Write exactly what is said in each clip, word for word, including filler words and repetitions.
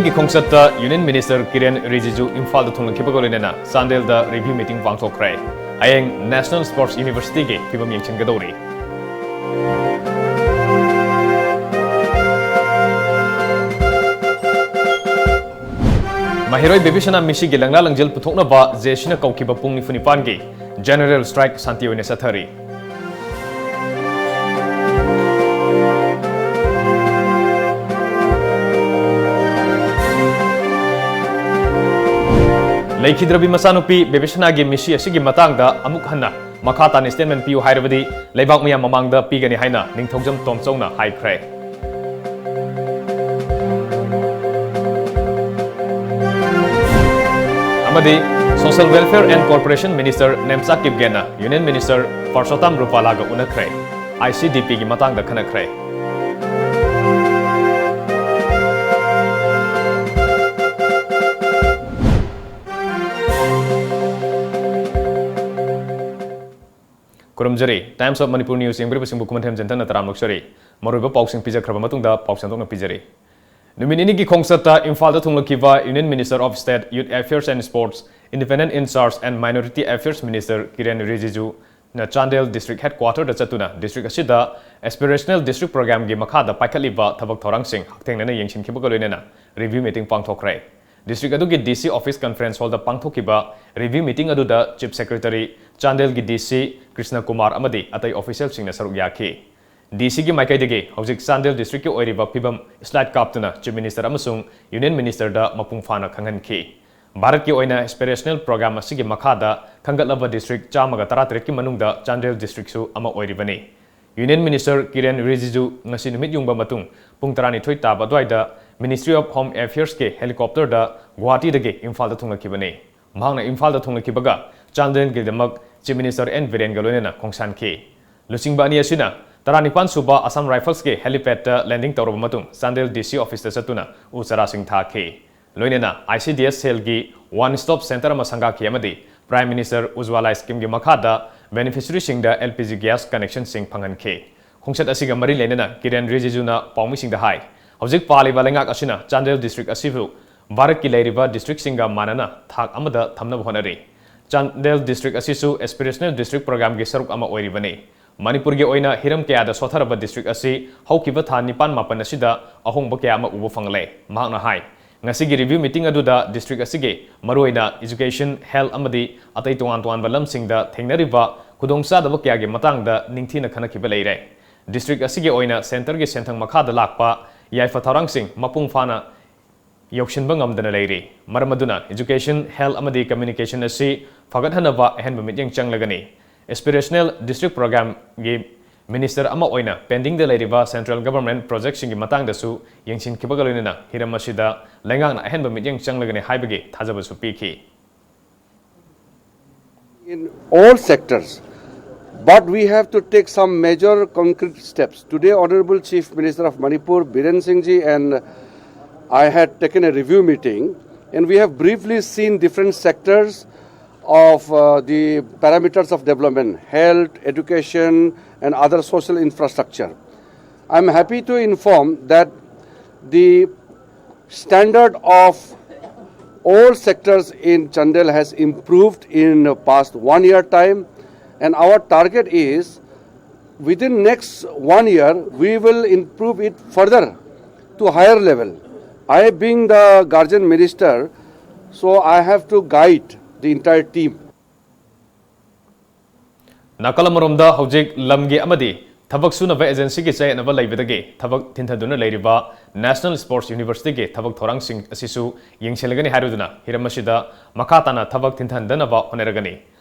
ꯒꯤ ꯈꯣꯡꯆꯠꯇ Union Minister ꯀꯤꯔꯦꯟ ꯔꯤꯖꯤꯖꯨ ꯏꯝꯐꯥꯜꯗ ꯊꯨꯡꯂꯈꯤꯕꯒ ꯂꯣꯏꯅꯅ ꯆꯥꯟꯗꯦꯜꯗ review meeting ꯄꯥꯡꯊꯣꯛꯈ꯭ꯔꯦ꯫ ꯍꯌꯦꯡ National Sports University ꯒꯤ ꯐꯤꯕꯝ ꯌꯦꯡꯁꯤꯟꯒꯗꯧꯔꯤ꯫ ꯃꯍꯩꯔꯣꯏ ꯕꯦꯕꯤꯁꯅꯥ ꯃꯤꯁꯤꯒꯤ ꯂꯪꯂꯥ ꯂꯪꯖꯦꯜ ꯄꯨꯊꯣꯛꯅꯕ ꯖꯦ ꯁꯤꯅ ꯀꯧꯈꯤꯕ ꯄꯨꯡ ꯅꯤꯐꯨ ꯅꯤꯄꯥꯟꯒꯤ general strike ꯁꯥꯟꯇꯤ ꯑꯣꯏꯅ ꯆꯠꯊꯔꯤ꯫ ꯂꯩꯈꯤꯗ꯭ꯔꯕꯤ ꯃꯆꯥꯅꯨꯄꯤ ꯕꯦꯕꯤꯁꯅꯥꯒꯤ ꯃꯤꯁꯤ ꯑꯁꯤꯒꯤ ꯃꯇꯥꯡꯗ ꯑꯃꯨꯛ ꯍꯟꯅ ꯃꯈꯥ ꯇꯥꯅ statement ꯄꯤꯌꯨ ꯍꯥꯏꯔꯕꯗꯤ ꯂꯩꯕꯥꯛ ꯃꯤꯌꯥꯝ ꯃꯃꯥꯡꯗ ꯄꯤꯒꯅꯤ ꯍꯥꯏꯅ ꯅꯤꯡꯊꯧꯖꯝ ꯇꯣꯝꯆꯧꯅ ꯍꯥꯏꯈ꯭ꯔꯦ꯫ ꯑꯃꯗꯤ Social Welfare and Corporation Minister Nemcha ꯀꯤꯞꯒꯦꯟꯅ Union Minister ꯄꯔꯁꯣꯇꯥꯝ ꯔꯨꯄꯥꯂꯥꯒ ꯎꯅꯈ꯭ꯔꯦ꯫ ICDP ꯒꯤ ꯃꯇꯥꯡꯗ ꯈꯟꯅꯈ꯭ꯔꯦ꯫ ꯈꯨꯔꯨꯝꯖꯔꯤ꯫ Times of Manipur News ꯌꯦꯡꯕꯤꯔꯤꯕꯁꯤꯡꯕꯨ ꯈꯨꯃꯟꯊꯦꯝ ꯖꯦꯟꯇꯟꯅ ꯇꯔꯥꯝꯅ ꯑꯣꯛꯆꯔꯤ꯫ ꯃꯔꯨꯑꯣꯏꯕ ꯄꯥꯎꯁꯤꯡ ꯄꯤꯖꯈ꯭ꯔꯕ ꯃꯇꯨꯡꯗ ꯄꯥꯎ ꯁꯟꯗꯣꯛꯅ ꯄꯤꯖꯔꯤ꯫ ꯅꯨꯃꯤꯠ ꯅꯤꯅꯤꯒꯤ ꯈꯣꯡꯆꯠꯇ ꯏꯝꯐꯥꯜꯗ ꯊꯨꯡꯂꯈꯤꯕ Union Minister of State, Youth Affairs and Sports, Independent in Charge and Minority Affairs Minister ꯀꯤꯔꯦꯟ ꯔꯤꯖꯤꯖꯨꯅ Chandel District Headquarter ꯗ ꯆꯠꯇꯨꯅ district ꯑꯁꯤꯗ Aspirational District Program ꯒꯤ ꯃꯈꯥꯗ ꯄꯥꯏꯈꯠꯂꯤꯕ ꯊꯕꯛ ꯊꯧꯔꯥꯡꯁꯤꯡ ꯍꯛꯊꯦꯡꯅꯅ ꯌꯦꯡꯁꯤꯟꯈꯤꯕꯒ ꯂꯣꯏꯅꯅ review meeting ꯄꯥꯡꯊꯣꯛꯈ꯭ꯔꯦ꯫ District ꯑꯗꯨꯒꯤ DC Office Conference Hall ꯗ ꯄꯥꯡꯊꯣꯛꯈꯤꯕ review meeting ꯑꯗꯨꯗ Chief Secretary, ꯆꯥꯟꯗꯦꯜꯒꯤ DC ꯀ꯭ꯔꯤꯁꯅ ꯀꯨꯃꯥꯔ ꯑꯃꯗꯤ ꯑꯇꯩ official ꯁꯤꯡꯅ ꯁꯔꯨꯛ ꯌꯥꯈꯤ꯫ DC ꯒꯤ ꯃꯥꯏꯀꯩꯗꯒꯤ ꯍꯧꯖꯤꯛ ꯆꯥꯟꯗꯦꯜ district ꯀꯤ ꯑꯣꯏꯔꯤꯕ ꯐꯤꯕꯝ slide ꯀꯥꯞꯇꯨꯅ Chief Minister ꯑꯃꯁꯨꯡ Union Minister ꯗ ꯃꯄꯨꯡ ꯐꯥꯅ ꯈꯪꯍꯟꯈꯤ꯫ ꯚꯥꯔꯠꯀꯤ ꯑꯣꯏꯅ Aspirational Program ꯑꯁꯤꯒꯤ ꯃꯈꯥꯗ ꯈꯟꯒꯠꯂꯕ district ꯆꯥꯝꯃꯒ ꯇꯔꯥꯇꯔꯦꯠꯀꯤ ꯃꯅꯨꯡꯗ ꯆꯥꯟꯗꯦꯜ district ꯁꯨ ꯑꯃ ꯑꯣꯏꯔꯤꯕꯅꯤ꯫ Union Minister ꯀꯤꯔꯦꯟ ꯔꯤꯖꯤꯖꯨ ꯉꯁꯤ ꯅꯨꯃꯤꯠ ꯌꯨꯡꯕ ꯃꯇꯨꯡ ꯄꯨꯡ ꯇꯔꯥꯅꯤꯊꯣꯏ ꯇꯥꯕ ꯑꯗꯨꯋꯥꯏꯗ Ministry of Home Affairs ꯀꯤ helicopter ꯗ ꯒꯨꯋꯥꯍꯥꯇꯤꯗꯒꯤ ꯏꯝꯐꯥꯜꯗ ꯊꯨꯡꯂꯛꯈꯤꯕꯅꯤ꯫ ꯃꯍꯥꯛꯅ ꯏꯝꯐꯥꯜꯗ ꯊꯨꯡꯂꯛꯈꯤꯕꯒ ꯆꯥꯟꯗꯦꯜꯒꯤꯗꯃꯛ Chief Minister ꯑꯦꯟ ꯕꯤꯔꯦꯟꯒ ꯂꯣꯏꯅꯅ ꯈꯣꯡꯁꯥꯟꯈꯤ꯫ ꯂꯨꯆꯤꯡꯕ ꯑꯅꯤ ꯑꯁꯤꯅ ꯇꯔꯥꯅꯤꯄꯥꯟ ꯁꯨꯕ Assam Rifles ꯀꯤ helipad ꯇ landing ꯇꯧꯔꯕ ꯃꯇꯨꯡ ꯆꯥꯟꯗꯦꯜ DC office ꯇ ꯆꯠꯇꯨꯅ ꯎ ꯆꯥꯔꯥꯁꯤꯡ ꯊꯥꯈꯤ꯫ ꯂꯣꯏꯅꯅ ICDS cell ꯒꯤ One Stop Center ꯑꯃ ꯁꯪꯒꯥꯈꯤ ꯑꯃꯗꯤ Prime Minister Ujjwala Scheme ꯒꯤ ꯃꯈꯥꯗ beneficiary ꯁꯤꯡꯗ LPG gas connection ꯁꯤꯡ ꯐꯪꯍꯟꯈꯤ꯫ ꯈꯣꯡꯆꯠ ꯑꯁꯤꯒ ꯃꯔꯤ ꯂꯩꯅꯅ ꯀꯤꯔꯦꯟ ꯔꯤꯖꯤꯖꯨꯅ ꯄꯥꯎꯃꯤꯁꯤꯡꯗ ꯍꯥꯏ, ꯍꯧꯖꯤꯛ ꯄꯥꯜꯂꯤꯕ ꯂꯩꯉꯥꯛ ꯑꯁꯤꯅ ꯆꯥꯟꯗꯦꯜ ꯗꯤꯁꯇ꯭ꯔꯤꯛ ꯑꯁꯤꯕꯨ ꯚꯥꯔꯠꯀꯤ ꯂꯩꯔꯤꯕ ꯗꯤꯁꯇ꯭ꯔꯤꯛꯁꯤꯡꯒ ꯃꯥꯟꯅꯅ ꯊꯥꯛ ꯑꯃꯗ ꯊꯝꯅꯕ ꯍꯣꯠꯅꯔꯤ꯫ ꯆꯥꯟꯗꯦꯜ ꯗꯤꯁꯇ꯭ꯔꯤꯛ ꯑꯁꯤꯁꯨ ꯑꯦꯁꯄꯤꯔꯦꯁꯅꯦꯜ ꯗꯤꯁꯇ꯭ꯔꯤꯛ ꯄ꯭ꯔꯣꯒ꯭ꯔꯥꯝꯒꯤ ꯁꯔꯨꯛ ꯑꯃ ꯑꯣꯏꯔꯤꯕꯅꯤ꯫ ꯃꯅꯤꯄꯨꯔꯒꯤ ꯑꯣꯏꯅ ꯍꯤꯔꯝ ꯀꯌꯥꯗ ꯁꯣꯠꯊꯔꯕ ꯗꯤꯁꯇ꯭ꯔꯤꯛ ꯑꯁꯤ ꯍꯧꯈꯤꯕ ꯊꯥ ꯅꯤꯄꯥꯟ ꯃꯥꯄꯟ ꯑꯁꯤꯗ ꯑꯍꯣꯡꯕ ꯀꯌꯥ ꯑꯃ ꯎꯕ ꯐꯪꯂꯦ꯫ ꯃꯍꯥꯛꯅ ꯍꯥꯏ, ꯉꯁꯤꯒꯤ ꯔꯤꯚ꯭ꯌꯨ ꯃꯤꯇꯤꯡ ꯑꯗꯨꯗ ꯗꯤꯁꯇ꯭ꯔꯤꯛ ꯑꯁꯤꯒꯤ ꯃꯔꯨꯑꯣꯏꯅ ꯏꯖꯨꯀꯦꯁꯟ, ꯍꯦꯜꯊ ꯑꯃꯗꯤ ꯑꯇꯩ ꯇꯣꯉꯥꯟ ꯇꯣꯉꯥꯟꯕ ꯂꯝꯁꯤꯡꯗ ꯊꯦꯡꯅꯔꯤꯕ ꯈꯨꯗꯣꯡꯆꯥꯗꯕ ꯀꯌꯥꯒꯤ ꯃꯇꯥꯡꯗ ꯅꯤꯡꯊꯤꯅ ꯈꯟꯅꯈꯤꯕ ꯂꯩꯔꯦ꯫ ꯗꯤꯁꯇ꯭ꯔꯤꯛ ꯑꯁꯤꯒꯤ ꯑꯣꯏꯅ ꯁꯦꯟꯇꯔꯒꯤ ꯁꯦꯟꯊꯪ ꯃꯈꯥꯗ ꯂꯥꯛꯄ ꯌꯥꯏꯐ ꯊꯧꯔꯥꯡꯁꯤꯡ ꯃꯄꯨꯡ ꯐꯥꯅ ꯌꯧꯁꯤꯟꯕ ꯉꯝꯗꯅ ꯂꯩꯔꯤ꯫ ꯃꯔꯝ ꯑꯗꯨꯅ ꯏꯖꯨꯀꯦꯁꯟ, ꯍꯦꯜꯊ ꯑꯃꯗꯤ ꯀꯝꯃ꯭ꯌꯨꯅꯤꯀꯦꯁꯟ ꯑꯁꯤ ꯐꯒꯠꯍꯟꯅꯕ ꯑꯍꯦꯟꯕ ꯃꯤꯠꯌꯦꯡ ꯆꯪꯂꯒꯅꯤ꯫ ꯑꯦꯁꯄꯤꯔꯦꯁꯅꯦꯜ ꯗꯤꯁꯇ꯭ꯔꯤꯛ ꯄ꯭ꯔꯣꯒ꯭ꯔꯥꯝꯒꯤ ꯃꯤꯅꯤꯁꯇꯔ ꯑꯃ ꯑꯣꯏꯅ ꯄꯦꯟꯗꯤꯡꯗ ꯂꯩꯔꯤꯕ ꯁꯦꯟꯇ꯭ꯔꯦꯜ ꯒꯚꯔꯟꯃꯦꯟꯠ ꯄ꯭ꯔꯣꯖꯦꯛꯁꯤꯡꯒꯤ ꯃꯇꯥꯡꯗꯁꯨ ꯌꯦꯡꯁꯤꯟꯈꯤꯕꯒ ꯂꯣꯏꯅꯅ ꯍꯤꯔꯝ ꯑꯁꯤꯗ ꯂꯩꯉꯥꯛꯅ ꯑꯍꯦꯟꯕ ꯃꯤꯠꯌꯦꯡ ꯆꯪꯂꯒꯅꯤ ꯍꯥꯏꯕꯒꯤ ꯊꯥꯖꯕꯁꯨ ꯄꯤꯈꯤ꯫ In all sectors. But we have to take some major concrete steps. Today, Honorable Chief Minister of Manipur, Biren Singh ji, and I had taken a review meeting, and we have briefly seen different sectors of uh, the parameters of development, health, education, and other social infrastructure. I'm happy to inform that the standard of all sectors in Chandel has improved in the past one year time, and our target is within next one year we will improve it further to higher level. I being the guardian minister, so I have to guide the entire team. ꯅꯥꯀꯜ ꯑꯃꯔꯣꯝꯗ ꯍꯧꯖꯤꯛ ꯂꯝꯒꯤ ꯑꯃꯗꯤ ꯊꯕꯛ ꯁꯨꯅꯕ ꯑꯦꯖꯦꯟꯁꯤꯒꯤ ꯆꯌꯦꯠꯅꯕ ꯂꯩꯕꯗꯒꯤ ꯊꯕꯛ ꯊꯤꯟꯊꯗꯨꯅ ꯂꯩꯔꯤꯕ ꯅꯦꯁꯅꯦꯜ ꯁ꯭ꯄꯣꯔꯠꯁ ꯌꯨꯅꯤꯚꯔꯁꯤꯇꯤꯒꯤ ꯊꯕꯛ ꯊꯧꯔꯥꯡꯁꯤꯡ ꯑꯁꯤꯁꯨ ꯌꯦꯡꯁꯤꯜꯂꯒꯅꯤ ꯍꯥꯏꯔꯗꯨꯅ ꯍꯤꯔꯝ ꯑꯁꯤꯗ ꯃꯈꯥ ꯇꯥꯅ ꯊꯕꯛ ꯊꯤꯟꯊꯍꯟꯗꯅꯕ ꯍꯣꯠꯅꯔꯒꯅꯤ꯫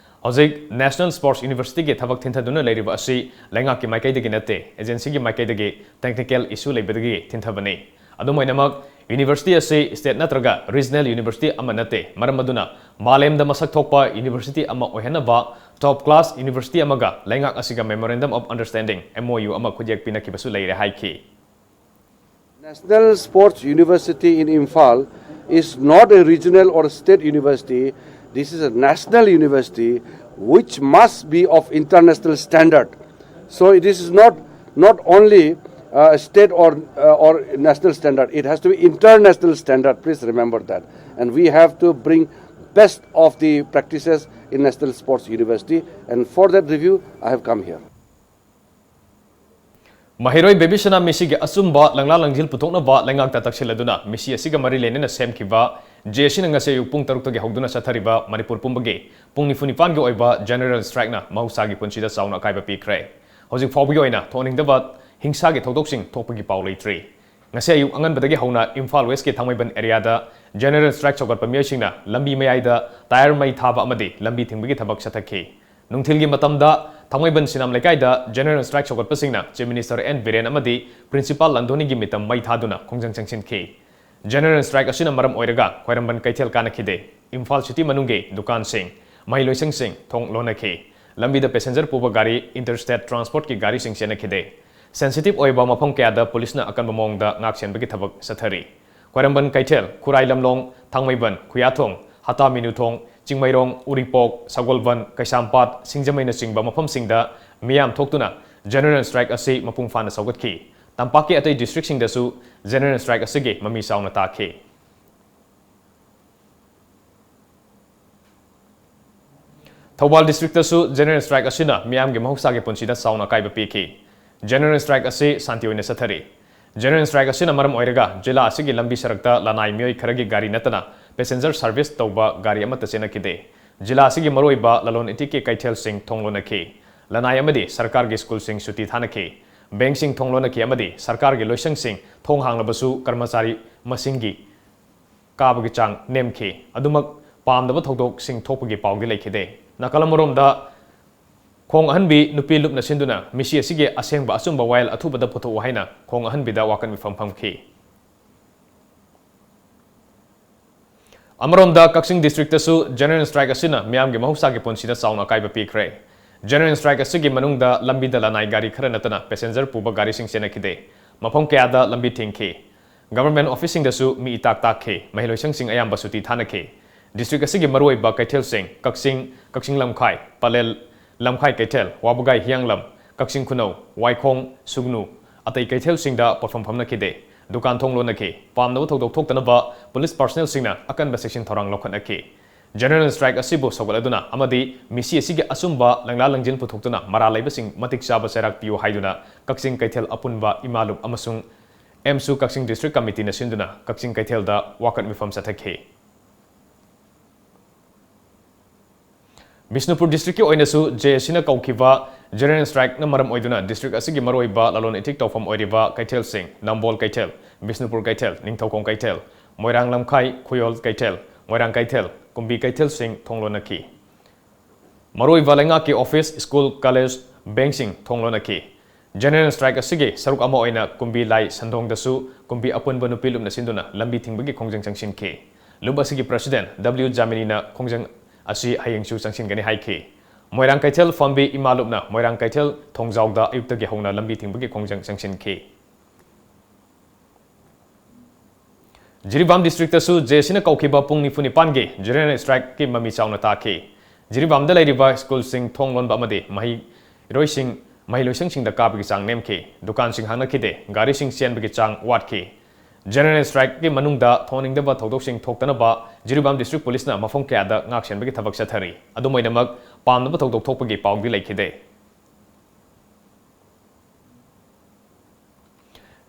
ꯍꯧꯖꯤꯛ ꯅꯦꯁꯅꯦꯜ ꯁ꯭ꯄꯣꯔꯠꯁ ꯌꯨꯅꯤꯚꯔꯁꯤꯇꯤꯒꯤ ꯊꯕꯛ ꯊꯤꯟꯊꯗꯨꯅ ꯂꯩꯔꯤꯕ ꯑꯁꯤ ꯂꯩꯉꯥꯛꯀꯤ ꯃꯥꯏꯀꯩꯗꯒꯤ ꯅꯠꯇꯦ, ꯑꯦꯖꯦꯟꯁꯤꯒꯤ ꯃꯥꯏꯀꯩꯗꯒꯤ ꯇꯦꯛꯅꯤꯀꯦꯜ ꯏꯁꯨ ꯂꯩꯕꯗꯒꯤ ꯊꯤꯟꯊꯕꯅꯤ꯫ ꯑꯗꯨꯝ ꯑꯣꯏꯅꯃꯛ, ꯌꯨꯅꯤꯚꯔꯁꯤꯇꯤ ꯑꯁꯤ ꯁ꯭ꯇꯦꯠ ꯅꯠꯇ꯭ꯔꯒ ꯔꯤꯖꯅꯦꯜ ꯌꯨꯅꯤꯚꯔꯁꯤꯇꯤ ꯑꯃ ꯅꯠꯇꯦ꯫ ꯃꯔꯝ ꯑꯗꯨꯅ ꯃꯥꯂꯦꯝꯗ ꯃꯁꯛ ꯊꯣꯛꯄ ꯌꯨꯅꯤꯚꯔꯁꯤꯇꯤ ꯑꯃ ꯑꯣꯏꯍꯟꯅꯕ ꯇꯣꯞ ꯀ꯭ꯂꯥꯁ ꯌꯨꯅꯤꯚꯔꯁꯤꯇꯤ ꯑꯃꯒ ꯂꯩꯉꯥꯛ ꯑꯁꯤꯒ Memorandum of Understanding, M O U, ꯑꯃ ꯈꯨꯠꯌꯦꯛ ꯄꯤꯅꯈꯤꯕꯁꯨ ꯂꯩꯔꯦ ꯍꯥꯏꯈꯤ꯫ National Sports University in Imphal is not a regional or state university. This is a national university which must be of international standard. So this is not, not only uh, state or, uh, or national standard. It has to be international standard. Please remember that. And we have to bring best of the practices in National Sports University. And for that review, I have come here. ꯃꯍꯩꯔꯣꯏ ꯕꯦꯕꯤꯁꯅꯥ ꯃꯤꯁꯤꯒꯤ ꯑꯆꯨꯝꯕ ꯂꯪꯂꯥ ꯂꯪꯖꯤꯜ ꯄꯨꯊꯣꯛꯅꯕ ꯂꯩꯉꯥꯛꯇ ꯇꯛꯁꯤꯜꯂꯗꯨꯅ ꯃꯤꯁꯤ ꯑꯁꯤꯒ ꯃꯔꯤ ꯂꯩꯅꯅ ꯁꯦꯝꯈꯤꯕ J ꯑꯦꯁ ꯁꯤꯅ ꯉꯁꯤ ꯑꯌꯨꯛ ꯄꯨꯡ ꯇꯔꯨꯛꯇꯒꯤ ꯍꯧꯗꯨꯅ ꯆꯠꯊꯔꯤꯕ ꯃꯅꯤꯄꯨꯔ ꯄꯨꯝꯕꯒꯤ ꯄꯨꯡ ꯅꯤꯐꯨ ꯅꯤꯄꯥꯟꯒꯤ ꯑꯣꯏꯕ General Strikeꯅ ꯃꯍꯧꯁꯥꯒꯤ ꯄꯨꯟꯁꯤꯗ ꯆꯥꯎꯅ ꯑꯀꯥꯏꯕ ꯄꯤꯈ꯭ꯔꯦ꯫ ꯍꯧꯖꯤꯛ ꯐꯥꯎꯕꯒꯤ ꯑꯣꯏꯅ ꯊꯣꯛꯍꯟꯅꯤꯡꯗꯕ ꯍꯤꯡꯁꯥꯒꯤ ꯊꯧꯗꯣꯛꯁꯤꯡ ꯊꯣꯛꯄꯒꯤ ꯄꯥꯎ ꯂꯩꯇ꯭ꯔꯤ꯫ ꯉꯁꯤ ꯑꯌꯨꯛ ꯑꯉꯟꯕꯗꯒꯤ ꯍꯧꯅ ꯏꯝꯐꯥꯜ ꯋꯦꯁꯀꯤ ꯊꯥꯡꯃꯩꯕꯟ ꯑꯦꯔꯤꯌꯥꯗ General Strike ꯁꯧꯒꯠꯄ ꯃꯤꯑꯣꯏꯁꯤꯡꯅ ꯂꯝꯕꯤ ꯃꯌꯥꯏꯗ ꯇꯥꯌꯔ ꯃꯩ ꯊꯥꯕ ꯑꯃꯗꯤ ꯂꯝꯕꯤ ꯊꯤꯡꯕꯒꯤ ꯊꯕꯛ ꯆꯠꯊꯈꯤ꯫ ꯅꯨꯡꯊꯤꯜꯒꯤ ꯃꯇꯝꯗ ꯊꯥꯡꯃꯩꯕꯟ ꯁꯤꯅꯥꯝ ꯂꯩꯀꯥꯏꯗ General Strike ꯁꯧꯒꯠꯄꯁꯤꯡꯅ Chief Minister ꯑꯦꯟ ꯕꯤꯔꯦꯟ ꯑꯃꯗꯤ Principal ꯂꯟꯗꯣꯅꯤꯒꯤ ꯃꯤꯇꯝ ꯃꯩ ꯊꯥꯗꯨꯅ ꯈꯣꯡꯖꯪ ꯆꯪꯁꯤꯟꯈꯤ꯫ General Strike ꯑꯁꯤꯅ ꯃꯔꯝ ꯑꯣꯏꯔꯒ ꯈ꯭ꯋꯥꯏꯔꯝꯕꯟ ꯀꯩꯊꯦꯜ ꯀꯥꯅꯈꯤꯗꯦ꯫ ꯏꯝꯐꯥꯜ ꯁꯤꯇꯤ ꯃꯅꯨꯡꯒꯤ ꯗꯨꯀꯥꯟꯁꯤꯡ, ꯃꯍꯩꯂꯣꯏꯁꯪꯁꯤꯡ ꯊꯣꯡ ꯂꯣꯟꯅꯈꯤ꯫ ꯂꯝꯕꯤꯗ passenger ꯄꯨꯕ ꯒꯥꯔꯤ, Interstate Transportꯀꯤ ꯒꯥꯔꯤꯁꯤꯡ ꯆꯦꯟꯅꯈꯤꯗꯦ꯫ Sensitive ꯑꯣꯏꯕ ꯃꯐꯝ ꯀꯌꯥꯗ ꯄꯨꯂꯤꯁꯅ ꯑꯀꯟꯕ ꯃꯑꯣꯡꯗ ꯉꯥꯛ ꯁꯦꯟꯕꯒꯤ ꯊꯕꯛ ꯆꯠꯊꯔꯤ꯫ ꯈ꯭ꯋꯥꯏꯔꯝꯕꯟ ꯀꯩꯊꯦꯜ, ꯈꯨꯔꯥꯏ ꯂꯝꯂꯣꯡ, ꯊꯥꯡꯃꯩꯕꯟ, ꯈꯨꯌꯥꯊꯣꯡ, ꯍꯇꯥ ꯃꯤꯅꯨꯊꯣꯡ, ꯆꯤꯡꯃꯩꯔꯣꯡ, ꯎꯔꯤꯄꯣꯛ, ꯁꯒꯣꯜꯕꯟ, ꯀꯩꯁꯥꯝꯄꯥꯠ, ꯁꯤꯡꯖꯃꯩꯅꯆꯤꯡꯕ ꯃꯐꯝꯁꯤꯡꯗ ꯃꯤꯌꯥꯝ ꯊꯣꯛꯇꯨꯅ General Strike ꯑꯁꯤ ꯃꯄꯨꯡ ꯐꯥꯅ ꯁꯧꯒꯠꯈꯤ꯫ ꯇꯝꯄꯥꯛꯀꯤ ꯑꯇꯩ districtꯁꯤꯡꯗꯁꯨ General Strike ꯑꯁꯤꯒꯤ ꯃꯃꯤ ꯆꯥꯎꯅ ꯇꯥꯈꯤ꯫ ꯊꯧꯕꯥꯜ districtꯇꯁꯨ General Strike ꯑꯁꯤꯅ ꯃꯤꯌꯥꯝꯒꯤ ꯃꯍꯧꯁꯥꯒꯤ ꯄꯨꯟꯁꯤꯗ ꯆꯥꯎꯅ ꯑꯀꯥꯏꯕ ꯄꯤꯈꯤ꯫ General Strike ꯑꯁꯤ ꯁꯥꯟꯇꯤ ꯑꯣꯏꯅ ꯆꯠꯊꯔꯤ꯫ General Strike ꯑꯁꯤꯅ ꯃꯔꯝ ꯑꯣꯏꯔꯒ ꯖꯤꯂꯥ ꯑꯁꯤꯒꯤ ꯂꯝꯕꯤ ꯁꯔꯛꯇ ꯂꯅꯥꯏ ꯃꯤꯑꯣꯏ ꯈꯔꯒꯤ ꯒꯥꯔꯤ ꯅꯠꯇꯅ passenger service ꯇꯧꯕ ꯒꯥꯔꯤ ꯑꯃꯠꯇ ꯆꯦꯟꯅꯈꯤꯗꯦ꯫ ꯖꯤꯂꯥ ꯑꯁꯤꯒꯤ ꯃꯔꯨꯑꯣꯏꯕ ꯂꯂꯣꯟ ꯏꯇꯤꯛꯀꯤ ꯀꯩꯊꯦꯜꯁꯤꯡ ꯊꯣꯡ ꯂꯣꯟꯅꯈꯤ꯫ ꯂꯅꯥꯏ ꯑꯃꯗꯤ ꯁꯔꯀꯥꯔꯒꯤ ꯁ꯭ꯀꯨꯜꯁꯤꯡ ꯁꯨꯇꯤ ꯊꯥꯅꯈꯤ꯫ ꯕꯦꯡꯛꯁꯤꯡ ꯊꯣꯡ ꯂꯣꯟꯅꯈꯤ ꯑꯃꯗꯤ ꯁꯔꯀꯥꯔꯒꯤ ꯂꯣꯏꯁꯪꯁꯤꯡ ꯊꯣꯡ ꯍꯥꯡꯂꯕꯁꯨ ꯀꯔꯃꯆꯥꯔꯤ ꯃꯁꯤꯡꯒꯤ ꯀꯥꯕꯒꯤ ꯆꯥꯡ ꯅꯦꯝꯈꯤ꯫ ꯑꯗꯨꯃꯛ ꯄꯥꯝꯗꯕ ꯊꯧꯗꯣꯛꯁꯤꯡ ꯊꯣꯛꯄꯒꯤ ꯄꯥꯎꯗꯤ ꯂꯩꯈꯤꯗꯦ꯫ ꯅꯥꯀꯜ ꯑꯃꯔꯣꯝꯗ, ꯈꯣꯡ ꯑꯍꯟꯕꯤ ꯅꯨꯄꯤ ꯂꯨꯞꯅ ꯁꯤꯟꯗꯨꯅ ꯃꯤꯁꯤ ꯑꯁꯤꯒꯤ ꯑꯁꯦꯡꯕ ꯑꯆꯨꯝꯕ ꯋꯥꯌꯦꯜ ꯑꯊꯨꯕꯗ ꯄꯨꯊꯣꯛꯎ ꯍꯥꯏꯅ ꯈꯣꯡ ꯑꯍꯟꯕꯤꯗ ꯋꯥꯀꯠ ꯃꯤꯐꯝ ꯐꯝꯈꯤ꯫ ꯑꯃꯔꯣꯝꯗ, ꯀꯛꯆꯤꯡ districtꯇꯁꯨ General Strike ꯑꯁꯤꯅ ꯃꯤꯌꯥꯝꯒꯤ ꯃꯍꯧꯁꯥꯒꯤ ꯄꯨꯟꯁꯤꯗ ꯆꯥꯎꯅ ꯑꯀꯥꯏꯕ ꯄꯤꯈ꯭ꯔꯦ꯫ General Strike ꯑꯁꯤꯒꯤ ꯃꯅꯨꯡꯗ ꯂꯝꯕꯤꯗ ꯂꯅꯥꯏ ꯒꯥꯔꯤ ꯈꯔ ꯅꯠꯇꯅ passenger ꯄꯨꯕ ꯒꯥꯔꯤꯁꯤꯡ ꯆꯦꯟꯅꯈꯤꯗꯦ꯫ ꯃꯐꯝ ꯀꯌꯥꯗ ꯂꯝꯕꯤ ꯊꯤꯡꯈꯤ꯫ Government officeꯁꯤꯡꯗꯁꯨ ꯃꯤ ꯏꯇꯥꯛ ꯇꯥꯛꯈꯤ꯫ ꯃꯍꯩꯂꯣꯏꯁꯪꯁꯤꯡ ꯑꯌꯥꯝꯕ ꯁꯨꯇꯤ ꯊꯥꯅꯈꯤ꯫ District ꯑꯁꯤꯒꯤ ꯃꯔꯨꯑꯣꯏꯕ ꯀꯩꯊꯦꯜꯁꯤꯡ, ꯀꯛꯆꯤꯡ, ꯀꯛꯆꯤꯡ ꯂꯝꯈꯥꯏ, ꯄꯂꯦꯜ, ꯂꯝꯈꯥꯏ ꯀꯩꯊꯦꯜ, ꯋꯥꯕꯒꯥꯏ ꯍꯤꯌꯥꯡꯂꯝ, ꯀꯛꯆꯤꯡ ꯈꯨꯅꯧ, ꯋꯥꯏꯈꯣꯡ, ꯁꯨꯒꯅꯨ, ꯑꯇꯩ ꯀꯩꯊꯦꯜꯁꯤꯡꯗ ꯄꯣꯠꯐꯝ ꯐꯝꯅꯈꯤꯗꯦ꯫ ꯗꯨꯀꯥꯟ ꯊꯣꯡ ꯂꯣꯟꯅꯈꯤ꯫ ꯄꯥꯝꯗꯕ ꯊꯧꯗꯣꯛ ꯊꯣꯛꯇꯅꯕ ꯄꯨꯂꯤꯁ ꯄꯥꯔꯁꯅꯦꯜꯁꯤꯡꯅ ꯑꯀꯟꯕ ꯆꯦꯛꯁꯤꯟ ꯊꯧꯔꯥꯡ ꯂꯧꯈꯠꯅꯈꯤ꯫ ꯖꯦꯅꯔꯦꯜ ꯁ꯭ꯇ꯭ꯔꯥꯏꯛ ꯑꯁꯤꯕꯨ ꯁꯧꯒꯠꯂꯗꯨꯅ ꯑꯃꯗꯤ ꯃꯤꯁꯤ ꯑꯁꯤꯒꯤ ꯑꯆꯨꯝꯕ ꯂꯪꯂꯥ ꯂꯪꯖꯤꯟ ꯄꯨꯊꯣꯛꯇꯨꯅ ꯃꯔꯥꯜ ꯂꯩꯕꯁꯤꯡ ꯃꯇꯤꯛ ꯆꯥꯕ ꯆꯩꯔꯥꯛ ꯄꯤꯌꯨ ꯍꯥꯏꯗꯨꯅ ꯀꯛꯆꯤꯡ ꯀꯩꯊꯦꯜ ꯑꯄꯨꯟꯕ ꯏꯃꯥ ꯂꯨꯞ ꯑꯃꯁꯨꯡ ꯑꯦꯝꯁꯨ ꯀꯛꯆꯤꯡ ꯗꯤꯁꯇ꯭ꯔꯤꯛ ꯀꯃꯤꯇꯤꯅ ꯁꯤꯟꯗꯨꯅ ꯀꯛꯆꯤꯡ ꯀꯩꯊꯦꯜꯗ ꯋꯥꯀꯠ ꯃꯤꯐꯝ ꯆꯠꯊꯈꯤ꯫ ꯕꯤꯁꯅꯨꯄꯨꯔ ꯗꯤꯁꯇ꯭ꯔꯤꯛꯀꯤ ꯑꯣꯏꯅꯁꯨ ꯖꯦ ꯑꯦꯁ ꯁꯤꯅ ꯀꯧꯈꯤꯕ ꯖꯦꯅꯔꯦꯜ ꯁ꯭ꯇ꯭ꯔꯥꯏꯛꯅ ꯃꯔꯝ ꯑꯣꯏꯗꯨꯅ ꯗꯤꯁꯇ꯭ꯔꯤꯛ ꯑꯁꯤꯒꯤ ꯃꯔꯨꯑꯣꯏꯕ ꯂꯂꯣꯟ ꯏꯇꯤꯛ ꯇꯧꯐꯝ ꯑꯣꯏꯔꯤꯕ ꯀꯩꯊꯦꯜꯁꯤꯡ, ꯅꯝꯕꯣꯜ ꯀꯩꯊꯦꯜ, ꯕꯤꯁꯅꯨꯄꯨꯔ ꯀꯩꯊꯦꯜ, ꯅꯤꯡꯊꯧꯈꯣꯡ ꯀꯩꯊꯦꯜ, ꯃꯣꯏꯔꯥꯡ ꯂꯝꯈꯥꯏ, ꯈꯨꯌꯣꯜ ꯀꯩꯊꯦꯜ, ꯃꯣꯏꯔꯥꯡ ꯀꯩꯊꯦꯜ, ꯀꯨꯝꯕꯤ ꯀꯩꯊꯦꯜꯁꯤꯡ ꯊꯣꯡ ꯂꯣꯟꯅꯈꯤ꯫ ꯃꯔꯨꯑꯣꯏꯕ ꯂꯩꯉꯥꯛꯀꯤ ꯑꯣꯐꯤꯁ, ꯁ꯭ꯀꯨꯜ, ꯀꯣꯂꯦꯖ, ꯕꯦꯡꯛꯁꯤꯡ ꯊꯣꯡ ꯂꯣꯟꯅꯈꯤ꯫ ꯖꯦꯅꯔꯦꯜ ꯁ꯭ꯇ꯭ꯔꯥꯏꯛ ꯑꯁꯤꯒꯤ ꯁꯔꯨꯛ ꯑꯃ ꯑꯣꯏꯅ ꯀꯨꯝꯕꯤ ꯂꯥꯏ ꯁꯟꯗꯣꯡꯗꯁꯨ ꯀꯨꯝꯕꯤ ꯑꯄꯨꯟꯕ ꯅꯨꯄꯤ ꯂꯨꯞꯅ ꯁꯤꯟꯗꯨꯅ ꯂꯝꯕꯤ ꯊꯤꯡꯕꯒꯤ ꯈꯣꯡꯖꯪ ꯆꯪꯁꯤꯟꯈꯤ꯫ ꯂꯨꯞ ꯑꯁꯤꯒꯤ ꯄ꯭ꯔꯁꯤꯗꯦꯟ ꯗꯕ꯭ꯂꯤꯎ ꯖꯥꯃꯤꯅꯤꯅ ꯈꯣꯡꯖꯪ ꯑꯁꯤ ꯍꯌꯦꯡꯁꯨ ꯆꯪꯁꯤꯟꯒꯅꯤ ꯍꯥꯏꯈꯤ꯫ ꯃꯣꯏꯔꯥꯡ ꯀꯩꯊꯦꯜ ꯐꯝꯕꯤ ꯏꯃꯥ ꯂꯨꯞꯅ ꯃꯣꯏꯔꯥꯡ ꯀꯩꯊꯦꯜ ꯊꯣꯡꯖꯥꯎꯗ ꯑꯌꯨꯛꯇꯒꯤ ꯍꯧꯅ ꯂꯝꯕꯤ ꯊꯤꯡꯕꯒꯤ ꯈꯣꯡꯖꯪ ꯆꯪꯁꯤꯟꯈꯤ꯫ ꯖꯤꯔꯤꯕꯥꯝ ꯗꯤꯁꯇ꯭ꯔꯤꯛꯇꯁꯨ ꯖꯦ ꯑꯦꯁ ꯁꯤꯅ ꯀꯧꯈꯤꯕ ꯄꯨꯡ ꯅꯤꯐꯨ ꯅꯤꯄꯥꯟꯒꯤ ꯖꯦꯅꯔꯦꯜ ꯁ꯭ꯇ꯭ꯔꯥꯏꯛꯀꯤ ꯃꯃꯤ ꯆꯥꯎꯅ ꯇꯥꯈꯤ꯫ ꯖꯤꯔꯤꯕꯥꯝꯗ ꯂꯩꯔꯤꯕ ꯁ꯭ꯀꯨꯜꯁꯤꯡ ꯊꯣꯡ ꯂꯣꯟꯕ ꯑꯃꯗꯤ ꯃꯍꯩꯔꯣꯏꯁꯤꯡ ꯃꯍꯩꯂꯣꯏꯁꯪꯁꯤꯡꯗ ꯀꯥꯕꯒꯤ ꯆꯥꯡ ꯅꯦꯝꯈꯤ꯫ ꯗꯨꯀꯥꯟꯁꯤꯡ ꯍꯥꯡꯅꯈꯤꯗꯦ꯫ ꯒꯥꯔꯤꯁꯤꯡ ꯆꯦꯟꯕꯒꯤ ꯆꯥꯡ ꯋꯥꯠꯈꯤ꯫ ꯖꯦꯅꯔꯦꯜ ꯁ꯭ꯇ꯭ꯔꯥꯏꯛꯀꯤ ꯃꯅꯨꯡꯗ ꯊꯣꯛꯍꯟꯅꯤꯡꯗꯕ ꯊꯧꯗꯣꯛꯁꯤꯡ ꯊꯣꯛꯇꯅꯕ ꯖꯤꯔꯤꯕꯥꯝ ꯗꯤꯁꯇ꯭ꯔꯤꯛ ꯄꯨꯂꯤꯁꯅ ꯃꯐꯝ ꯀꯌꯥꯗ ꯉꯥꯛ ꯁꯦꯟꯕꯒꯤ ꯊꯕꯛ ꯆꯠꯊꯔꯤ꯫ ꯑꯗꯨꯝ ꯑꯣꯏꯅꯃꯛ, ꯄꯥꯝꯅꯕ ꯊꯧꯗꯣꯛ ꯊꯣꯛꯄꯒꯤ ꯄꯥꯎꯗꯤ ꯂꯩꯈꯤꯗꯦ꯫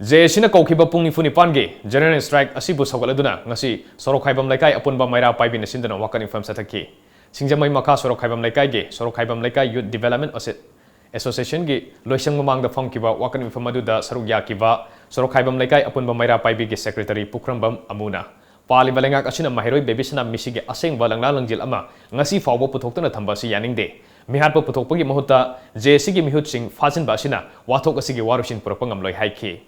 ꯖꯦ ꯑꯦꯁ ꯁꯤꯅ ꯀꯧꯈꯤꯕ ꯄꯨꯡ ꯅꯤꯐꯨ ꯅꯤꯄꯥꯟꯒꯤ ꯖꯦꯅꯔꯦꯜ ꯁ꯭ꯇ꯭ꯔꯥꯏꯛ ꯑꯁꯤꯕꯨ ꯁꯧꯒꯠꯂꯗꯨꯅ ꯉꯁꯤ ꯁꯣꯔꯣꯛ ꯈꯥꯏꯕꯝ ꯂꯩꯀꯥꯏ ꯑꯄꯨꯟꯕ ꯃꯩꯔꯥ ꯄꯥꯏꯕꯤꯅ ꯁꯤꯟꯗꯨꯅ ꯋꯥꯀꯠ ꯃꯤꯐꯝ ꯆꯠꯊꯈꯤ꯫ ꯁꯤꯡꯖꯃꯩ ꯃꯈꯥ ꯁꯣꯔꯣꯛ ꯈꯥꯏꯕꯝ ꯂꯩꯀꯥꯏꯒꯤ ꯁꯣꯔꯣꯛ ꯈꯥꯏꯕꯝ ꯂꯩꯀꯥꯏ ꯌꯨꯠ ꯗꯤꯚꯦꯂꯞꯃꯦꯟ ꯑꯦꯁꯣꯁꯤꯌꯦꯁꯟꯒꯤ ꯂꯣꯏꯁꯪ ꯃꯃꯥꯡꯗ ꯐꯝꯈꯤꯕ ꯋꯥꯀꯠ ꯃꯤꯐꯝ ꯑꯗꯨꯗ ꯁꯔꯨꯛ ꯌꯥꯈꯤꯕ ꯁꯣꯔꯣꯛ ꯈꯥꯏꯕꯝ ꯂꯩꯀꯥꯏ ꯑꯄꯨꯟꯕ ꯃꯩꯔꯥ ꯄꯥꯏꯕꯤꯒꯤ ꯁꯦꯀ꯭ꯔꯦꯇꯔꯤ ꯄꯨꯈ꯭ꯔꯝꯕꯝ ꯑꯃꯨꯅ ꯄꯥꯜꯂꯤꯕ ꯂꯩꯉꯥꯛ ꯑꯁꯤꯅ ꯃꯍꯩꯔꯣꯏ ꯕꯦꯕꯤꯁꯅꯥ ꯃꯤꯁꯤꯒꯤ ꯑꯁꯦꯡꯕ ꯂꯪꯂꯥ ꯂꯪꯖꯤꯜ ꯑꯃ ꯉꯁꯤ ꯐꯥꯎꯕ ꯄꯨꯊꯣꯛꯇꯨꯅ ꯊꯝꯕ ꯑꯁꯤ ꯌꯥꯅꯤꯡꯗꯦ꯫ ꯃꯤꯍꯥꯠꯄ ꯄꯨꯊꯣꯛꯄꯒꯤ ꯃꯍꯨꯠꯇ ꯖꯦ ꯑꯦꯁ ꯁꯤꯒꯤ ꯃꯤꯍꯨꯠꯁꯤꯡ ꯐꯥꯖꯤꯟꯕ ꯑꯁꯤꯅ ꯋꯥꯊꯣꯛ ꯑꯁꯤꯒꯤ ꯋꯥꯔꯣꯏꯁꯤꯟ ꯄꯨꯔꯛꯄ ꯉꯝꯂꯣꯏ ꯍꯥꯏꯈꯤ꯫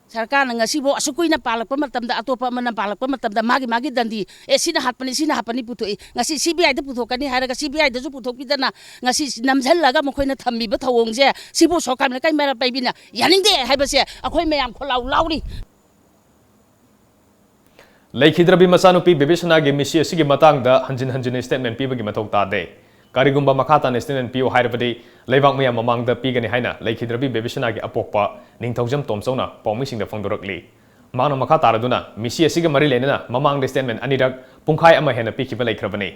ꯁꯔꯀꯥꯔꯅ ꯉꯁꯤꯐꯥꯎ ꯑꯁꯨꯛ ꯀꯨꯏꯅ ꯄꯥꯜꯂꯛꯄ ꯃꯇꯝꯗ, ꯑꯇꯣꯞꯄ ꯑꯃꯅ ꯄꯥꯜꯂꯛꯄ ꯃꯇꯝꯗ ꯃꯥꯒꯤ ꯃꯥꯒꯤ ꯗꯟꯗꯤ, ꯑꯦ, ꯁꯤꯅ ꯍꯥꯠꯄꯅꯤ, ꯁꯤꯅ ꯍꯥꯠꯄꯅꯤ ꯄꯨꯊꯣꯛꯏ꯫ ꯉꯁꯤ ꯁꯤ ꯕꯤ ꯑꯥꯏꯗ ꯄꯨꯊꯣꯛꯀꯅꯤ ꯍꯥꯏꯔꯒ ꯁꯤ ꯕꯤ ꯑꯥꯏꯗꯁꯨ ꯄꯨꯊꯣꯛꯄꯤꯗꯅ ꯉꯁꯤ ꯅꯝꯁꯤꯜꯂꯒ ꯃꯈꯣꯏꯅ ꯊꯝꯃꯤꯕ ꯊꯧꯑꯣꯡꯁꯦ, ꯁꯤꯕꯨ ꯁꯣꯔꯀꯥꯔ ꯂꯩꯀꯥꯏ ꯃꯩꯔꯥ ꯄꯥꯏꯕꯤꯅ ꯌꯥꯅꯤꯡꯗꯦ ꯍꯥꯏꯕꯁꯦ ꯑꯩꯈꯣꯏ ꯃꯌꯥꯝ ꯈꯣꯜꯂꯥꯎ ꯂꯥꯎꯔꯤ꯫ ꯂꯩꯈꯤꯗ꯭ꯔꯕꯤ ꯃꯆꯥꯅꯨꯄꯤ ꯕꯦꯕꯤꯁꯅꯥꯒꯤ ꯃꯤꯁꯤ ꯑꯁꯤꯒꯤ ꯃꯇꯥꯡꯗ ꯍꯟꯖꯤꯟ ꯍꯟꯖꯤꯟ ꯁ꯭ꯇꯦꯠꯃꯦꯟ ꯄꯤꯕꯒꯤ ꯃꯊꯧ ꯇꯥꯗꯦ꯫ ꯀꯔꯤꯒꯨꯝꯕ ꯃꯈꯥ ꯇꯥꯅ statement ꯄꯤꯌꯨ ꯍꯥꯏꯔꯕꯗꯤ ꯂꯩꯕꯥꯛ ꯃꯤꯌꯥꯝ ꯃꯃꯥꯡꯗ ꯄꯤꯒꯅꯤ ꯍꯥꯏꯅ ꯂꯩꯈꯤꯗ꯭ꯔꯕꯤ ꯕꯦꯕꯤꯁꯅꯥꯒꯤ ꯑꯄꯣꯛꯄ ꯅꯤꯡꯊꯧꯖꯝ ꯇꯣꯝꯆꯧꯅ ꯄꯥꯎꯃꯤꯁꯤꯡꯗ ꯐꯣꯡꯗꯣꯔꯛꯂꯤ꯫ ꯃꯍꯥꯛꯅ ꯃꯈꯥ ꯇꯥꯔꯗꯨꯅ ꯃꯤꯁꯤ ꯑꯁꯤꯒ ꯃꯔꯤ ꯂꯩꯅꯅ ꯃꯃꯥꯡꯗ statement ꯑꯅꯤꯔꯛ ꯄꯨꯡꯈꯥꯏ ꯑꯃ ꯍꯦꯟꯅ ꯄꯤꯈꯤꯕ ꯂꯩꯈ꯭ꯔꯕꯅꯤ꯫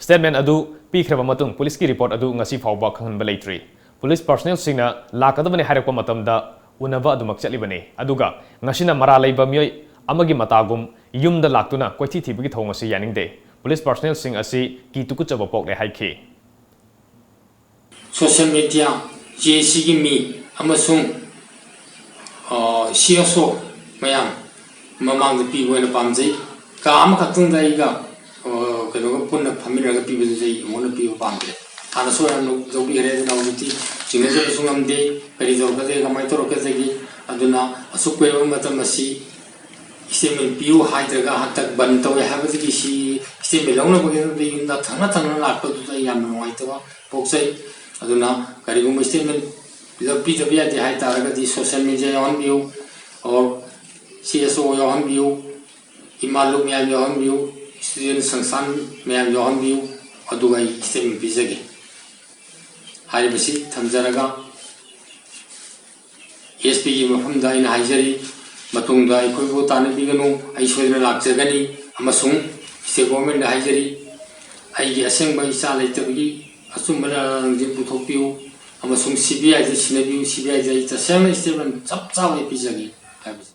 Statement ꯑꯗꯨ ꯄꯤꯈ꯭ꯔꯕ ꯃꯇꯨꯡ ꯄꯨꯂꯤꯁꯀꯤ report ꯑꯗꯨ ꯉꯁꯤ ꯐꯥꯎꯕ ꯈꯪꯍꯟꯕ ꯂꯩꯇ꯭ꯔꯤ꯫ ꯄꯨꯂꯤꯁ personnelꯁꯤꯡꯅ ꯂꯥꯛꯀꯗꯕꯅꯤ ꯍꯥꯏꯔꯛꯄ ꯃꯇꯝꯗ ꯎꯅꯕ ꯑꯗꯨꯃꯛ ꯆꯠꯂꯤꯕꯅꯤ꯫ ꯑꯗꯨꯒ ꯉꯁꯤꯅ ꯃꯔꯥꯜ ꯂꯩꯕ ꯃꯤꯑꯣꯏ ꯑꯃꯒꯤ ꯃꯇꯥꯒꯨꯝ ꯌꯨꯝꯗ ꯂꯥꯛꯇꯨꯅ ꯀꯣꯏꯊꯤ ꯊꯤꯕꯒꯤ ꯊꯧꯑꯣꯡ ꯑꯁꯤ ꯌꯥꯅꯤꯡꯗꯦ꯫ ꯄꯨꯂꯤꯁ personnelꯁꯤꯡ ꯑꯁꯤ ꯀꯤ ꯇꯨꯀꯠꯆꯕ ꯄꯣꯛꯂꯦ ꯍꯥꯏꯈꯤ꯫ Social media, JACꯒꯤ ꯃꯤ ꯑꯃꯁꯨꯡ CSO ꯃꯌꯥꯝ ꯃꯃꯥꯡꯗ ꯄꯤꯕ ꯑꯣꯏꯅ ꯄꯥꯝꯖꯩ꯫ ꯀꯥ ꯑꯃꯈꯛꯇꯪꯗ ꯑꯩꯒ ꯀꯩꯅꯣꯒ ꯄꯨꯟꯅ ꯐꯝꯃꯤꯟꯅꯔꯒ ꯄꯤꯕꯗꯨꯗꯤ ꯑꯩ ꯑꯃꯨꯛ ꯍꯟꯅ ꯄꯤꯕ ꯄꯥꯝꯗ꯭ꯔꯦ꯫ ꯍꯥꯟꯅꯁꯨ ꯌꯥꯝꯅ ꯂꯧꯕꯤꯈ꯭ꯔꯦ, ꯑꯗꯨꯅ ꯍꯧꯖꯤꯛꯇꯤ ꯆꯤꯡꯅꯖꯕꯁꯨ ꯉꯝꯗꯦ꯫ ꯀꯔꯤ ꯇꯧꯔꯛꯀꯗꯒꯦ, ꯀꯃꯥꯏꯅ ꯇꯧꯔꯛꯀꯗꯒꯦ? ꯑꯗꯨꯅ ꯑꯁꯨꯛ ꯀꯨꯏꯔꯕ ꯃꯇꯝ ꯑꯁꯤ statement ꯄꯤꯌꯨ ꯍꯥꯏꯗ꯭ꯔꯒ ꯍꯟꯗꯛ ꯕꯟ ꯇꯧꯋꯦ ꯍꯥꯏꯕꯗꯒꯤ ꯁꯤ statement ꯂꯧꯅꯕꯒꯤꯗꯃꯛꯇ ꯌꯨꯝꯗ ꯊꯪꯅ ꯊꯪꯅ ꯂꯥꯛꯄꯗꯨꯗ ꯑꯩ ꯌꯥꯝꯅ ꯅꯨꯡꯉꯥꯏꯇꯕ ꯄꯣꯛꯆꯩ꯫ ꯑꯗꯨꯅ ꯀꯔꯤꯒꯨꯝꯕ statement ꯄꯤꯗꯕ ꯌꯥꯗꯦ ꯍꯥꯏ ꯇꯥꯔꯒꯗꯤ social media ꯌꯥꯎꯍꯟꯕꯤꯌꯨ, or CSO ꯌꯥꯎꯍꯟꯕꯤꯌꯨ, ꯏꯃꯥ ꯂꯨꯞ ꯃꯌꯥꯝ ꯌꯥꯎꯍꯟꯕꯤꯌꯨ, student ꯁꯪꯁꯊꯥꯟ ꯃꯌꯥꯝ ꯌꯥꯎꯍꯟꯕꯤꯌꯨ, ꯑꯗꯨꯒ ꯑꯩ statement ꯄꯤꯖꯒꯦ꯫ ꯍꯥꯏꯔꯤꯕꯁꯤ ꯊꯝꯖꯔꯒ SPꯒꯤ ꯃꯐꯝꯗ ꯑꯩꯅ ꯍꯥꯏꯖꯔꯤ, ꯃꯇꯨꯡꯗ ꯑꯩꯈꯣꯏꯕꯨ ꯇꯥꯟꯅꯕꯤꯒꯅꯨ, ꯑꯩ ꯁꯣꯏꯗꯅ ꯂꯥꯛꯆꯒꯅꯤ꯫ ꯑꯃꯁꯨꯡ state governmentꯗ ꯍꯥꯏꯖꯔꯤ, ꯑꯩꯒꯤ ꯑꯁꯦꯡꯕ ꯏꯆꯥ ꯂꯩꯇꯕꯒꯤ ꯑꯆꯨꯝꯕ ꯂꯥꯜꯂꯥꯡꯁꯤꯡ ꯄꯨꯊꯣꯛꯄꯤꯌꯨ ꯑꯃꯁꯨꯡ CBIꯗ ꯁꯤꯟꯅꯕꯤꯌꯨ꯫ CBIꯗ ꯑꯩ ꯇꯁꯦꯡꯅ statement ꯆꯞ ꯆꯥꯕ ꯑꯩ ꯄꯤꯖꯒꯦ ꯍꯥꯏꯕꯁꯤ꯫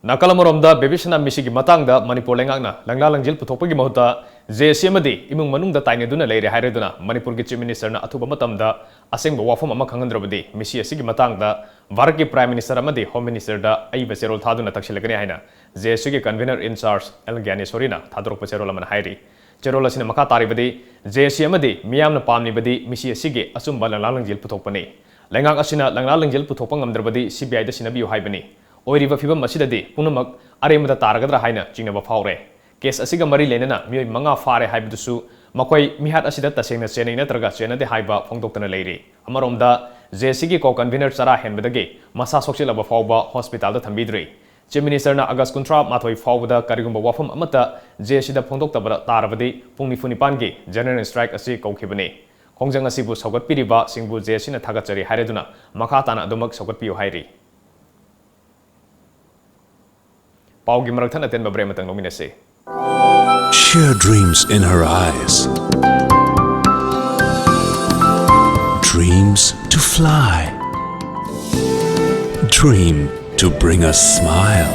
ꯅꯥꯀꯜ ꯑꯃꯔꯣꯝꯗ ꯕꯦꯕꯤꯁꯅꯥ ꯃꯤꯁꯤꯒꯤ ꯃꯇꯥꯡꯗ ꯃꯅꯤꯄꯨꯔ ꯂꯩꯉꯥꯛꯅ ꯂꯪꯂꯥ ꯂꯪꯖꯤꯜ ꯄꯨꯊꯣꯛꯄꯒꯤ ꯃꯍꯨꯠꯇ JAC ꯑꯃꯗꯤ ꯏꯃꯨꯡ ꯃꯅꯨꯡꯗ ꯇꯥꯏꯅꯗꯨꯅ ꯂꯩꯔꯦ ꯍꯥꯏꯔꯗꯨꯅ ꯃꯅꯤꯄꯨꯔꯒꯤ Chief Ministerꯅ ꯑꯊꯨꯕ ꯃꯇꯝꯗ ꯑꯁꯦꯡꯕ ꯋꯥꯐꯝ ꯑꯃ ꯈꯪꯍꯟꯗ꯭ꯔꯕꯗꯤ ꯃꯤꯁꯤ ꯑꯁꯤꯒꯤ ꯃꯇꯥꯡꯗ ꯚꯥꯔꯠꯀꯤ Prime Minister ꯑꯃꯗꯤ Home Ministerꯗ ꯑꯏꯕ ꯆꯦꯔꯣꯜ ꯊꯥꯗꯨꯅ ꯇꯛꯁꯤꯜꯂꯒꯅꯤ ꯍꯥꯏꯅ JACꯒꯤ convener in charge L ꯒ꯭ꯌꯥꯅꯦꯁꯣꯔꯤꯅ ꯊꯥꯗꯣꯔꯛꯄ ꯆꯦꯔꯣꯜ ꯑꯃꯅ ꯍꯥꯏꯔꯤ꯫ ꯆꯦꯔꯣꯜ ꯑꯁꯤꯅ ꯃꯈꯥ ꯇꯥꯔꯤꯕꯗꯤ, JAC ꯑꯃꯗꯤ ꯃꯤꯌꯥꯝꯅ ꯄꯥꯝꯂꯤꯕꯗꯤ ꯃꯤꯁꯤ ꯑꯁꯤꯒꯤ ꯑꯆꯨꯝꯕ ꯂꯪꯂꯥ ꯂꯪꯖꯤꯜ ꯄꯨꯊꯣꯛꯄꯅꯤ꯫ ꯂꯩꯉꯥꯛ ꯑꯁꯤꯅ ꯂꯪꯂꯥ ꯂꯪꯖꯤꯜ ꯄꯨꯊꯣꯛꯄ ꯉꯝꯗ꯭ꯔꯕꯗꯤ CBIꯗ ꯁꯤꯟꯅꯕꯤꯌꯨ ꯍꯥꯏꯕꯅꯤ꯫ ꯑꯣꯏꯔꯤꯕ ꯐꯤꯕꯝ ꯑꯁꯤꯗꯗꯤ ꯄꯨꯝꯅꯃꯛ ꯑꯔꯦꯝꯕꯗ ꯇꯥꯔꯒꯗ꯭ꯔꯥ ꯍꯥꯏꯅ ꯆꯤꯡꯅꯕ ꯐꯥꯎꯔꯦ꯫ Case ꯑꯁꯤꯒ ꯃꯔꯤ ꯂꯩꯅꯅ ꯃꯤꯑꯣꯏ ꯃꯉꯥ ꯐꯥꯔꯦ ꯍꯥꯏꯕꯗꯨꯁꯨ ꯃꯈꯣꯏ ꯃꯤꯍꯥꯠ ꯑꯁꯤꯗ ꯇꯁꯦꯡꯅ ꯆꯦꯟꯅꯩ ꯅꯠꯇ꯭ꯔꯒ ꯆꯦꯟꯅꯗꯦ ꯍꯥꯏꯕ ꯐꯣꯡꯗꯣꯛꯇꯅ ꯂꯩꯔꯤ꯫ ꯑꯃꯔꯣꯝꯗ JACꯒꯤ co-convener ꯆꯔꯥ ꯍꯦꯟꯕꯗꯒꯤ ꯃꯁꯥ ꯁꯣꯛꯆꯤꯜꯂꯕ ꯐꯥꯎꯕ hospitalꯗ ꯊꯝꯕꯤꯗ꯭ꯔꯤ꯫ Chief Minister ꯅ August ꯀꯨꯟꯊ꯭ꯔꯥ ꯃꯥꯊꯣꯏ ꯐꯥꯎꯕꯗ ꯀꯔꯤꯒꯨꯝꯕ ꯋꯥꯐꯝ ꯑꯃꯠꯇ J A C ꯗ ꯐꯣꯡꯗꯣꯛꯇꯕ ꯇꯥꯔꯕꯗꯤ ꯄꯨꯡ ꯅꯤꯐꯨ ꯅꯤꯄꯥꯟꯒꯤ general strike ꯑꯁꯤ ꯀꯧꯈꯤꯕꯅꯤ꯫ ꯈꯣꯡꯖꯪ ꯑꯁꯤꯕꯨ ꯁꯧꯒꯠꯄꯤꯔꯤꯕꯁꯤꯡꯕꯨ J A C ꯅ ꯊꯥꯒꯠꯆꯔꯤ ꯍꯥꯏꯔꯗꯨꯅ ꯃꯈꯥ ꯇꯥꯅ ꯑꯗꯨꯃꯛ ꯁꯧꯒꯠꯄꯤꯌꯨ ꯍꯥꯏꯔꯤ꯫ ꯄꯥꯎꯒꯤ ꯃꯔꯛ ꯊꯠꯅ ꯑꯇꯦꯟꯕ break ꯑꯃꯇꯪ ꯂꯧꯃꯤꯟꯅꯁꯤ꯫ Share dreams in her eyes. Dreams to fly. Dream to bring a smile.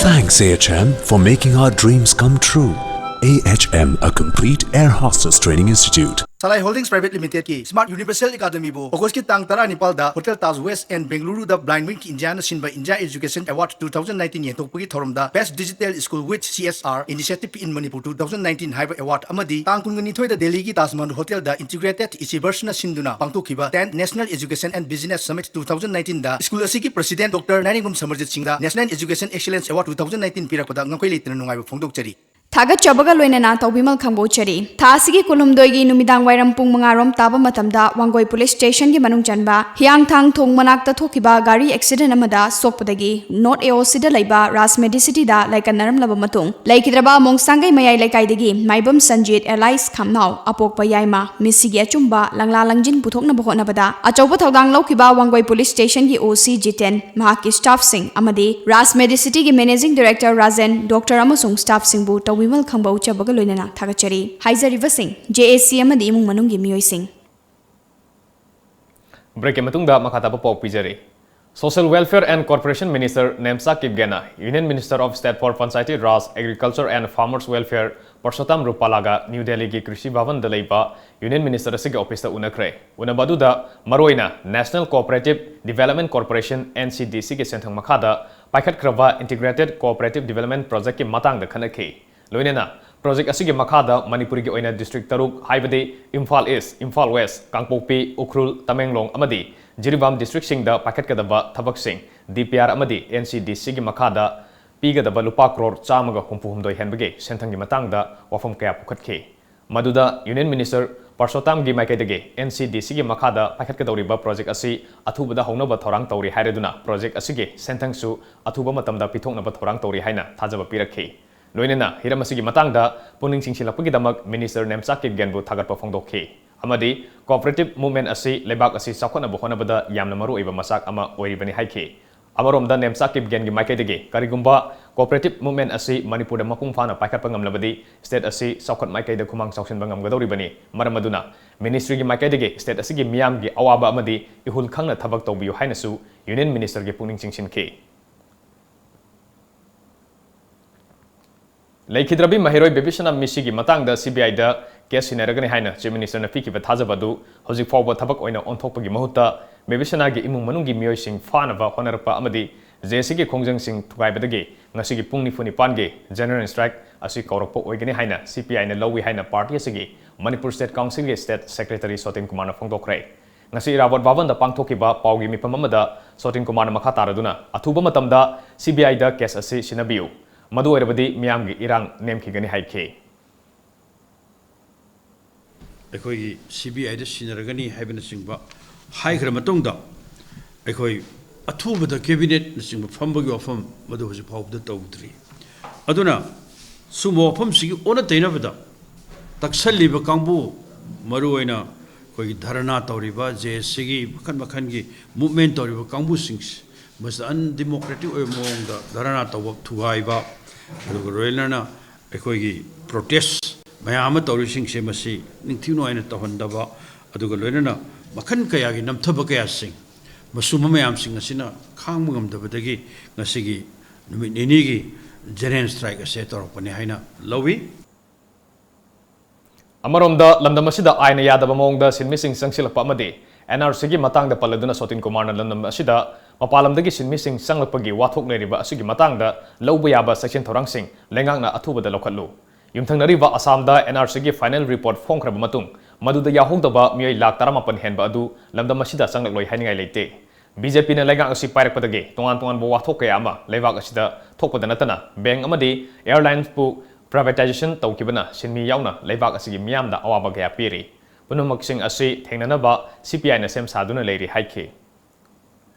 Thanks, A H M, for making our dreams come true. A H M, a complete air hostess training institute. Salai Holdings Private Limited ꯀꯤ Smart Universal Academy ꯕꯨ August ꯀꯤ ꯇꯥꯡ ꯇꯔꯥꯅꯤꯄꯥꯜꯗ Hotel Taj West and Bengaluru the Blind Wing ꯀꯤ India ꯅ ꯁꯤꯟꯕ India Education Award two thousand nineteen ꯌꯦꯟꯊꯣꯛꯄꯒꯤ ꯊꯧꯔꯝꯗ Best Digital School with C S R Initiative in Manipur two thousand nineteen ꯍꯥꯏꯕ award ꯑꯃꯗꯤ ꯇꯥꯡ ꯀꯨꯟꯅꯤꯊꯣꯏꯗ ꯗꯦꯜꯂꯤꯒꯤ Taj Mahal Hotel ꯗ Integrated Ichieverse ꯅ ꯁꯤꯟꯗꯨꯅ ꯄꯥꯡꯊꯣꯛꯈꯤꯕ tenth National Education and Business Summit two thousand nineteen the school ꯑꯁꯤꯒꯤ President Doctor ꯅꯥꯏꯅꯤꯡꯒꯨꯝ ꯁꯃꯔꯖꯤꯠ ꯁꯤꯡꯗ National Education Excellence Award two thousand nineteen ꯄꯤꯔꯛꯄꯗ ꯉꯝꯈꯩ ꯂꯩꯇꯅ ꯅꯨꯡꯉꯥꯏꯕ ꯐꯣꯡꯗꯣꯛꯆꯔꯤ꯫ ꯊꯥꯒꯠꯆꯕꯒ ꯂꯣꯏꯅꯅ ꯇꯧꯕꯤꯃꯜ ꯈꯪꯕ ꯎꯠꯆꯔꯤ꯫ ꯊꯥ ꯑꯁꯤꯒꯤ ꯀꯨꯟꯍꯨꯝꯗꯣꯏꯒꯤ ꯅꯨꯃꯤꯗꯥꯡ ꯋꯥꯏꯔꯝ ꯄꯨꯡ ꯃꯉꯥ ꯔꯣꯝ ꯇꯥꯕ ꯃꯇꯝꯗ ꯋꯥꯡꯒꯣꯏ Police Station ꯒꯤ ꯃꯅꯨꯡ ꯆꯟꯕ ꯍꯤꯌꯥꯡꯊꯥꯡ ꯊꯣꯡ ꯃꯅꯥꯛꯇ ꯊꯣꯛꯈꯤꯕ ꯒꯥꯔꯤ accident ꯑꯃꯗ ꯁꯣꯛꯄꯗꯒꯤ North A O C ꯗ ꯂꯩꯕ Raj Medicity ꯗ ꯂꯥꯏꯀꯠꯅꯔꯝꯂꯕ ꯃꯇꯨꯡ, ꯂꯩꯈꯤꯗ꯭ꯔꯕ ꯃꯣꯡꯁꯥꯡꯒꯩ ꯃꯌꯥꯏ ꯂꯩꯀꯥꯏꯗꯒꯤ ꯃꯥꯏꯕꯝ ꯁꯟꯖꯤꯠ alias ꯈꯥꯝꯅꯥꯎ, ꯑꯄꯣꯛꯄ ꯌꯥꯏꯃ, ꯃꯤꯁꯤꯒꯤ ꯑꯆꯨꯝꯕ ꯂꯪꯂꯥ ꯂꯪꯖꯤꯟ ꯄꯨꯊꯣꯛꯅꯕ ꯍꯣꯠꯅꯕꯗ ꯑꯆꯧꯕ ꯊꯧꯗꯥꯡ ꯂꯧꯈꯤꯕ ꯋꯥꯡꯒꯣꯏ Police Station ꯒꯤ O C ꯖꯤꯇꯦꯟ, ꯃꯍꯥꯛꯀꯤ staff ꯁꯤꯡ ꯑꯃꯗꯤ Raj Medicity ꯒꯤ Managing Director ꯔꯥꯖꯦꯟ, doctor ꯑꯃꯁꯨꯡ staff ꯁꯤꯡꯕꯨ ꯇꯧꯕꯤꯃꯜ ꯈꯪꯕ ꯎꯠꯆꯕꯒ ꯂꯣꯏꯅꯅ ꯊꯥꯒꯠꯆꯔꯤ꯫ ꯍꯥꯏꯖꯔꯤꯕꯁꯤꯡ J A C ꯑꯃꯗꯤ ꯏꯃꯨꯡ ꯃꯅꯨꯡꯒꯤ ꯃꯤꯑꯣꯏꯁꯤꯡ꯫ Break ꯀꯤ ꯃꯇꯨꯡꯗ ꯃꯈꯥ ꯇꯥꯕ ꯄꯥꯎ ꯄꯤꯖꯔꯤ꯫ Social Welfare and Corporation Minister Nemcha ꯀꯤꯞꯒꯦꯅ Union Minister of State for Panchayati Raj, Agriculture and Farmers Welfare Parshottam ꯔꯨꯄꯥꯂꯥꯒ ꯅ꯭ꯌꯨ ꯗꯦꯜꯂꯤꯒꯤ ꯀ꯭ꯔꯤꯁꯤ ꯚꯕꯟꯗ ꯂꯩꯕ Union Minister ꯑꯁꯤꯒꯤ office ꯇ ꯎꯅꯈ꯭ꯔꯦ꯫ ꯎꯅꯕ ꯑꯗꯨꯗ ꯃꯔꯨꯑꯣꯏꯅ National Cooperative Development Corporation, N C D C ꯒꯤ ꯁꯦꯟꯊꯪ ꯃꯈꯥꯗ ꯄꯥꯏꯈꯠꯈ꯭ꯔꯕ Integrated Cooperative Development Project ꯀꯤ ꯃꯇꯥꯡꯗ ꯈꯟꯅꯈꯤ꯫ ꯂꯣꯏꯅꯅ project ꯑꯁꯤꯒꯤ ꯃꯈꯥꯗ ꯃꯅꯤꯄꯨꯔꯒꯤ ꯑꯣꯏꯅ district ꯇꯔꯨꯛ, ꯍꯥꯏꯕꯗꯤ ꯏꯝꯐꯥꯜ East, ꯏꯝꯐꯥꯜ West, ꯀꯥꯡꯄꯣꯛꯄꯤ, ꯎꯈ꯭ꯔꯨꯜ, ꯇꯃꯦꯡꯂꯣꯡ ꯑꯃꯗꯤ ꯖꯤꯔꯤꯕꯥꯝ district ꯁꯤꯡꯗ ꯄꯥꯏꯈꯠꯀꯗꯕ ꯊꯕꯛꯁꯤꯡ, D P R ꯑꯃꯗꯤ N C D C ꯒꯤ ꯃꯈꯥꯗ ꯄꯤꯒꯗꯕ ꯂꯨꯄꯥ ꯀ꯭ꯔꯣꯔ ꯆꯥꯝꯃꯒ ꯍꯨꯝꯐꯨ ꯍꯨꯝꯗꯣꯏ ꯍꯦꯟꯕꯒꯤ ꯁꯦꯟꯊꯪꯒꯤ ꯃꯇꯥꯡꯗ ꯋꯥꯐꯝ ꯀꯌꯥ ꯄꯨꯈꯠꯈꯤ꯫ ꯃꯗꯨꯗ Union Minister ꯄꯥꯔꯁꯣꯇꯥꯝꯒꯤ ꯃꯥꯏꯀꯩꯗꯒꯤ NCDCꯒꯤ ꯃꯈꯥꯗ ꯄꯥꯏꯈꯠꯀꯗꯧꯔꯤꯕ ꯄ꯭ꯔꯣꯖꯦꯛ ꯑꯁꯤ ꯑꯊꯨꯕꯗ ꯍꯧꯅꯕ ꯊꯧꯔꯥꯡ ꯇꯧꯔꯤ ꯍꯥꯏꯔꯗꯨꯅ, ꯄ꯭ꯔꯣꯖꯦꯛ ꯑꯁꯤꯒꯤ ꯁꯦꯟꯊꯪꯁꯨ ꯑꯊꯨꯕ ꯃꯇꯝꯗ ꯄꯤꯊꯣꯛꯅꯕ ꯊꯧꯔꯥꯡ ꯇꯧꯔꯤ ꯍꯥꯏꯅ ꯊꯥꯖꯕ ꯄꯤꯔꯛꯈꯤ꯫ ꯂꯣꯏꯅꯅ ꯍꯤꯔꯝ ꯑꯁꯤꯒꯤ ꯃꯇꯥꯡꯗ ꯄꯨꯛꯅꯤꯡ ꯆꯤꯡꯁꯤꯜꯂꯛꯄꯒꯤꯗꯃꯛ Minister ꯅꯦꯝꯆꯥ ꯀꯤꯞꯒꯦꯟꯕꯨ ꯊꯥꯒꯠꯄ ꯐꯣꯡꯗꯣꯛꯈꯤ ꯑꯃꯗꯤ cooperative movement ꯑꯁꯤ ꯂꯩꯕꯥꯛ ꯑꯁꯤ ꯆꯥꯎꯈꯠꯅꯕ ꯍꯣꯠꯅꯕꯗ ꯌꯥꯝꯅ ꯃꯔꯨꯑꯣꯏꯕ ꯃꯆꯥꯛ ꯑꯃ ꯑꯣꯏꯔꯤꯕꯅꯤ ꯍꯥꯏꯈꯤ꯫ ꯑꯃꯔꯣꯝꯗ ꯅꯦꯝꯆꯥ ꯀꯤꯞꯒꯦꯟꯒꯤ ꯃꯥꯏꯀꯩꯗꯒꯤ ꯀꯔꯤꯒꯨꯝꯕ cooperative movement ꯑꯁꯤ ꯃꯅꯤꯄꯨꯔꯗ ꯃꯄꯨꯡ ꯐꯥꯅ ꯄꯥꯏꯈꯠꯄ ꯉꯝꯂꯕꯗꯤ state ꯑꯁꯤ ꯆꯥꯎꯈꯠ ꯃꯥꯏꯀꯩꯗ ꯈꯨꯃꯥꯡ ꯆꯥꯎꯁꯤꯟꯕ ꯉꯝꯒꯗꯧꯔꯤꯕꯅꯤ꯫ ꯃꯔꯝ ꯑꯗꯨꯅ ministryꯒꯤ ꯃꯥꯏꯀꯩꯗꯒꯤ state ꯑꯁꯤꯒꯤ ꯃꯤꯌꯥꯝꯒꯤ ꯑꯋꯥꯕ ꯑꯃꯗꯤ ꯏꯍꯨꯜ ꯈꯪꯅ ꯊꯕꯛ ꯇꯧꯕꯤꯌꯨ ꯍꯥꯏꯅꯁꯨ Union Ministerꯒꯤ ꯄꯨꯛꯅꯤꯡ ꯆꯤꯡꯁꯤꯟꯈꯤ꯫ ꯂꯩꯈꯤꯗ꯭ꯔꯕꯤ ꯃꯍꯩꯔꯣꯏ ꯕꯦꯕꯤꯁꯅꯥ ꯃꯤꯁꯤꯒꯤ ꯃꯇꯥꯡꯗ CBIꯗ case ꯁꯤꯟꯅꯔꯒꯅꯤ ꯍꯥꯏꯅ Chief Ministerꯅ ꯄꯤꯈꯤꯕ ꯊꯥꯖꯕ ꯑꯗꯨ ꯍꯧꯖꯤꯛ ꯐꯥꯎꯕ ꯊꯕꯛ ꯑꯣꯏꯅ ꯑꯣꯟꯊꯣꯛꯄꯒꯤ ꯃꯍꯨꯠꯇ ꯕꯦꯕꯤꯁꯅꯥꯒꯤ ꯏꯃꯨꯡ ꯃꯅꯨꯡꯒꯤ ꯃꯤꯑꯣꯏꯁꯤꯡ ꯐꯥꯅꯕ ꯍꯣꯠꯅꯔꯛꯄ ꯑꯃꯗꯤ JACꯒꯤ ꯈꯣꯡꯖꯪꯁꯤꯡ ꯊꯨꯒꯥꯏꯕꯗꯒꯤ ꯉꯁꯤꯒꯤ ꯄꯨꯡ ꯅꯤꯐꯨ ꯅꯤꯄꯥꯟꯒꯤ general strike ꯑꯁꯤ ꯀꯧꯔꯛꯄ ꯑꯣꯏꯒꯅꯤ ꯍꯥꯏꯅ CPIꯅ ꯂꯧꯏ ꯍꯥꯏꯅ party ꯑꯁꯤꯒꯤ Manipur State Councilꯒꯤ State Secretary ꯁꯣꯇꯤꯟ ꯀꯨꯃꯥꯔꯅ ꯐꯣꯡꯗꯣꯛꯈ꯭ꯔꯦ꯫ ꯉꯁꯤ ꯏꯔꯥꯕꯣꯠ ꯚꯕꯟꯗ ꯄꯥꯡꯊꯣꯛꯈꯤꯕ ꯄꯥꯎꯒꯤ ꯃꯤꯐꯝ ꯑꯃꯗ ꯁꯣꯇꯤꯟ ꯀꯨꯃꯥꯔꯅ ꯃꯈꯥ ꯇꯥꯔꯗꯨꯅ ꯑꯊꯨꯕ ꯃꯇꯝꯗ CBIꯗ case ꯑꯁꯤ ꯁꯤꯟꯅꯕꯤꯌꯨ, ꯃꯗꯨ ꯑꯣꯏꯔꯕꯗꯤ ꯃꯤꯌꯥꯝꯒꯤ ꯏꯔꯥꯡ ꯅꯦꯝꯈꯤꯒꯅꯤ ꯍꯥꯏꯈꯤ꯫ ꯑꯩꯈꯣꯏꯒꯤ CBIꯗ ꯁꯤꯟꯅꯔꯒꯅꯤ ꯍꯥꯏꯕꯅꯆꯤꯡꯕ ꯍꯥꯏꯈ꯭ꯔ ꯃꯇꯨꯡꯗ, ꯑꯩꯈꯣꯏ ꯑꯊꯨꯕꯗ cabinetꯅꯆꯤꯡꯕ ꯐꯝꯕꯒꯤ ꯋꯥꯐꯝ ꯃꯗꯨ ꯍꯧꯖꯤꯛ ꯐꯥꯎꯕꯗ ꯇꯧꯗ꯭ꯔꯤ꯫ ꯑꯗꯨꯅ ꯁꯨꯝꯕ ꯋꯥꯐꯝꯁꯤꯒꯤ ꯑꯣꯟꯅ ꯇꯩꯅꯕꯗ ꯇꯛꯁꯜꯂꯤꯕ ꯀꯥꯡꯕꯨ, ꯃꯔꯨꯑꯣꯏꯅ ꯑꯩꯈꯣꯏꯒꯤ ꯙꯔꯅꯥ ꯇꯧꯔꯤꯕ, JACꯒꯤ ꯃꯈꯜ ꯃꯈꯜꯒꯤ movement ꯇꯧꯔꯤꯕ ꯀꯥꯡꯕꯨꯁꯤꯡꯁꯤ, ꯃꯁꯤꯗ undemocratic ꯑꯣꯏꯕ ꯃꯑꯣꯡꯗ ꯙꯔꯅꯥ ꯇꯧꯕ ꯊꯨꯒꯥꯏꯕ, ꯑꯗꯨꯒ ꯂꯣꯏꯅꯅ ꯑꯩꯈꯣꯏꯒꯤ protest ꯃꯌꯥꯝ ꯑꯃ ꯇꯧꯔꯤꯁꯤꯡꯁꯦ ꯃꯁꯤ ꯅꯤꯡꯊꯤ ꯅꯨꯡꯉꯥꯏꯅ ꯇꯧꯍꯟꯗꯕ, ꯑꯗꯨꯒ ꯂꯣꯏꯅꯅ ꯃꯈꯜ ꯀꯌꯥꯒꯤ ꯅꯝꯊꯕ ꯀꯌꯥꯁꯤꯡ, ꯃꯁꯨꯝꯕ ꯃꯌꯥꯝꯁꯤꯡ ꯑꯁꯤꯅ ꯈꯥꯡꯕ ꯉꯝꯗꯕꯗꯒꯤ ꯉꯁꯤꯒꯤ ꯅꯨꯃꯤꯠ ꯅꯤꯅꯤꯒꯤ general strike ꯑꯁꯦ ꯇꯧꯔꯛꯄꯅꯤ ꯍꯥꯏꯅ ꯂꯧꯏ꯫ ꯑꯃꯔꯣꯝꯗ, ꯂꯝꯗꯝ ꯑꯁꯤꯗ ꯑꯥꯏꯟꯅ ꯌꯥꯗꯕ ꯃꯑꯣꯡꯗ ꯁꯤꯟꯃꯤꯁꯤꯡ ꯆꯪꯁꯤꯜꯂꯛꯄ ꯑꯃꯗꯤ NRCꯒꯤ ꯃꯇꯥꯡꯗ ꯄꯜꯂꯗꯨꯅ ꯁꯣꯇꯤꯟ ꯀꯨꯃꯥꯔꯅ ꯂꯝꯗꯝ ꯑꯁꯤꯗ ꯃꯄꯥꯟ ꯂꯝꯗꯒꯤ ꯁꯤꯟꯃꯤꯁꯤꯡ ꯆꯪꯂꯛꯄꯒꯤ ꯋꯥꯊꯣꯛ ꯂꯩꯔꯤꯕ ꯑꯁꯤꯒꯤ ꯃꯇꯥꯡꯗ ꯂꯧꯕ ꯌꯥꯕ ꯆꯦꯛꯁꯤꯟ ꯊꯧꯔꯥꯡꯁꯤꯡ ꯂꯩꯉꯥꯛꯅ ꯑꯊꯨꯕꯗ ꯂꯧꯈꯠꯂꯨ꯫ ꯌꯨꯝꯊꯪꯅꯔꯤꯕ ꯑꯁꯥꯝꯗ NRCꯒꯤ final report ꯐꯣꯡꯈ꯭ꯔꯕ ꯃꯇꯨꯡ, ꯃꯗꯨꯗ ꯌꯥꯎꯍꯧꯗꯕ ꯃꯤꯑꯣꯏ ꯂꯥꯈ ꯇꯔꯥꯃꯥꯄꯟ ꯍꯦꯟꯕ ꯑꯗꯨ ꯂꯝꯗꯝ ꯑꯁꯤꯗ ꯆꯪꯂꯛꯂꯣꯏ ꯍꯥꯏꯅꯤꯡꯉꯥꯏ ꯂꯩꯇꯦ꯫ BJPꯅ ꯂꯩꯉꯥꯛ ꯑꯁꯤ ꯄꯥꯏꯔꯛꯄꯗꯒꯤ ꯇꯣꯉꯥꯟ ꯇꯣꯉꯥꯟꯕ ꯋꯥꯊꯣꯛ ꯀꯌꯥ ꯑꯃ ꯂꯩꯕꯥꯛ ꯑꯁꯤꯗ ꯊꯣꯛꯄꯗ ꯅꯠꯇꯅ, bank ꯑꯃꯗꯤ airlinesꯄꯨ privatization ꯇꯧꯈꯤꯕꯅ ꯁꯤꯟꯃꯤ ꯌꯥꯎꯅ ꯂꯩꯕꯥꯛ ꯑꯁꯤꯒꯤ ꯃꯤꯌꯥꯝꯗ ꯑꯋꯥꯕ ꯀꯌꯥ ꯄꯤꯔꯤ꯫ ꯄꯨꯝꯅꯃꯛꯁꯤꯡ ꯑꯁꯤ ꯊꯦꯡꯅꯅꯕ CPIꯅ ꯁꯦꯝ ꯁꯥꯗꯨꯅ ꯂꯩꯔꯤ ꯍꯥꯏꯈꯤ꯫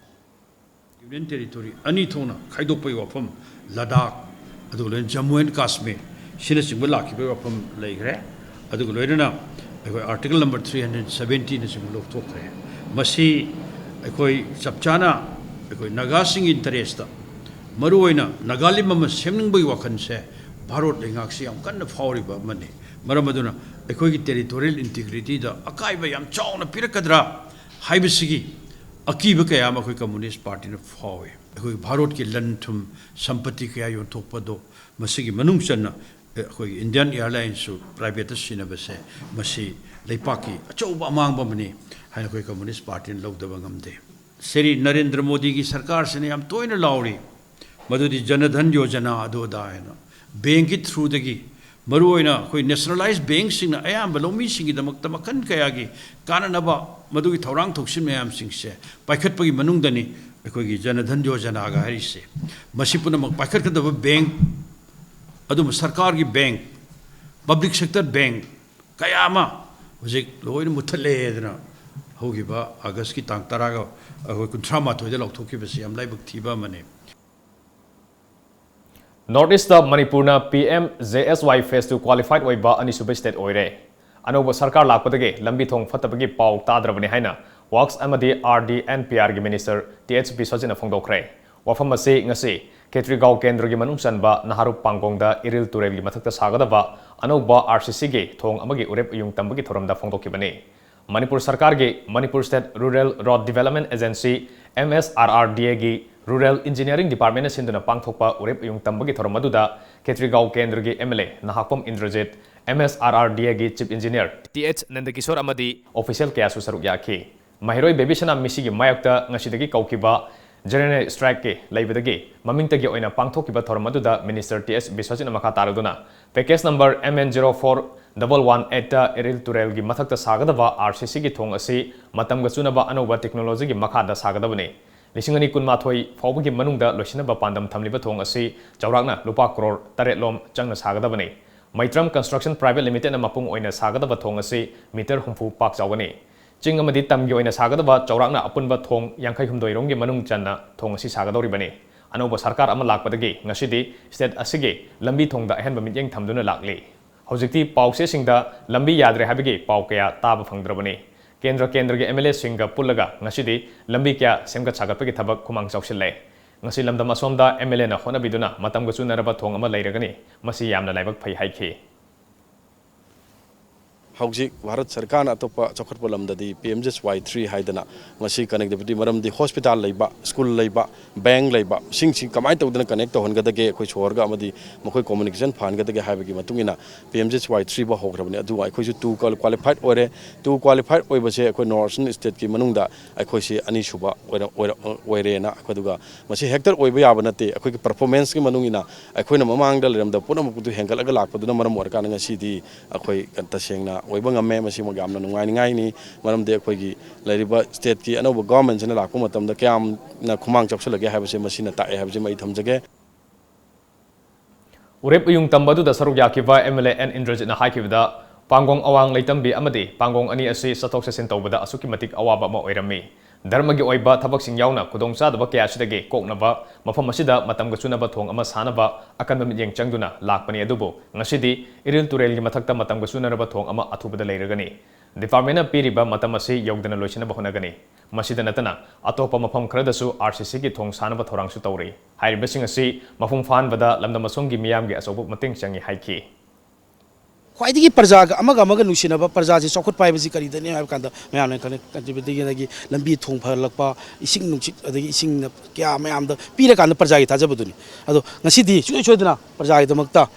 Union Territory ꯑꯅꯤ ꯊꯣꯛꯅ ꯈꯥꯏꯗꯣꯛꯄꯒꯤ ꯋꯥꯐꯝ, ꯂꯗꯥꯈ, ꯑꯗꯨꯒ ꯂꯣꯏꯅ ꯖꯝꯃꯨ ꯑꯦꯟ ꯀꯥꯁꯃꯤꯔ, ꯁꯤꯅꯆꯤꯡꯕ ꯂꯥꯛꯈꯤꯕꯒꯤ ꯋꯥꯐꯝ ꯂꯩꯈ꯭ꯔꯦ꯫ ꯑꯗꯨꯒ ꯂꯣꯏꯅꯅ ꯑꯩꯈꯣꯏ Article number three hundred seventy ꯅꯆꯤꯡꯕ ꯂꯧꯊꯣꯛꯈ꯭ꯔꯦ꯫ ꯃꯁꯤ ꯑꯩꯈꯣꯏ ꯆꯞ ꯆꯥꯅ ꯑꯩꯈꯣꯏ ꯅꯥꯒꯥꯁꯤꯡꯒꯤ interest, ꯃꯔꯨꯑꯣꯏꯅ ꯅꯥꯒꯥꯂꯦꯟ ꯑꯃ ꯁꯦꯝꯅꯤꯡꯕꯒꯤ ꯋꯥꯈꯜꯁꯦ ꯚꯥꯔꯠ ꯂꯩꯉꯥꯛꯁꯤ ꯌꯥꯝ ꯀꯟꯅ ꯐꯥꯎꯔꯤꯕ ꯑꯃꯅꯤ꯫ ꯃꯔꯝ ꯑꯗꯨꯅ ꯑꯩꯈꯣꯏꯒꯤ territorial integrityꯗ ꯑꯀꯥꯏꯕ ꯌꯥꯝ ꯆꯥꯎꯅ ꯄꯤꯔꯛꯀꯗ꯭ꯔꯥ ꯍꯥꯏꯕꯁꯤꯒꯤ ꯑꯀꯤꯕ ꯀꯌꯥ ꯑꯃ ꯑꯩꯈꯣꯏ Communist Partyꯅ ꯐꯥꯎꯏ꯫ ꯑꯩꯈꯣꯏ ꯚꯥꯔꯠꯀꯤ ꯂꯟ ꯊꯨꯝ, ꯁꯝꯄꯇꯤ ꯀꯌꯥ ꯌꯣꯟꯊꯣꯛꯄꯗꯣ ꯃꯁꯤꯒꯤ ꯃꯅꯨꯡ ꯆꯟꯅ ꯑꯩꯈꯣꯏꯒꯤ Indian Airlinesꯁꯨ privateꯇ ꯁꯤꯟꯅꯕꯁꯦ ꯃꯁꯤ ꯂꯩꯄꯥꯛꯀꯤ ꯑꯆꯧꯕ ꯑꯃꯥꯡꯕ ꯑꯃꯅꯤ ꯍꯥꯏꯅ ꯑꯩꯈꯣꯏ Communist Partyꯅ ꯂꯧꯗꯕ ꯉꯝꯗꯦ꯫ ꯁ꯭ꯔꯤ ꯅꯔꯦꯟꯗ꯭ꯔ ꯃꯣꯗꯤꯒꯤ ꯁꯔꯀꯥꯔꯁꯤꯅ ꯌꯥꯝ ꯇꯣꯏꯅ ꯂꯥꯎꯔꯤ, ꯃꯗꯨꯗꯤ ꯖꯅꯙꯟ ꯌꯣꯖꯅꯥ ꯑꯗꯨ ꯑꯗꯥ ꯍꯥꯏꯅ꯫ Bankꯀꯤ throughꯗꯒꯤ, ꯃꯔꯨꯑꯣꯏꯅ ꯑꯩꯈꯣꯏ nationalized bankꯁꯤꯡꯅ ꯑꯌꯥꯝꯕ ꯂꯧꯃꯤꯁꯤꯡꯒꯤꯗꯃꯛꯇ ꯃꯈꯜ ꯀꯌꯥꯒꯤ ꯀꯥꯟꯅꯅꯕ ꯃꯗꯨꯒꯤ ꯊꯧꯔꯥꯡ ꯊꯧꯁꯤꯜ ꯃꯌꯥꯝꯁꯤꯡꯁꯦ ꯄꯥꯏꯈꯠꯄꯒꯤ ꯃꯅꯨꯡꯗꯅꯤ ꯑꯩꯈꯣꯏꯒꯤ ꯖꯅꯙꯟ ꯌꯣꯖꯅꯥꯒ ꯍꯥꯏꯔꯤꯁꯦ꯫ ꯃꯁꯤ ꯄꯨꯝꯅꯃꯛ ꯄꯥꯏꯈꯠꯀꯗꯕ bank, ꯑꯗꯨꯝꯕ ꯁꯔꯀꯥꯔꯒꯤ bank, public sector bank ꯀꯌꯥ ꯑꯃ ꯍꯧꯖꯤꯛ ꯂꯣꯏꯅ ꯃꯨꯠꯊꯠꯂꯦꯗꯅ ꯍꯧꯈꯤꯕ Augustꯀꯤ ꯇꯥꯡ ꯇꯔꯥꯒ, ꯑꯩꯈꯣꯏ ꯀꯨꯟꯊ꯭ꯔꯥ ꯃꯥꯊꯣꯏꯗ ꯂꯧꯊꯣꯛꯈꯤꯕꯁꯤ ꯌꯥꯝ ꯂꯥꯏꯕꯛ ꯊꯤꯕ ꯑꯃꯅꯤ꯫ North Eastꯇ ꯃꯅꯤꯄꯨꯔꯅ PMJSY Phase two qualified ꯑꯣꯏꯕ ꯑꯅꯤꯁꯨꯕ state ꯑꯣꯏꯔꯦ꯫ ꯑꯅꯧꯕ ꯁꯔꯀꯥꯔ ꯂꯥꯛꯄꯗꯒꯤ ꯂꯝꯕꯤ ꯊꯣꯡ ꯐꯠꯇꯕꯒꯤ ꯄꯥꯎ ꯇꯥꯗ꯭ꯔꯕꯅꯤ ꯍꯥꯏꯅ Works ꯑꯃꯗꯤ RD&PRꯒꯤ Minister Th ꯕꯤꯁ꯭ꯋꯖꯤꯠꯅ ꯐꯣꯡꯗꯣꯛꯈ꯭ꯔꯦ꯫ ꯋꯥꯐꯝ ꯑꯁꯤ ꯉꯁꯤ ꯈꯦꯇ꯭ꯔꯤꯒꯥꯎ ꯀꯦꯟꯗ꯭ꯔꯒꯤ ꯃꯅꯨꯡ ꯆꯟꯕ ꯅꯍꯥꯔꯨꯞ ꯄꯥꯡꯒꯣꯡꯗ ꯏꯔꯤꯜ ꯇꯨꯔꯦꯜꯒꯤ ꯃꯊꯛꯇ ꯁꯥꯒꯗꯕ ꯑꯅꯧꯕ RCCꯒꯤ ꯊꯣꯡ ꯑꯃꯒꯤ ꯎꯔꯦꯞ ꯎꯌꯨꯡ ꯇꯝꯕꯒꯤ ꯊꯧꯔꯝꯗ ꯐꯣꯡꯗꯣꯛꯈꯤꯕꯅꯤ꯫ ꯃꯅꯤꯄꯨꯔ ꯁꯔꯀꯥꯔꯒꯤ Manipur State Rural Road Development Agency, MSRRDAꯒꯤ Rural Engineering Departmentꯅ ꯁꯤꯟꯗꯨꯅ ꯄꯥꯡꯊꯣꯛꯄ ꯎꯔꯦꯞ ꯎꯌꯨꯡ ꯇꯝꯕꯒꯤ ꯊꯧꯔꯝ ꯑꯗꯨꯗ ꯈꯦꯇ꯭ꯔꯤꯒꯥꯎ ꯀꯦꯟꯗ꯭ꯔꯒꯤ MLA Nahakpam Indrajit, MSRRDAꯒꯤ Chief Engineer Th ꯅꯟꯗꯀꯤꯁꯣꯔ ꯑꯃꯗꯤ official ꯀꯌꯥꯁꯨ ꯁꯔꯨꯛ ꯌꯥꯈꯤ꯫ ꯃꯍꯩꯔꯣꯏ ꯕꯦꯕꯤꯁꯅꯥ ꯃꯤꯁꯤꯒꯤ ꯃꯥꯌꯣꯛꯇ ꯉꯁꯤꯗꯒꯤ ꯀꯧꯈꯤꯕ general strikeꯀꯤ ꯂꯩꯕꯗꯒꯤ ꯃꯃꯤꯡꯇꯒꯤ ꯑꯣꯏꯅ ꯄꯥꯡꯊꯣꯛꯈꯤꯕ ꯊꯧꯔꯝ ꯑꯗꯨꯗ Minister Th ꯕꯤꯁ꯭ꯋꯖꯤꯠꯅ ꯃꯈꯥ ꯇꯥꯔꯗꯨꯅ, package number MN zero four double one eightꯇ Iril ꯇꯨꯔꯦꯜꯒꯤ ꯃꯊꯛꯇ ꯁꯥꯒꯗꯕ RCCꯒꯤ ꯊꯣꯡ ꯑꯁꯤ ꯃꯇꯝꯒ ꯆꯨꯅꯕ ꯑꯅꯧꯕ technologyꯒꯤ ꯃꯈꯥꯗ ꯁꯥꯒꯗꯕꯅꯤ꯫ ꯂꯤꯁꯤꯡ ꯑꯅꯤ ꯀꯨꯟꯃꯥꯊꯣꯏ ꯐꯥꯎꯕꯒꯤ ꯃꯅꯨꯡꯗ ꯂꯣꯏꯁꯤꯟꯅꯕ ꯄꯥꯟꯗꯝ ꯊꯝꯂꯤꯕ ꯊꯣꯡ ꯑꯁꯤ ꯆꯥꯎꯔꯥꯛꯅ ꯂꯨꯄꯥ ꯀ꯭ꯔꯣꯔ ꯇꯔꯦꯠ ꯂꯣꯝ ꯆꯪꯅ ꯁꯥꯒꯗꯕꯅꯤ꯫ ꯃꯩꯇ꯭ꯔꯝ Construction Private Limited ꯅ ꯃꯄꯨꯡ ꯑꯣꯏꯅ ꯁꯥꯒꯗꯕ ꯊꯣꯡ ꯑꯁꯤ ꯃꯤꯇꯔ ꯍꯨꯝꯐꯨ ꯄꯥꯛ ꯆꯥꯎꯒꯅꯤ꯫ ꯆꯤꯡ ꯑꯃꯗꯤ ꯇꯝꯒꯤ ꯑꯣꯏꯅ ꯁꯥꯒꯗꯕ ꯆꯥꯎꯔꯥꯛꯅ ꯑꯄꯨꯟꯕ ꯊꯣꯡ ꯌꯥꯡꯈꯩ ꯍꯨꯝꯗꯣꯏ ꯔꯣꯝꯒꯤ ꯃꯅꯨꯡ ꯆꯟꯅ ꯊꯣꯡ ꯑꯁꯤ ꯁꯥꯒꯗꯧꯔꯤꯕꯅꯤ꯫ ꯑꯅꯧꯕ ꯁꯔꯀꯥꯔ ꯑꯃ ꯂꯥꯛꯄꯗꯒꯤ ꯉꯁꯤꯗꯤ state ꯑꯁꯤꯒꯤ ꯂꯝꯕꯤ ꯊꯣꯡꯗ ꯑꯍꯦꯟꯕ ꯃꯤꯠꯌꯦꯡ ꯊꯝꯗꯨꯅ ꯂꯥꯛꯂꯤ꯫ ꯍꯧꯖꯤꯛꯇꯤ ꯄꯥꯎꯆꯦꯁꯤꯡꯗ ꯂꯝꯕꯤ ꯌꯥꯗ꯭ꯔꯦ ꯍꯥꯏꯕꯒꯤ ꯄꯥꯎ ꯀꯌꯥ ꯇꯥꯕ ꯐꯪꯗ꯭ꯔꯕꯅꯤ꯫ ꯀꯦꯟꯗ꯭ꯔ ꯀꯦꯟꯗ꯭ꯔꯒꯤ M L A ꯁꯤꯡꯒ ꯄꯨꯜꯂꯒ ꯉꯁꯤꯗꯤ ꯂꯝꯕꯤ ꯀꯌꯥ ꯁꯦꯝꯒꯠ ꯁꯥꯒꯠꯄꯒꯤ ꯊꯕꯛ ꯈꯨꯃꯥꯡ ꯆꯥꯎꯁꯤꯜꯂꯦ꯫ ꯉꯁꯤ ꯂꯝꯗꯝ ꯑꯁꯣꯝꯗ M L A ꯅ ꯍꯣꯠꯅꯕꯤꯗꯨꯅ ꯃꯇꯝꯒ ꯆꯨꯅꯔꯕ ꯊꯣꯡ ꯑꯃ ꯂꯩꯔꯒꯅꯤ꯫ ꯃꯁꯤ ꯌꯥꯝꯅ ꯂꯥꯏꯕꯛ ꯐꯩ ꯍꯥꯏꯈꯤ꯫ ꯍꯧꯖꯤꯛ ꯚꯥꯔꯠ ꯁꯔꯀꯥꯔꯅ ꯑꯇꯣꯞꯄ ꯆꯥꯎꯈꯠꯄ ꯂꯝꯗꯗꯤ P M G S Y three ꯍꯥꯏꯗꯅ ꯃꯁꯤ connectivity, ꯃꯔꯝꯗꯤ hospital ꯂꯩꯕ, school ꯂꯩꯕ, bank ꯂꯩꯕ, ꯁꯤꯡꯁꯤ ꯀꯃꯥꯏꯅ ꯇꯧꯗꯅ connect ꯇꯧꯍꯟꯒꯗꯒꯦ, ꯑꯩꯈꯣꯏ ꯁꯣꯍꯔꯒ ꯑꯃꯗꯤ ꯃꯈꯣꯏ communication ꯐꯍꯟꯒꯗꯒꯦ ꯍꯥꯏꯕꯒꯤ ꯃꯇꯨꯡ ꯏꯟꯅ P M G S Y three ꯐꯥꯎ ꯍꯧꯈ꯭ꯔꯕꯅꯤ꯫ ꯑꯗꯨꯒ ꯑꯩꯈꯣꯏꯁꯨ two qualified ꯑꯣꯏꯔꯦ꯫ Two qualified ꯑꯣꯏꯕꯁꯦ ꯑꯩꯈꯣꯏ North Eastern stateꯀꯤ ꯃꯅꯨꯡꯗ ꯑꯩꯈꯣꯏꯁꯤ ꯑꯅꯤꯁꯨꯕ ꯑꯣꯏꯔ-, ꯑꯣꯏꯔ-, ꯑꯣꯏꯔꯦꯅ꯫ ꯑꯩꯈꯣꯏ ꯑꯗꯨꯒ ꯃꯁꯤ ꯍꯦꯛꯇ ꯑꯣꯏꯕ ꯌꯥꯕ ꯅꯠꯇꯦ꯫ ꯑꯩꯈꯣꯏꯒꯤ performanceꯀꯤ ꯃꯇꯨꯡ ꯏꯟꯅ ꯑꯩꯈꯣꯏꯅ ꯃꯃꯥꯡꯗ ꯂꯩꯔꯝꯗꯕ ꯄꯨꯝꯅꯃꯛꯄꯨ ꯍꯦꯟꯒꯠꯂꯒ ꯂꯥꯛꯄꯗꯨꯅ ꯃꯔꯝ ꯑꯣꯏꯔꯀꯥꯟꯗ ꯉꯁꯤꯗꯤ ꯑꯩꯈꯣꯏ ꯇꯁꯦꯡꯅ ꯑꯣꯏꯕ ꯉꯝꯃꯦ꯫ ꯃꯁꯤꯃꯛ ꯌꯥꯝꯅ ꯅꯨꯡꯉꯥꯏꯅꯤꯡꯉꯥꯏꯅꯤ, ꯃꯔꯝꯗꯤ ꯑꯩꯈꯣꯏꯒꯤ ꯂꯩꯔꯤꯕ stateꯀꯤ ꯑꯅꯧꯕ governmentꯁꯤꯅ ꯂꯥꯛꯄ ꯃꯇꯝꯗ ꯀꯌꯥꯝꯅ ꯈꯨꯃꯥꯡ ꯆꯥꯎꯁꯤꯜꯂꯒꯦ ꯍꯥꯏꯕꯁꯦ ꯃꯁꯤꯅ ꯇꯥꯛꯑꯦ ꯍꯥꯏꯕꯁꯤꯃ ꯑꯩ ꯊꯝꯖꯒꯦ꯫ ꯎꯔꯦꯞ ꯎꯌꯨꯡ ꯇꯝꯕ ꯑꯗꯨꯗ ꯁꯔꯨꯛ ꯌꯥꯈꯤꯕ M L A N ꯏꯟꯗ꯭ꯔꯖꯤꯠꯅ ꯍꯥꯏꯈꯤꯕꯗ, ꯄꯥꯡꯒꯣꯡ ꯑꯋꯥꯡ ꯂꯩꯇꯝꯕꯤ ꯑꯃꯗꯤ ꯄꯥꯡꯒꯣꯡ ꯑꯅꯤ ꯑꯁꯤ ꯆꯠꯊꯣꯛ ꯆꯠꯁꯤꯟ ꯇꯧꯕꯗ ꯑꯁꯨꯛꯀꯤ ꯃꯇꯤꯛ ꯑꯋꯥꯕ ꯑꯃ ꯑꯣꯏꯔꯝꯃꯤ꯫ ꯙꯔꯃꯒꯤ ꯑꯣꯏꯕ ꯊꯕꯛꯁꯤꯡ ꯌꯥꯎꯅ ꯈꯨꯗꯣꯡꯆꯥꯗꯕ ꯀꯌꯥ ꯑꯁꯤꯗꯒꯤ ꯀꯣꯛꯅꯕ ꯃꯐꯝ ꯑꯁꯤꯗ ꯃꯇꯝꯒ ꯆꯨꯅꯕ ꯊꯣꯡ ꯑꯃ ꯁꯥꯅꯕ ꯑꯀꯟꯕ ꯃꯤꯠꯌꯦꯡ ꯆꯪꯗꯨꯅ ꯂꯥꯛꯄꯅꯤ꯫ ꯑꯗꯨꯕꯨ ꯉꯁꯤꯗꯤ ꯏꯔꯤꯜ ꯇꯨꯔꯦꯜꯒꯤ ꯃꯊꯛꯇ ꯃꯇꯝꯒ ꯆꯨꯅꯔꯕ ꯊꯣꯡ ꯑꯃ ꯑꯊꯨꯕꯗ ꯂꯩꯔꯒꯅꯤ꯫ Departmentꯅ ꯄꯤꯔꯤꯕ ꯃꯇꯝ ꯑꯁꯤ ꯌꯧꯗꯅ ꯂꯣꯏꯁꯤꯟꯅꯕ ꯍꯣꯠꯅꯒꯅꯤ꯫ ꯃꯁꯤꯗ ꯅꯠꯇꯅ ꯑꯇꯣꯞꯄ ꯃꯐꯝ ꯈꯔꯗꯁꯨ RCCꯒꯤ ꯊꯣꯡ ꯁꯥꯅꯕ ꯊꯧꯔꯥꯡꯁꯨ ꯇꯧꯔꯤ꯫ ꯍꯥꯏꯔꯤꯕꯁꯤꯡ ꯑꯁꯤ ꯃꯄꯨꯡ ꯐꯥꯍꯟꯕꯗ ꯂꯝꯗꯝ ꯑꯁꯣꯝꯒꯤ ꯃꯤꯌꯥꯝꯒꯤ ꯑꯆꯧꯕ ꯃꯇꯦꯡ ꯆꯪꯏ ꯍꯥꯏꯈꯤ꯫ ꯈ꯭ꯋꯥꯏꯗꯒꯤ ꯄ꯭ꯔꯖꯥꯒ ꯑꯃꯒ ꯑꯃꯒ ꯅꯨꯡꯁꯤꯅꯕ, ꯄ꯭ꯔꯖꯥꯁꯤ ꯆꯥꯎꯈꯠꯄ ꯍꯥꯏꯕꯁꯤ ꯀꯔꯤꯗꯅꯤ ꯍꯥꯏꯕ ꯀꯥꯟꯗ, ꯃꯌꯥꯝꯅ connectivityꯗꯒꯤ ꯂꯝꯕꯤ ꯊꯣꯡ ꯐꯍꯜꯂꯛꯄ, ꯏꯁꯤꯡ ꯅꯨꯡꯁꯤꯠ, ꯑꯗꯒꯤ ꯏꯁꯤꯡꯅ ꯀꯌꯥ ꯃꯌꯥꯝꯗ ꯄꯤꯔꯀꯥꯟꯗ ꯄ꯭ꯔꯖꯥꯒꯤ ꯊꯥꯖꯕꯗꯨꯅꯤ꯫ ꯑꯗꯣ ꯉꯁꯤꯗꯤ ꯁꯨꯡꯁꯣꯏ ꯁꯣꯏꯗꯅ ꯄ꯭ꯔꯖꯥꯒꯤꯗꯃꯛꯇ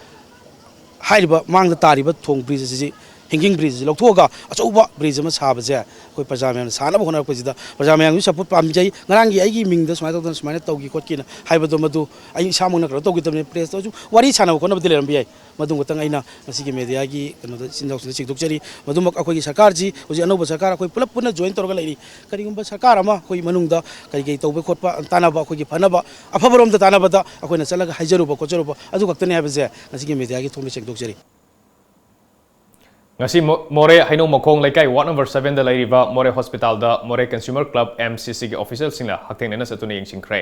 ꯍꯥꯏꯔꯤꯕ ꯃꯥꯡꯗ ꯇꯥꯔꯤꯕ ꯊꯣꯡ bridge ꯑꯁꯤ ꯍꯦꯡꯒꯤꯡ ꯕ꯭ꯔꯤꯖꯁꯤ ꯂꯧꯊꯣꯛꯑꯒ ꯑꯆꯧꯕ ꯕ꯭ꯔꯤꯖ ꯑꯃ ꯁꯥꯕꯁꯦ ꯑꯩꯈꯣꯏ ꯄ꯭ꯔꯖꯥ ꯃꯌꯥꯝꯅ ꯁꯥꯅꯕ ꯍꯣꯠꯅꯔꯛꯄꯁꯤꯗ ꯄ꯭ꯔꯖꯥ ꯃꯌꯥꯝꯒꯤ ꯁꯄꯣꯔꯠ ꯄꯥꯝꯖꯩ꯫ ꯉꯔꯥꯡꯒꯤ ꯑꯩꯒꯤ ꯃꯤꯡꯗ ꯁꯨꯃꯥꯏꯅ ꯇꯧꯗꯅ ꯁꯨꯃꯥꯏꯅ ꯇꯧꯈꯤ ꯈꯣꯠꯈꯤꯅ ꯍꯥꯏꯕꯗꯣ, ꯃꯗꯨ ꯑꯩ ꯏꯁꯥꯃꯛꯅ ꯀꯩꯅꯣ ꯇꯧꯈꯤꯗꯕꯅꯤ, ꯄ꯭ꯔꯦꯁꯇ ꯑꯣꯏꯔꯁꯨ ꯋꯥꯔꯤ ꯁꯥꯟꯅꯕ ꯈꯣꯠꯅꯕꯗꯤ ꯂꯩꯔꯝꯕ ꯌꯥꯏ꯫ ꯃꯗꯨ ꯈꯛꯇꯪ ꯑꯩꯅ ꯉꯁꯤꯒꯤ ꯃꯦꯗꯤꯌꯥꯒꯤ ꯀꯩꯅꯣꯗ, ꯏꯆꯤꯟ ꯏꯅꯥꯎꯁꯤꯡꯗ ꯆꯦꯡꯊꯣꯛꯆꯔꯤ꯫ ꯃꯗꯨꯃꯛ ꯑꯩꯈꯣꯏꯒꯤ ꯁꯔꯀꯥꯔꯁꯤ ꯍꯧꯖꯤꯛ ꯑꯅꯧꯕ ꯁꯔꯀꯥꯔ ꯑꯩꯈꯣꯏ ꯄꯨꯂꯞ ꯄꯨꯟꯅ ꯖꯣꯏꯟ ꯇꯧꯔꯒ ꯂꯩꯔꯤ꯫ ꯀꯔꯤꯒꯨꯝꯕ ꯁꯔꯀꯥꯔ ꯑꯃ ꯑꯩꯈꯣꯏ ꯃꯅꯨꯡꯗ ꯀꯔꯤ ꯀꯔꯤ ꯇꯧꯕ ꯈꯣꯠꯄ, ꯇꯥꯟꯅꯕ, ꯑꯩꯈꯣꯏꯒꯤ ꯐꯅꯕ, ꯑꯐꯕꯔꯣꯝꯗ ꯇꯥꯟꯅꯕꯗ ꯑꯩꯈꯣꯏꯅ ꯆꯠꯂꯒ ꯍꯥꯏꯖꯔꯨꯕ ꯈꯣꯠꯆꯔꯨꯕ ꯑꯗꯨ ꯈꯛꯇꯅꯤ ꯍꯥꯏꯕꯁꯦ ꯉꯁꯤꯒꯤ ꯃꯦꯗꯤꯌꯥꯒꯤ ꯊꯣꯡꯗ ꯆꯦꯡꯊꯣꯛꯆꯔꯤ꯫ ꯉꯁꯤ ꯃꯣ-, ꯃꯣꯔꯦ ꯍꯩꯅꯧ ꯃꯈꯣꯡ ꯂꯩꯀꯥꯏ ꯋꯥꯔꯗ ꯅꯝꯕꯔ ꯁꯕꯦꯟꯗ ꯂꯩꯔꯤꯕ ꯃꯣꯔꯦ ꯍꯣꯁꯄꯤꯇꯥꯜꯗ ꯃꯣꯔꯦ ꯀꯟꯁ꯭ꯌꯨꯃꯔ ꯀ꯭ꯂꯕ, ꯑꯦꯝ ꯁꯤ ꯁꯤꯒꯤ ꯑꯣꯐꯤꯁꯤꯌꯦꯜꯁꯤꯡꯅ ꯍꯛꯊꯦꯡꯅꯅ ꯆꯠꯇꯨꯅ ꯌꯦꯡꯁꯤꯟꯈ꯭ꯔꯦ꯫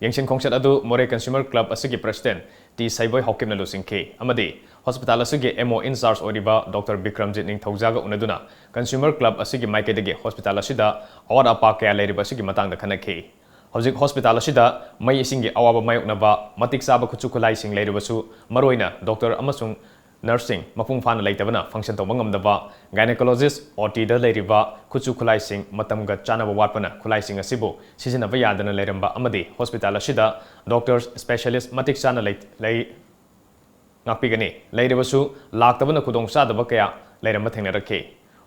ꯌꯦꯡꯁꯤꯟ ꯈꯣꯡꯆꯠ ꯑꯗꯨ ꯃꯣꯔꯦ ꯀꯟꯁ꯭ꯌꯨꯃꯔ ꯀ꯭ꯂꯕ ꯑꯁꯤꯒꯤ ꯄ꯭ꯔꯁꯤꯗꯦꯟꯠ ꯇꯤ ꯁꯩꯕꯣꯏ ꯍꯥꯎꯀꯤꯞꯅ ꯂꯨꯆꯤꯡꯈꯤ ꯑꯃꯗꯤ ꯍꯣꯁꯄꯤꯇꯥꯜ ꯑꯁꯤꯒꯤ ꯑꯦꯝ ꯑꯣ ꯏꯟ ꯆꯥꯔꯖ ꯑꯣꯏꯔꯤꯕ ꯗꯣꯛꯇꯔ ꯕꯤꯀ꯭ꯔꯝꯖꯤꯠ ꯅꯤꯡꯊꯧꯖꯥꯒ ꯎꯅꯗꯨꯅ ꯀꯟꯁ꯭ꯌꯨꯃꯔ ꯀ꯭ꯂꯕ ꯑꯁꯤꯒꯤ ꯃꯥꯏꯀꯩꯗꯒꯤ ꯍꯣꯁꯄꯤꯇꯥꯜ ꯑꯁꯤꯗ ꯑꯋꯥꯠ ꯑꯄꯥ ꯀꯌꯥ ꯂꯩꯔꯤꯕ ꯑꯁꯤꯒꯤ ꯃꯇꯥꯡꯗ ꯈꯟꯅꯈꯤ꯫ ꯍꯧꯖꯤꯛ ꯍꯣꯁꯄꯤꯇꯥꯜ ꯑꯁꯤꯗ ꯃꯩ ꯏꯁꯤꯡꯒꯤ ꯑꯋꯥꯕ ꯃꯥꯌꯣꯛꯅꯕ ꯃꯇꯤꯛ ꯆꯥꯕ ꯈꯨꯠꯁꯨ ꯈꯨꯠꯂꯥꯏꯁꯤꯡ ꯂꯩꯔꯕꯁꯨ, ꯃꯔꯨꯑꯣꯏꯅ ꯗꯣꯛꯇꯔ ꯑꯃꯁꯨꯡ ꯅꯔꯁꯁꯤꯡ ꯃꯄꯨꯡ ꯐꯥꯅ ꯂꯩꯇꯕꯅ ꯐꯪꯁꯟ ꯇꯧꯕ ꯉꯝꯗꯕ, ꯒꯥꯏꯅꯣꯀꯣꯂꯣꯖꯤꯁ, ꯑꯣ ꯇꯤꯗ ꯂꯩꯔꯤꯕ ꯈꯨꯠꯁꯨ ꯈꯨꯠꯂꯥꯏꯁꯤꯡ ꯃꯇꯝꯒ ꯆꯥꯅꯕ ꯋꯥꯠꯄꯅ ꯈꯨꯠꯂꯥꯏꯁꯤꯡ ꯑꯁꯤꯕꯨ ꯁꯤꯖꯤꯟꯅꯕ ꯌꯥꯗꯅ ꯂꯩꯔꯝꯕ ꯑꯃꯗꯤ ꯍꯣꯁꯄꯤꯇꯥꯜ ꯑꯁꯤꯗ ꯗꯣꯛꯇꯔ ꯁ꯭ꯄꯦꯁꯤꯌꯦꯂꯤꯁ ꯃꯇꯤꯛ ꯆꯥꯅ ꯂꯩ-, ꯂꯩ-, ꯉꯥꯛꯄꯤꯒꯅꯤ ꯂꯩꯔꯕꯁꯨ ꯂꯥꯛꯇꯕꯅ ꯈꯨꯗꯣꯡꯆꯥꯗꯕ ꯀꯌꯥ ꯂꯩꯔꯝꯕ ꯊꯦꯡꯅꯔꯛꯈꯤ꯫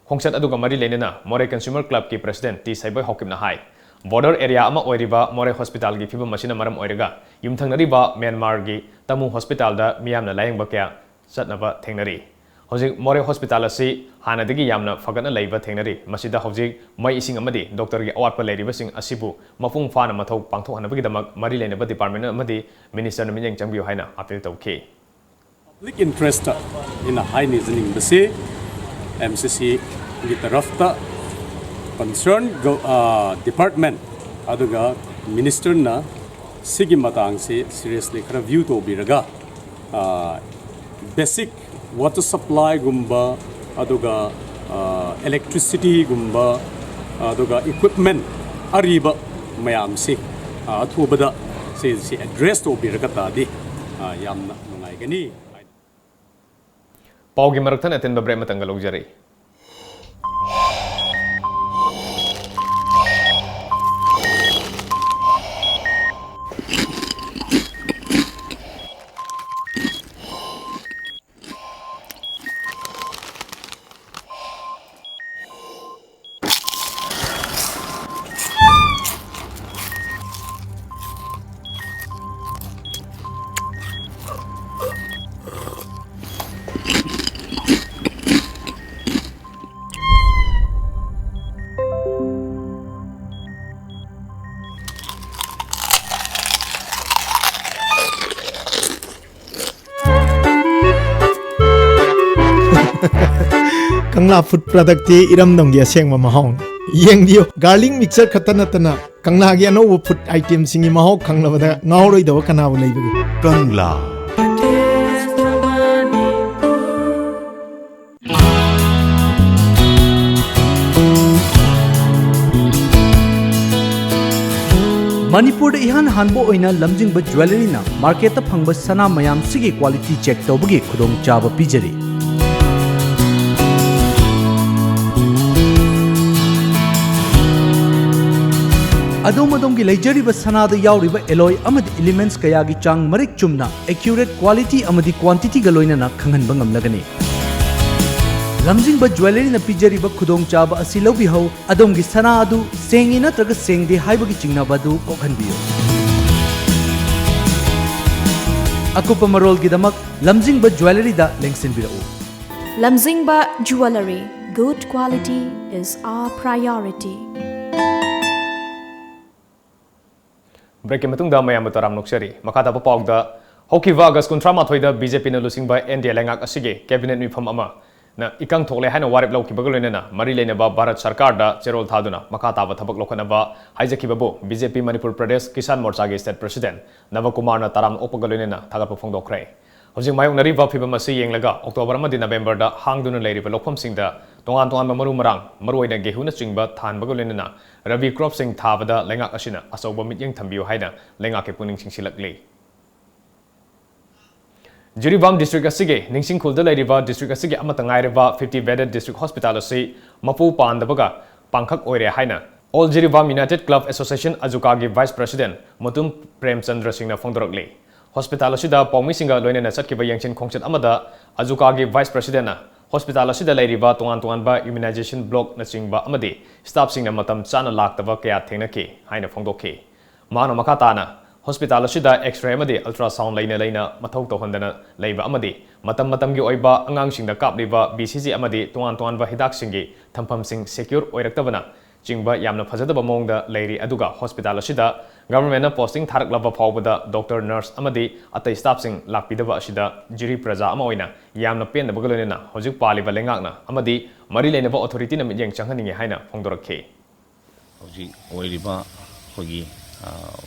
ꯈꯣꯡꯆꯠ ꯑꯗꯨꯒ ꯃꯔꯤ ꯂꯩꯅꯅ ꯃꯣꯔꯦ ꯀꯟꯁ꯭ꯌꯨꯃꯔ ꯀ꯭ꯂꯕꯀꯤ ꯄ꯭ꯔꯁꯤꯗꯦꯟꯠ ꯇꯤ ꯁꯩꯕꯣꯏ ꯍꯥꯎꯀꯤꯞꯅ ꯍꯥꯏ, ꯕꯣꯔꯗꯔ ꯑꯦꯔꯤꯌꯥ ꯑꯃ ꯑꯣꯏꯔꯤꯕ ꯃꯣꯔꯦ ꯍꯣꯁꯄꯤꯇꯥꯜꯒꯤ ꯐꯤꯕꯝ ꯑꯁꯤꯅ ꯃꯔꯝ ꯑꯣꯏꯔꯒ ꯌꯨꯝꯊꯪꯅꯔꯤꯕ ꯃ꯭ꯌꯥꯟꯃꯥꯔꯒꯤ ꯇꯃꯨ ꯍꯣꯁꯄꯤꯇꯥꯜꯗ ꯃꯤꯌꯥꯝꯅ ꯂꯥꯌꯦꯡꯕ ꯀꯌꯥ ꯆꯠꯅꯕ ꯊꯦꯡꯅꯔꯤ꯫ ꯍꯧꯖꯤꯛ ꯃꯣꯔꯦ ꯍꯣꯁꯄꯤꯇꯥꯜ ꯑꯁꯤ ꯍꯥꯟꯅꯗꯒꯤ ꯌꯥꯝꯅ ꯐꯒꯠꯅ ꯂꯩꯕ ꯊꯦꯡꯅꯔꯤ꯫ ꯃꯁꯤꯗ ꯍꯧꯖꯤꯛ ꯃꯩ ꯏꯁꯤꯡ ꯑꯃꯗꯤ ꯗꯣꯛꯇꯔꯒꯤ ꯑꯋꯥꯠꯄ ꯂꯩꯔꯤꯕꯁꯤꯡ ꯑꯁꯤꯕꯨ ꯃꯄꯨꯡ ꯐꯥꯅ ꯃꯊꯧ ꯄꯥꯡꯊꯣꯛꯍꯟꯅꯕꯒꯤꯗꯃꯛ ꯃꯔꯤ ꯂꯩꯅꯕ ꯗꯤꯄꯥꯔꯠꯃꯦꯟꯠ ꯑꯃꯗꯤ ꯃꯤꯅꯤꯁꯇꯔꯅ ꯃꯤꯠꯌꯦꯡ ꯆꯪꯕꯤꯌꯨ ꯍꯥꯏꯅ ꯑꯥꯄꯤꯜ ꯇꯧꯈꯤ꯫ ꯄꯕ꯭ꯂꯤꯛ ꯏꯟꯇꯔꯦꯁꯇ ꯑꯩꯅ ꯍꯥꯏꯅꯖꯅꯤꯡꯕꯁꯤ, ꯑꯦꯝ ꯁꯤ ꯁꯤꯒꯤ ꯇꯔꯐꯇ ꯀꯟꯁꯔꯟ ꯒ-, ꯑ, ꯗꯤꯄꯥꯔꯠꯃꯦꯟꯠ ꯑꯗꯨꯒ ꯃꯤꯅꯤꯁꯇꯔꯅ ꯁꯤꯒꯤ ꯃꯇꯥꯡꯁꯤ ꯁꯤꯔꯤꯌꯁꯂꯤ ꯈꯔ ꯚ꯭ꯌꯨ ꯇꯧꯕꯤꯔꯒ, ꯑ, ꯕꯦꯁꯤꯛ ꯋꯥꯇꯔ ꯁꯄ꯭ꯂꯥꯏꯒꯨꯝꯕ, ꯑꯗꯨꯒ, ꯑ, ꯏꯂꯦꯛꯇ꯭ꯔꯤꯁꯤꯇꯤꯒꯨꯝꯕ, ꯑꯗꯨꯒ ꯏꯀ꯭ꯋꯤꯞꯃꯦꯟꯠ ꯑꯔꯤꯕ ꯃꯌꯥꯝꯁꯤ, ꯑ, ꯑꯊꯨꯕꯗ ꯁꯤꯁꯤ ꯑꯦꯗ꯭ꯔꯦꯁ ꯇꯧꯕꯤꯔꯒ ꯇꯥꯔꯗꯤ, ꯑ, ꯌꯥꯝꯅ ꯅꯨꯡꯉꯥꯏꯒꯅꯤ꯫ ꯄꯥꯎꯒꯤ ꯃꯔꯛ ꯊꯠꯅ ꯑꯇꯦꯟꯕ ꯕ꯭ꯔꯦꯛ ꯑꯃꯇꯪꯒ ꯂꯧꯖꯔꯤ꯫ ꯀꯪꯂꯥ ꯐꯨꯗ ꯄ꯭ꯔꯗꯛꯇꯤ ꯏꯔꯝꯗꯝꯒꯤ ꯑꯁꯦꯡꯕ ꯃꯍꯥꯎꯅꯤ꯫ ꯌꯦꯡꯕꯤꯌꯨ, ꯒꯥꯔꯂꯤꯛ ꯃꯤꯛꯁꯆꯔ ꯈꯛꯇ ꯅꯠꯇꯅ ꯀꯪꯂꯥꯒꯤ ꯑꯅꯧꯕ ꯐꯨꯗ ꯑꯥꯏꯇꯦꯝꯁꯤꯡꯒꯤ ꯃꯍꯥꯎ ꯈꯪꯂꯕꯗ ꯉꯥꯎꯔꯣꯏꯗꯕ ꯀꯅꯥꯕꯨ ꯂꯩꯕꯒꯦ? ꯀꯪꯂꯥ꯫ ꯃꯅꯤꯄꯨꯔꯗ ꯏꯍꯥꯟ ꯍꯥꯟꯕ ꯑꯣꯏꯅ ꯂꯝꯖꯤꯡꯕ ꯖ꯭ꯋꯦꯂꯔꯤꯅ ꯃꯥꯔꯀꯦꯠꯇ ꯐꯪꯕ ꯁꯅꯥ ꯃꯌꯥꯝꯁꯤꯒꯤ ꯀ꯭ꯋꯥꯂꯤꯇꯤ ꯆꯦꯛ ꯇꯧꯕꯒꯤ ꯈꯨꯗꯣꯡꯆꯥꯕ ꯄꯤꯖꯔꯤ꯫ ꯑꯗꯣꯝ ꯑꯗꯣꯝꯒꯤ ꯂꯩꯖꯔꯤꯕ ꯁꯅꯥꯗ ꯌꯥꯎꯔꯤꯕ ꯑꯦꯂꯣꯏ ꯑꯃꯗꯤ ꯏꯂꯤꯃꯦꯟꯠꯁ ꯀꯌꯥꯒꯤ ꯆꯥꯡ ꯃꯔꯤꯛ ꯆꯨꯝꯅ, ꯑꯦꯀ꯭ꯌꯨꯔꯦꯠ ꯀ꯭ꯋꯥꯂꯤꯇꯤ ꯑꯃꯗꯤ ꯀ꯭ꯋꯥꯟꯇꯤꯇꯤꯒ ꯂꯣꯏꯅꯅ ꯈꯪꯍꯟꯕ ꯉꯝꯂꯒꯅꯤ꯫ ꯂꯝꯖꯤꯡꯕ ꯖ꯭ꯋꯦꯂꯔꯤꯅ ꯄꯤꯖꯔꯤꯕ ꯈꯨꯗꯣꯡꯆꯥꯕ ꯑꯁꯤ ꯂꯧꯕꯤꯍꯧ꯫ ꯑꯗꯣꯝꯒꯤ ꯁꯅꯥ ꯑꯗꯨ ꯁꯦꯡꯉꯤ ꯅꯠꯇ꯭ꯔꯒ ꯁꯦꯡꯗꯦ ꯍꯥꯏꯕꯒꯤ ꯆꯤꯡꯅꯕ ꯑꯗꯨ ꯀꯣꯛꯍꯟꯕꯤꯌꯨ꯫ ꯑꯀꯨꯞꯄ ꯃꯔꯣꯜꯒꯤꯗꯃꯛ ꯂꯝꯖꯤꯡꯕ ꯖ꯭ꯋꯦꯂꯔꯤꯗ ꯂꯦꯡꯁꯤꯟꯕꯤꯔꯛꯎ꯫ Lamzingba Jewellery, good quality is our priority. ꯕ꯭ꯔꯦꯛꯀꯤ ꯃꯇꯨꯡꯗ ꯃꯌꯥꯝꯕꯨ ꯇꯔꯥꯝ ꯅꯣꯛꯆꯔꯤ꯫ ꯃꯈꯥ ꯇꯥꯕ ꯄꯥꯎꯗ, ꯍꯧꯈꯤꯕ ꯑꯥꯒꯁ ꯀꯨꯟꯊ꯭ꯔꯥ ꯃꯥꯊꯣꯏꯗ ꯕꯤ ꯖꯦ ꯄꯤꯅ ꯂꯨꯆꯤꯡꯕ ꯑꯦꯟ ꯗꯤ ꯑꯦ ꯂꯩꯉꯥꯛ ꯑꯁꯤꯒꯤ ꯀꯦꯕꯤꯅꯦꯠ ꯃꯤꯐꯝ ꯑꯃꯅ ꯏꯀꯪ ꯊꯣꯛꯂꯦ ꯍꯥꯏꯅ ꯋꯥꯔꯦꯞ ꯂꯧꯈꯤꯕꯒ ꯂꯣꯏꯅꯅ ꯃꯔꯤ ꯂꯩꯅꯕ ꯚꯥꯔꯠ ꯁꯔꯀꯥꯔꯗ ꯆꯦꯔꯣꯜ ꯊꯥꯗꯨꯅ ꯃꯈꯥ ꯇꯥꯕ ꯊꯕꯛ ꯂꯧꯈꯠꯅꯕ ꯍꯥꯏꯖꯈꯤꯕꯕꯨ ꯕꯤ ꯖꯦ ꯄꯤ ꯃꯅꯤꯄꯨꯔ ꯄ꯭ꯔꯗꯦꯁ ꯀꯤꯁꯥꯟ ꯃꯣꯔꯆꯥꯒꯤ ꯁ꯭ꯇꯦꯠ ꯄ꯭ꯔꯁꯤꯗꯦꯟꯠ ꯅꯕꯀꯨꯃꯥꯔꯅ ꯇꯔꯥꯝꯅ ꯑꯣꯛꯄꯒ ꯂꯣꯏꯅꯅ ꯊꯥꯒꯠꯄ ꯐꯣꯡꯗꯣꯛꯈ꯭ꯔꯦ꯫ ꯍꯧꯖꯤꯛ ꯃꯥꯌꯣꯛꯅꯔꯤꯕ ꯐꯤꯚꯝ ꯑꯁꯤ ꯌꯦꯡꯂꯒ ꯑꯣꯛꯇꯣꯕꯔ ꯑꯃꯗꯤ ꯅꯕꯦꯝꯕꯔꯗ ꯍꯥꯡꯗꯨꯅ ꯂꯩꯔꯤꯕ ꯂꯧꯐꯝꯁꯤꯡꯗ ꯇꯣꯉꯥꯟ ꯇꯣꯉꯥꯟꯕ ꯃꯔꯨ ꯃꯔꯥꯡ, ꯃꯔꯨꯑꯣꯏꯅ ꯒꯦꯍꯨꯅꯆꯤꯡꯕ ꯊꯥꯍꯟꯕꯒ ꯂꯣꯏꯅꯅ ꯔꯕꯤ ꯀ꯭ꯔꯣꯞꯁꯤꯡ ꯊꯥꯕꯗ ꯂꯩꯉꯥꯛ ꯑꯁꯤꯅ ꯑꯆꯧꯕ ꯃꯤꯠꯌꯦꯡ ꯊꯝꯕꯤꯌꯨ ꯍꯥꯏꯅ ꯂꯩꯉꯥꯛꯀꯤ ꯄꯨꯛꯅꯤꯡ ꯆꯤꯡꯁꯤꯜꯂꯛꯂꯤ꯫ ꯖꯤꯔꯤꯕꯥꯝ ꯗꯤꯁꯇ꯭ꯔꯤꯛ ꯑꯁꯤꯒꯤ ꯅꯤꯡꯁꯤꯡꯈꯨꯜꯗ ꯂꯩꯔꯤꯕ ꯗꯤꯁꯇ꯭ꯔꯤꯛ ꯑꯁꯤꯒꯤ ꯑꯃꯠꯇ ꯉꯥꯏꯔꯕ fifty bedded district hospital ꯑꯁꯤ ꯃꯄꯨ ꯄꯥꯟꯗꯕꯒ ꯄꯥꯡꯈꯛ ꯑꯣꯏꯔꯦ ꯍꯥꯏꯅ All Jiribam United Club Association, ꯑꯖꯨꯀꯥꯒꯤ ꯚꯥꯏꯁ ꯄ꯭ꯔꯁꯤꯗꯦꯟꯠ ꯃꯨꯇꯨꯝ ꯄ꯭ꯔꯦꯝꯆꯟꯗ꯭ꯔ ꯁꯤꯡꯅ ꯐꯣꯡꯗꯣꯔꯛꯂꯤ꯫ ꯍꯣꯁꯄꯤꯇꯥꯜ ꯑꯁꯤꯗ ꯄꯥꯎꯃꯤꯁꯤꯡꯒ ꯂꯣꯏꯅꯅ ꯆꯠꯈꯤꯕ ꯌꯦꯡꯁꯤꯟ ꯈꯣꯡꯆꯠ ꯑꯃꯗ ꯑꯖꯨꯀꯥꯒꯤ ꯚꯥꯏꯁ ꯄ꯭ꯔꯁꯤꯗꯦꯟꯠꯅ ꯍꯣꯁꯄꯤꯇꯥꯜ ꯑꯁꯤꯗ ꯂꯩꯔꯤꯕ ꯇꯣꯉꯥꯟ ꯇꯣꯉꯥꯟꯕ immunization blockꯅꯆꯤꯡꯕ ꯑꯃꯗꯤ ꯁ꯭ꯇꯥꯐꯁꯤꯡꯅ ꯃꯇꯝ ꯆꯥꯅ ꯂꯥꯛꯇꯕ ꯀꯌꯥ ꯊꯦꯡꯅꯈꯤ ꯍꯥꯏꯅ ꯐꯣꯡꯗꯣꯛꯈꯤ꯫ ꯃꯍꯥꯛꯅ ꯃꯈꯥ ꯇꯥꯅ ꯍꯣꯁꯄꯤꯇꯥꯜ ꯑꯁꯤꯗ X-ray ꯑꯃꯗꯤ ultrasound ꯂꯩꯅ ꯂꯩꯅ ꯃꯊꯧ ꯇꯧꯍꯟꯗꯅ ꯂꯩꯕ ꯑꯃꯗꯤ ꯃꯇꯝ ꯃꯇꯝꯒꯤ ꯑꯣꯏꯕ ꯑꯉꯥꯡꯁꯤꯡꯗ ꯀꯥꯞꯂꯤꯕ B C G ꯑꯃꯗꯤ ꯇꯣꯉꯥꯟ ꯇꯣꯉꯥꯟꯕ ꯍꯤꯗꯥꯛꯁꯤꯡꯒꯤ ꯊꯝꯐꯝꯁꯤꯡ secure ꯑꯣꯏꯔꯛꯇꯕꯅ ꯆꯤꯡꯕ ꯌꯥꯝꯅ ꯐꯖꯗꯕ ꯃꯑꯣꯡꯗ ꯂꯩꯔꯤ꯫ ꯑꯗꯨꯒ ꯍꯣꯁꯄꯤꯇꯥꯜ ꯑꯁꯤꯗ ꯒꯚꯔꯟꯃꯦꯟꯠꯅ ꯄꯣꯁꯇꯤꯡ ꯊꯥꯔꯛꯂꯕ ꯐꯥꯎꯕꯗ ꯗꯣꯛꯇꯔ, ꯅꯔꯁ ꯑꯃꯗꯤ ꯑꯇꯩ ꯁ꯭ꯇꯥꯐꯁꯤꯡ ꯂꯥꯛꯄꯤꯗꯕ ꯑꯁꯤꯗ ꯖꯤꯔꯤ ꯄ꯭ꯔꯖꯥ ꯑꯃ ꯑꯣꯏꯅ ꯌꯥꯝꯅ ꯄꯦꯟꯗꯕꯒ ꯂꯣꯏꯅꯅ ꯍꯧꯖꯤꯛ ꯄꯥꯜꯂꯤꯕ ꯂꯩꯉꯥꯛꯅ ꯑꯃꯗꯤ ꯃꯔꯤ ꯂꯩꯅꯕ ꯑꯣꯊꯣꯔꯤꯇꯤꯅ ꯃꯤꯠꯌꯦꯡ ꯆꯪꯍꯟꯅꯤꯡꯉꯤ ꯍꯥꯏꯅ ꯐꯣꯡꯗꯣꯔꯛꯈꯤ꯫ ꯍꯧꯖꯤꯛ ꯑꯣꯏꯔꯤꯕ ꯑꯩꯈꯣꯏꯒꯤ, ꯑ,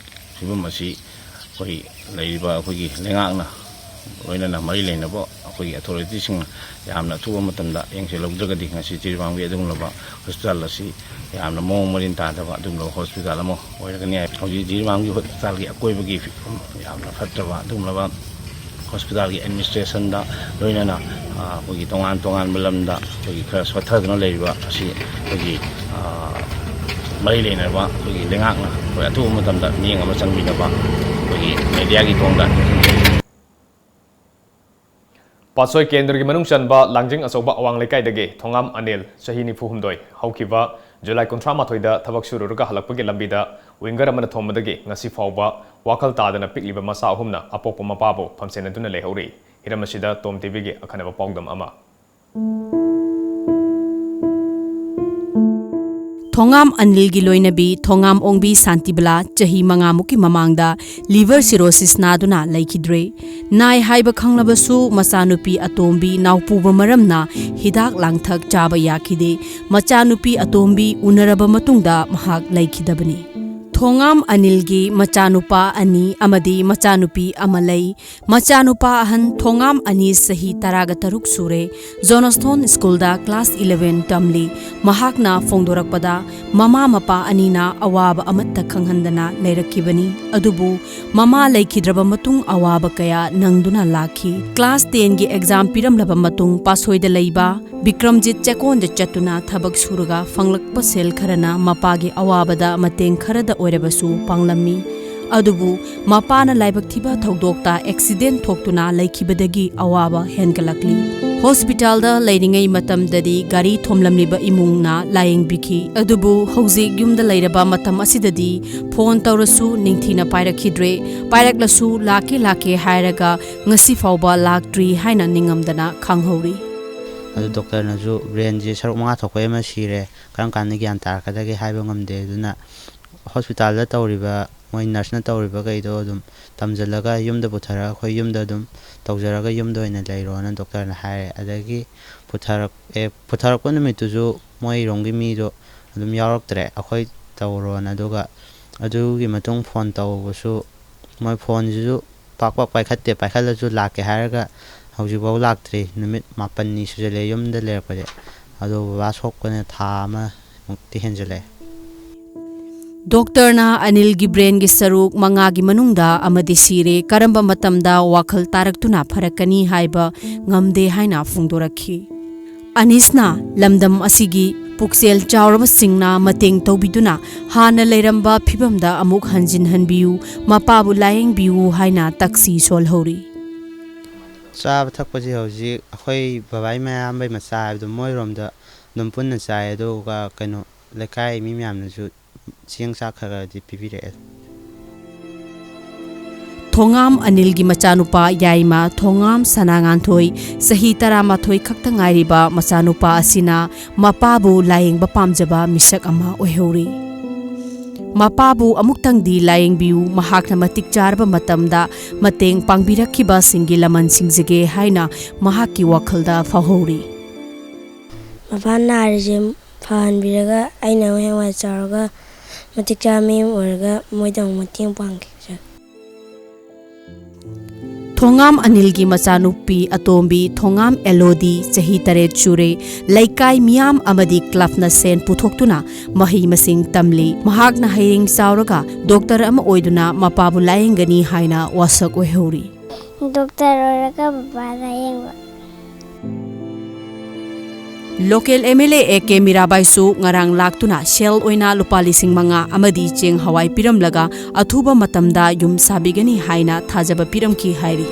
ꯐꯤꯕꯝ ꯑꯁꯤ ꯑꯩꯈꯣꯏ ꯂꯩꯔꯤꯕ ꯑꯩꯈꯣꯏꯒꯤ ꯂꯩꯉꯥꯛꯅ ꯂꯣꯏꯅꯅ ꯃꯔꯤ ꯂꯩꯅꯕ ꯑꯩꯈꯣꯏꯒꯤ ꯑꯣꯊꯣꯔꯤꯇꯤꯁꯤꯡꯅ ꯌꯥꯝꯅ ꯑꯊꯨꯕ ꯃꯇꯝꯗ ꯌꯦꯡꯁꯤꯜꯍꯧꯗ꯭ꯔꯒꯗꯤ ꯉꯁꯤ ꯖꯤꯔꯤꯕꯥꯝꯒꯤ ꯑꯗꯨꯒꯨꯝꯂꯕ ꯍꯣꯁꯄꯤꯇꯥꯜ ꯑꯁꯤ ꯌꯥꯝꯅ ꯃꯑꯣꯡ ꯃꯔꯤꯟ ꯇꯥꯗꯕ ꯑꯗꯨꯒꯨꯝꯂꯕ ꯍꯣꯁꯄꯤꯇꯥꯜ ꯑꯃ ꯑꯣꯏꯔꯒꯅꯤ ꯍꯥꯏ꯫ ꯍꯧꯖꯤꯛ ꯖꯤꯔꯤꯕꯥꯝꯒꯤ ꯍꯣꯁꯄꯤꯇꯥꯜꯒꯤ ꯑꯀꯣꯏꯕꯒꯤ ꯐꯤꯕꯝ ꯌꯥꯝꯅ ꯐꯠꯇ꯭ꯔꯕ ꯑꯗꯨꯒꯨꯝꯂꯕ ꯍꯣꯁꯄꯤꯇꯥꯜꯒꯤ ꯑꯦꯗꯃꯤꯅꯤꯁꯇ꯭ꯔꯦꯁꯟꯗ ꯂꯣꯏꯅꯅ, ꯑ, ꯑꯩꯈꯣꯏꯒꯤ ꯇꯣꯉꯥꯟ ꯇꯣꯉꯥꯟꯕ ꯂꯝꯗ ꯑꯩꯈꯣꯏꯒꯤ ꯈꯔ ꯁꯣꯠꯊꯗꯨꯅ ꯂꯩꯔꯤꯕ ꯑꯁꯤ ꯑꯩꯈꯣꯏꯒꯤ, ꯑ, ꯃꯔꯤ ꯂꯩꯅꯕ ꯑꯩꯈꯣꯏꯒꯤ ꯂꯩꯉꯥꯛꯅ ꯑꯩꯈꯣꯏ ꯑꯊꯨꯕ ꯃꯇꯝꯗ ꯃꯤꯠꯌꯦꯡ ꯑꯃ ꯆꯪꯕꯤꯅꯕ ꯑꯩꯈꯣꯏꯒꯤ ꯃꯦꯗꯤꯌꯥꯒꯤ ꯊꯣꯡꯗ ꯄꯥꯠꯁꯣꯏ ꯀꯦꯟꯗ꯭ꯔꯒꯤ ꯃꯅꯨꯡ ꯆꯟꯕ ꯂꯥꯡꯖꯤꯡ ꯑꯆꯧꯕ ꯑꯋꯥꯡ ꯂꯩꯀꯥꯏꯗꯒꯤ ꯊꯣꯉꯥꯝ ꯑꯅꯤꯜ, ꯆꯍꯤ ꯅꯤꯐꯨ ꯍꯨꯝꯗꯣꯏ, ꯍꯧꯈꯤꯕ ꯖꯨꯂꯥꯏ ꯀꯨꯟꯊ꯭ꯔꯥ ꯃꯥꯊꯣꯏꯗ ꯊꯕꯛ ꯁꯨꯔꯨꯔꯒ ꯍꯜꯂꯛꯄꯒꯤ ꯂꯝꯕꯤꯗ ꯋꯤꯡꯒꯔ ꯑꯃꯅ ꯊꯣꯝꯕꯗꯒꯤ ꯉꯁꯤ ꯐꯥꯎꯕ ꯋꯥꯈꯜ ꯇꯥꯗꯅ ꯄꯤꯛꯂꯤꯕ ꯃꯆꯥ ꯑꯍꯨꯝꯅ ꯑꯄꯣꯛꯄ ꯃꯄꯥꯕꯨ ꯐꯝꯁꯦꯟꯅꯗꯨꯅ ꯂꯩꯍꯧꯔꯤ꯫ ꯍꯤꯔꯝ ꯑꯁꯤꯗ ꯇꯣꯝ ꯇꯤꯚꯤꯒꯤ ꯑꯈꯟꯅꯕ ꯄꯥꯎꯗꯝ ꯑꯃ꯫ ꯊꯣꯉꯥꯝ ꯑꯅꯤꯜꯒꯤ ꯂꯣꯏꯅꯕꯤ ꯊꯣꯉꯥꯝ ꯑꯣꯡꯕꯤ ꯁꯥꯟꯇꯤꯕꯂꯥ ꯆꯍꯤ ꯃꯉꯥꯃꯨꯛꯀꯤ ꯃꯃꯥꯡꯗ liver cirrhosis ꯅꯥꯗꯨꯅ ꯂꯩꯈꯤꯗ꯭ꯔꯦ꯫ ꯅꯥꯏ ꯍꯥꯏꯕ ꯈꯪꯂꯕꯁꯨ ꯃꯆꯥꯅꯨꯄꯤ ꯑꯇꯣꯝꯕꯤ ꯅꯥꯎꯄꯨꯕ ꯃꯔꯝꯅ ꯍꯤꯗꯥꯛ ꯂꯥꯡꯊꯛ ꯆꯥꯕ ꯌꯥꯈꯤꯗꯦ꯫ ꯃꯆꯥꯅꯨꯄꯤ ꯑꯇꯣꯝꯕꯤ ꯎꯅꯔꯕ ꯃꯇꯨꯡꯗ ꯃꯍꯥꯛ ꯂꯩꯈꯤꯗꯕꯅꯤ꯫ ꯊꯣꯉꯥꯝ ꯑꯅꯤꯜꯒꯤ ꯃꯆꯥꯅꯨꯄꯥ ꯑꯅꯤ ꯑꯃꯗꯤ ꯃꯆꯥꯅꯨꯄꯤ ꯑꯃ ꯂꯩ꯫ ꯃꯆꯥꯅꯨꯄꯥ ꯑꯍꯟ ꯊꯣꯉꯥꯝ ꯑꯅꯤ ꯆꯍꯤ ꯇꯔꯥꯒ ꯇꯔꯨꯛ ꯁꯨꯔꯦ꯫ ꯖꯣꯟꯁꯇꯣꯟ ꯁ꯭ꯀꯨꯜꯗ class eleven ꯇꯝꯂꯤ꯫ ꯃꯍꯥꯛꯅ ꯐꯣꯡꯗꯣꯔꯛꯄꯗ, ꯃꯃꯥ ꯃꯄꯥ ꯑꯅꯤꯅ ꯑꯋꯥꯕ ꯑꯃꯠꯇ ꯈꯪꯍꯟꯗꯅ ꯂꯩꯔꯛꯈꯤꯕꯅꯤ꯫ ꯑꯗꯨꯕꯨ ꯃꯃꯥ ꯂꯩꯈꯤꯗ꯭ꯔꯕ ꯃꯇꯨꯡ ꯑꯋꯥꯕ ꯀꯌꯥ ꯅꯪꯗꯨꯅ ꯂꯥꯛꯈꯤ꯫ Class ten ꯒꯤ exam ꯄꯤꯔꯝꯂꯕ ꯃꯇꯨꯡ ꯄꯥꯠꯁꯣꯏꯗ ꯂꯩꯕ ꯕꯤꯀ꯭ꯔꯝꯖꯤꯠ ꯆꯦꯛꯀꯣꯟꯗ ꯆꯠꯇꯨꯅ ꯊꯕꯛ ꯁꯨꯔꯒ ꯐꯪꯂꯛꯄ ꯁꯦꯜ ꯈꯔꯅ ꯃꯄꯥꯒꯤ ꯑꯋꯥꯕꯗ ꯃꯇꯦꯡ ꯈꯔꯗ ꯑꯣꯏꯔꯕꯁꯨ ꯄꯥꯡꯂꯝꯃꯤ꯫ ꯑꯗꯨꯕꯨ ꯃꯄꯥꯅ ꯂꯥꯏꯕꯛ ꯊꯤꯕ ꯊꯧꯗꯣꯛꯇ accident ꯊꯣꯛꯇꯨꯅ ꯂꯩꯈꯤꯕꯗꯒꯤ ꯑꯋꯥꯕ ꯍꯦꯟꯒꯠꯂꯛꯂꯤ꯫ ꯍꯣꯁꯄꯤꯇꯥꯜꯗ ꯂꯩꯔꯤꯉꯩ ꯃꯇꯝꯗꯗꯤ ꯒꯥꯔꯤ ꯊꯣꯝꯂꯝꯂꯤꯕ ꯏꯃꯨꯡꯅ ꯂꯥꯌꯦꯡꯕꯤꯈꯤ꯫ ꯑꯗꯨꯕꯨ ꯍꯧꯖꯤꯛ ꯌꯨꯝꯗ ꯂꯩꯔꯕ ꯃꯇꯝ ꯑꯁꯤꯗꯗꯤ phone ꯇꯧꯔꯁꯨ ꯅꯤꯡꯊꯤꯅ ꯄꯥꯏꯔꯛꯈꯤꯗ꯭ꯔꯦ꯫ ꯄꯥꯏꯔꯛꯂꯁꯨ ꯂꯥꯛꯀꯦ ꯂꯥꯛꯀꯦ ꯍꯥꯏꯔꯒ ꯉꯁꯤ ꯐꯥꯎꯕ ꯂꯥꯛꯇ꯭ꯔꯤ ꯍꯥꯏꯅ ꯅꯤꯡꯉꯝꯗꯅ ꯈꯥꯡꯍꯧꯔꯤ꯫ ꯑꯗꯨ ꯗꯣꯛꯇꯔꯅꯁꯨ brainꯁꯦ ꯁꯔꯨꯛ ꯃꯉꯥ ꯊꯣꯛꯄꯩ ꯑꯃ ꯁꯤꯔꯦ, ꯀꯔꯝ ꯀꯥꯟꯗ ꯒ꯭ꯌꯥꯟ ꯇꯥꯔꯛꯀꯗꯒꯦ ꯍꯥꯏꯕ ꯉꯝꯗꯦ꯫ ꯑꯗꯨꯅ ꯍꯣꯁꯄꯤꯇꯥꯜꯗ ꯇꯧꯔꯤꯕ, ꯃꯣꯏ ꯅꯔꯁꯅ ꯇꯧꯔꯤꯕꯈꯩꯗꯣ ꯑꯗꯨꯝ ꯇꯝꯁꯤꯜꯂꯒ ꯌꯨꯝꯗ ꯄꯨꯊꯔꯒ, ꯑꯩꯈꯣꯏ ꯌꯨꯝꯗ ꯑꯗꯨꯝ ꯇꯧꯖꯔꯒ ꯌꯨꯝꯗ ꯑꯣꯏꯅ ꯂꯩꯔꯣꯅ ꯗꯣꯛꯇꯔꯅ ꯍꯥꯏꯔꯦ꯫ ꯑꯗꯒꯤ ꯄꯨꯊꯔꯛꯑꯦ꯫ ꯄꯨꯊꯔꯛꯄ ꯅꯨꯃꯤꯠꯇꯨꯁꯨ ꯃꯣꯏꯔꯣꯝꯒꯤ ꯃꯤꯗꯣ ꯑꯗꯨꯝ ꯌꯥꯎꯔꯛꯇ꯭ꯔꯦ, ꯑꯩꯈꯣꯏ ꯇꯧꯔꯣꯅ꯫ ꯑꯗꯨꯒ ꯑꯗꯨꯒꯤ ꯃꯇꯨꯡ ꯐꯣꯟ ꯇꯧꯕꯁꯨ ꯃꯣꯏ ꯐꯣꯟꯁꯤꯁꯨ ꯄꯥꯛ ꯄꯥꯛ ꯄꯥꯏꯈꯠꯇꯦ꯫ ꯄꯥꯏꯈꯠꯂꯁꯨ ꯂꯥꯛꯀꯦ ꯍꯥꯏꯔꯒ ꯍꯧꯖꯤꯛꯐꯥꯎ ꯂꯥꯛꯇ꯭ꯔꯤ꯫ ꯅꯨꯃꯤꯠ ꯃꯥꯄꯟꯅꯤ ꯁꯨꯖꯜꯂꯛꯑꯦ ꯌꯨꯝꯗ ꯂꯩꯔꯛꯄꯁꯦ꯫ ꯑꯗꯣ ꯕꯕꯥ ꯁꯣꯛꯄꯅ ꯊꯥ ꯑꯃꯃꯨꯛꯇꯤ ꯍꯦꯟꯖꯜꯂꯛꯑꯦ꯫ ꯗꯣꯛꯇꯔꯅ ꯑꯅꯤꯜꯒꯤ ꯕ꯭ꯔꯦꯟꯒꯤ ꯁꯔꯨꯛ ꯃꯉꯥꯒꯤ ꯃꯅꯨꯡꯗ ꯑꯃꯗꯤ ꯁꯤꯔꯦ, ꯀꯔꯝꯕ ꯃꯇꯝꯗ ꯋꯥꯈꯜ ꯇꯥꯔꯛꯇꯨꯅ ꯐꯔꯛꯀꯅꯤ ꯍꯥꯏꯕ ꯉꯝꯗꯦ ꯍꯥꯏꯅ ꯐꯣꯡꯗꯣꯔꯛꯈꯤ꯫ ꯑꯅꯤꯁꯅ ꯂꯝꯗꯝ ꯑꯁꯤꯒꯤ ꯄꯨꯛꯆꯦꯜ ꯆꯥꯎꯔꯕꯁꯤꯡꯅ ꯃꯇꯦꯡ ꯇꯧꯕꯤꯗꯨꯅ ꯍꯥꯟꯅ ꯂꯩꯔꯝꯕ ꯐꯤꯕꯝꯗ ꯑꯃꯨꯛ ꯍꯟꯖꯤꯟꯍꯟꯕꯤꯌꯨ, ꯃꯄꯥꯕꯨ ꯂꯥꯌꯦꯡꯕꯤꯌꯨ ꯍꯥꯏꯅ ꯇꯛꯁꯤ ꯁꯣꯜꯍꯧꯔꯤ꯫ ꯆꯥꯕ ꯊꯛꯄꯁꯦ ꯍꯧꯖꯤꯛ ꯑꯩꯈꯣꯏ ꯕꯕꯥꯒꯤ ꯃꯌꯥꯝꯕꯩ ꯃꯆꯥ ꯍꯥꯏꯕꯗꯣ ꯃꯣꯏꯔꯣꯝꯗ ꯑꯗꯨꯝ ꯄꯨꯟꯅ ꯆꯥꯏ, ꯑꯗꯨꯒ ꯀꯩꯅꯣ, ꯂꯩꯀꯥꯏ ꯃꯤ ꯃꯌꯥꯝꯅꯁꯨ ꯆꯦꯡ ꯆꯥꯛ ꯈꯔ ꯈꯔꯗꯤ ꯄꯤꯕꯤꯔꯛꯑꯦ꯫ ꯊꯣꯉꯥꯝ ꯑꯅꯤꯜꯒꯤ ꯃꯆꯥꯅꯨꯄꯥ ꯌꯥꯏꯃ ꯊꯣꯉꯥꯝ ꯁꯅꯥꯉꯥꯟꯊꯣꯏ, ꯆꯍꯤ ꯇꯔꯥꯃꯥꯊꯣꯏ ꯈꯛꯇ ꯉꯥꯏꯔꯤꯕ ꯃꯆꯥꯅꯨꯄꯥ ꯑꯁꯤꯅ ꯃꯄꯥꯕꯨ ꯂꯥꯌꯦꯡꯕ ꯄꯥꯝꯖꯕ ꯃꯤꯁꯛ ꯑꯃ ꯑꯣꯏꯍꯧꯔꯤ꯫ ꯃꯄꯥꯕꯨ ꯑꯃꯨꯛꯇꯪꯗꯤ ꯂꯥꯌꯦꯡꯕꯤꯌꯨ, ꯃꯍꯥꯛꯅ ꯃꯇꯤꯛ ꯆꯥꯔꯕ ꯃꯇꯝꯗ ꯃꯇꯦꯡ ꯄꯥꯡꯕꯤꯔꯛꯈꯤꯕꯁꯤꯡꯒꯤ ꯂꯃꯟ ꯁꯤꯡꯖꯒꯦ ꯍꯥꯏꯅ ꯃꯍꯥꯛꯀꯤ ꯋꯥꯈꯜꯗ ꯐꯥꯎꯍꯧꯔꯤ꯫ ꯃꯄꯥ ꯅꯥꯔꯤꯁꯦ ꯐꯍꯟꯕꯤꯔꯒ ꯑꯩꯅ ꯍꯌꯦꯡꯋꯥꯏ ꯆꯥꯎꯔꯒ ꯃꯇꯤꯛ ꯆꯥꯕ ꯃꯤ ꯑꯃ ꯑꯣꯏꯔꯒ ꯃꯣꯏꯗ ꯑꯃꯨꯛ ꯃꯇꯦꯡ ꯄꯥꯡꯈꯤꯖꯒꯦ꯫ ꯊꯣꯉꯥꯝ ꯑꯅꯤꯜꯒꯤ ꯃꯆꯥꯅꯨꯄꯤ ꯑꯇꯣꯝꯕꯤ ꯊꯣꯉꯥꯝ ꯑꯦꯂꯣꯗꯤ ꯆꯍꯤ ꯇꯔꯦꯠ ꯁꯨꯔꯦ꯫ ꯂꯩꯀꯥꯏ ꯃꯤꯌꯥꯝ ꯑꯃꯗꯤ ꯀ꯭ꯂꯕꯅ ꯁꯦꯟ ꯄꯨꯊꯣꯛꯇꯨꯅ ꯃꯍꯩ ꯃꯁꯤꯡ ꯇꯝꯂꯤ꯫ ꯃꯍꯥꯛꯅ ꯍꯌꯦꯡ ꯆꯥꯎꯔꯒ ꯗꯣꯛꯇꯔ ꯑꯃ ꯑꯣꯏꯗꯨꯅ ꯃꯄꯥꯕꯨ ꯂꯥꯌꯦꯡꯒꯅꯤ ꯍꯥꯏꯅ ꯋꯥꯁꯛ ꯑꯣꯏꯍꯧꯔꯤ꯫ ꯗꯣꯛꯇꯔ ꯑꯣꯏꯔꯒ ꯕꯕꯥ ꯂꯥꯌꯦꯡꯕ꯫ Local M L A A K ꯃꯤꯔꯥꯕꯥꯏꯁꯨ ꯉꯔꯥꯡ ꯂꯥꯛꯇꯨꯅ ꯁꯦꯜ ꯑꯣꯏꯅ ꯂꯨꯄꯥ ꯂꯤꯁꯤꯡ ꯃꯉꯥ ꯑꯃꯗꯤ ꯆꯦꯡ ꯍꯋꯥꯏ ꯄꯤꯔꯝꯂꯒ ꯑꯊꯨꯕ ꯃꯇꯝꯗ ꯌꯨꯝ ꯁꯥꯕꯤꯒꯅꯤ ꯍꯥꯏꯅ ꯊꯥꯖꯕ ꯄꯤꯔꯝꯈꯤ ꯍꯥꯏꯔꯤ꯫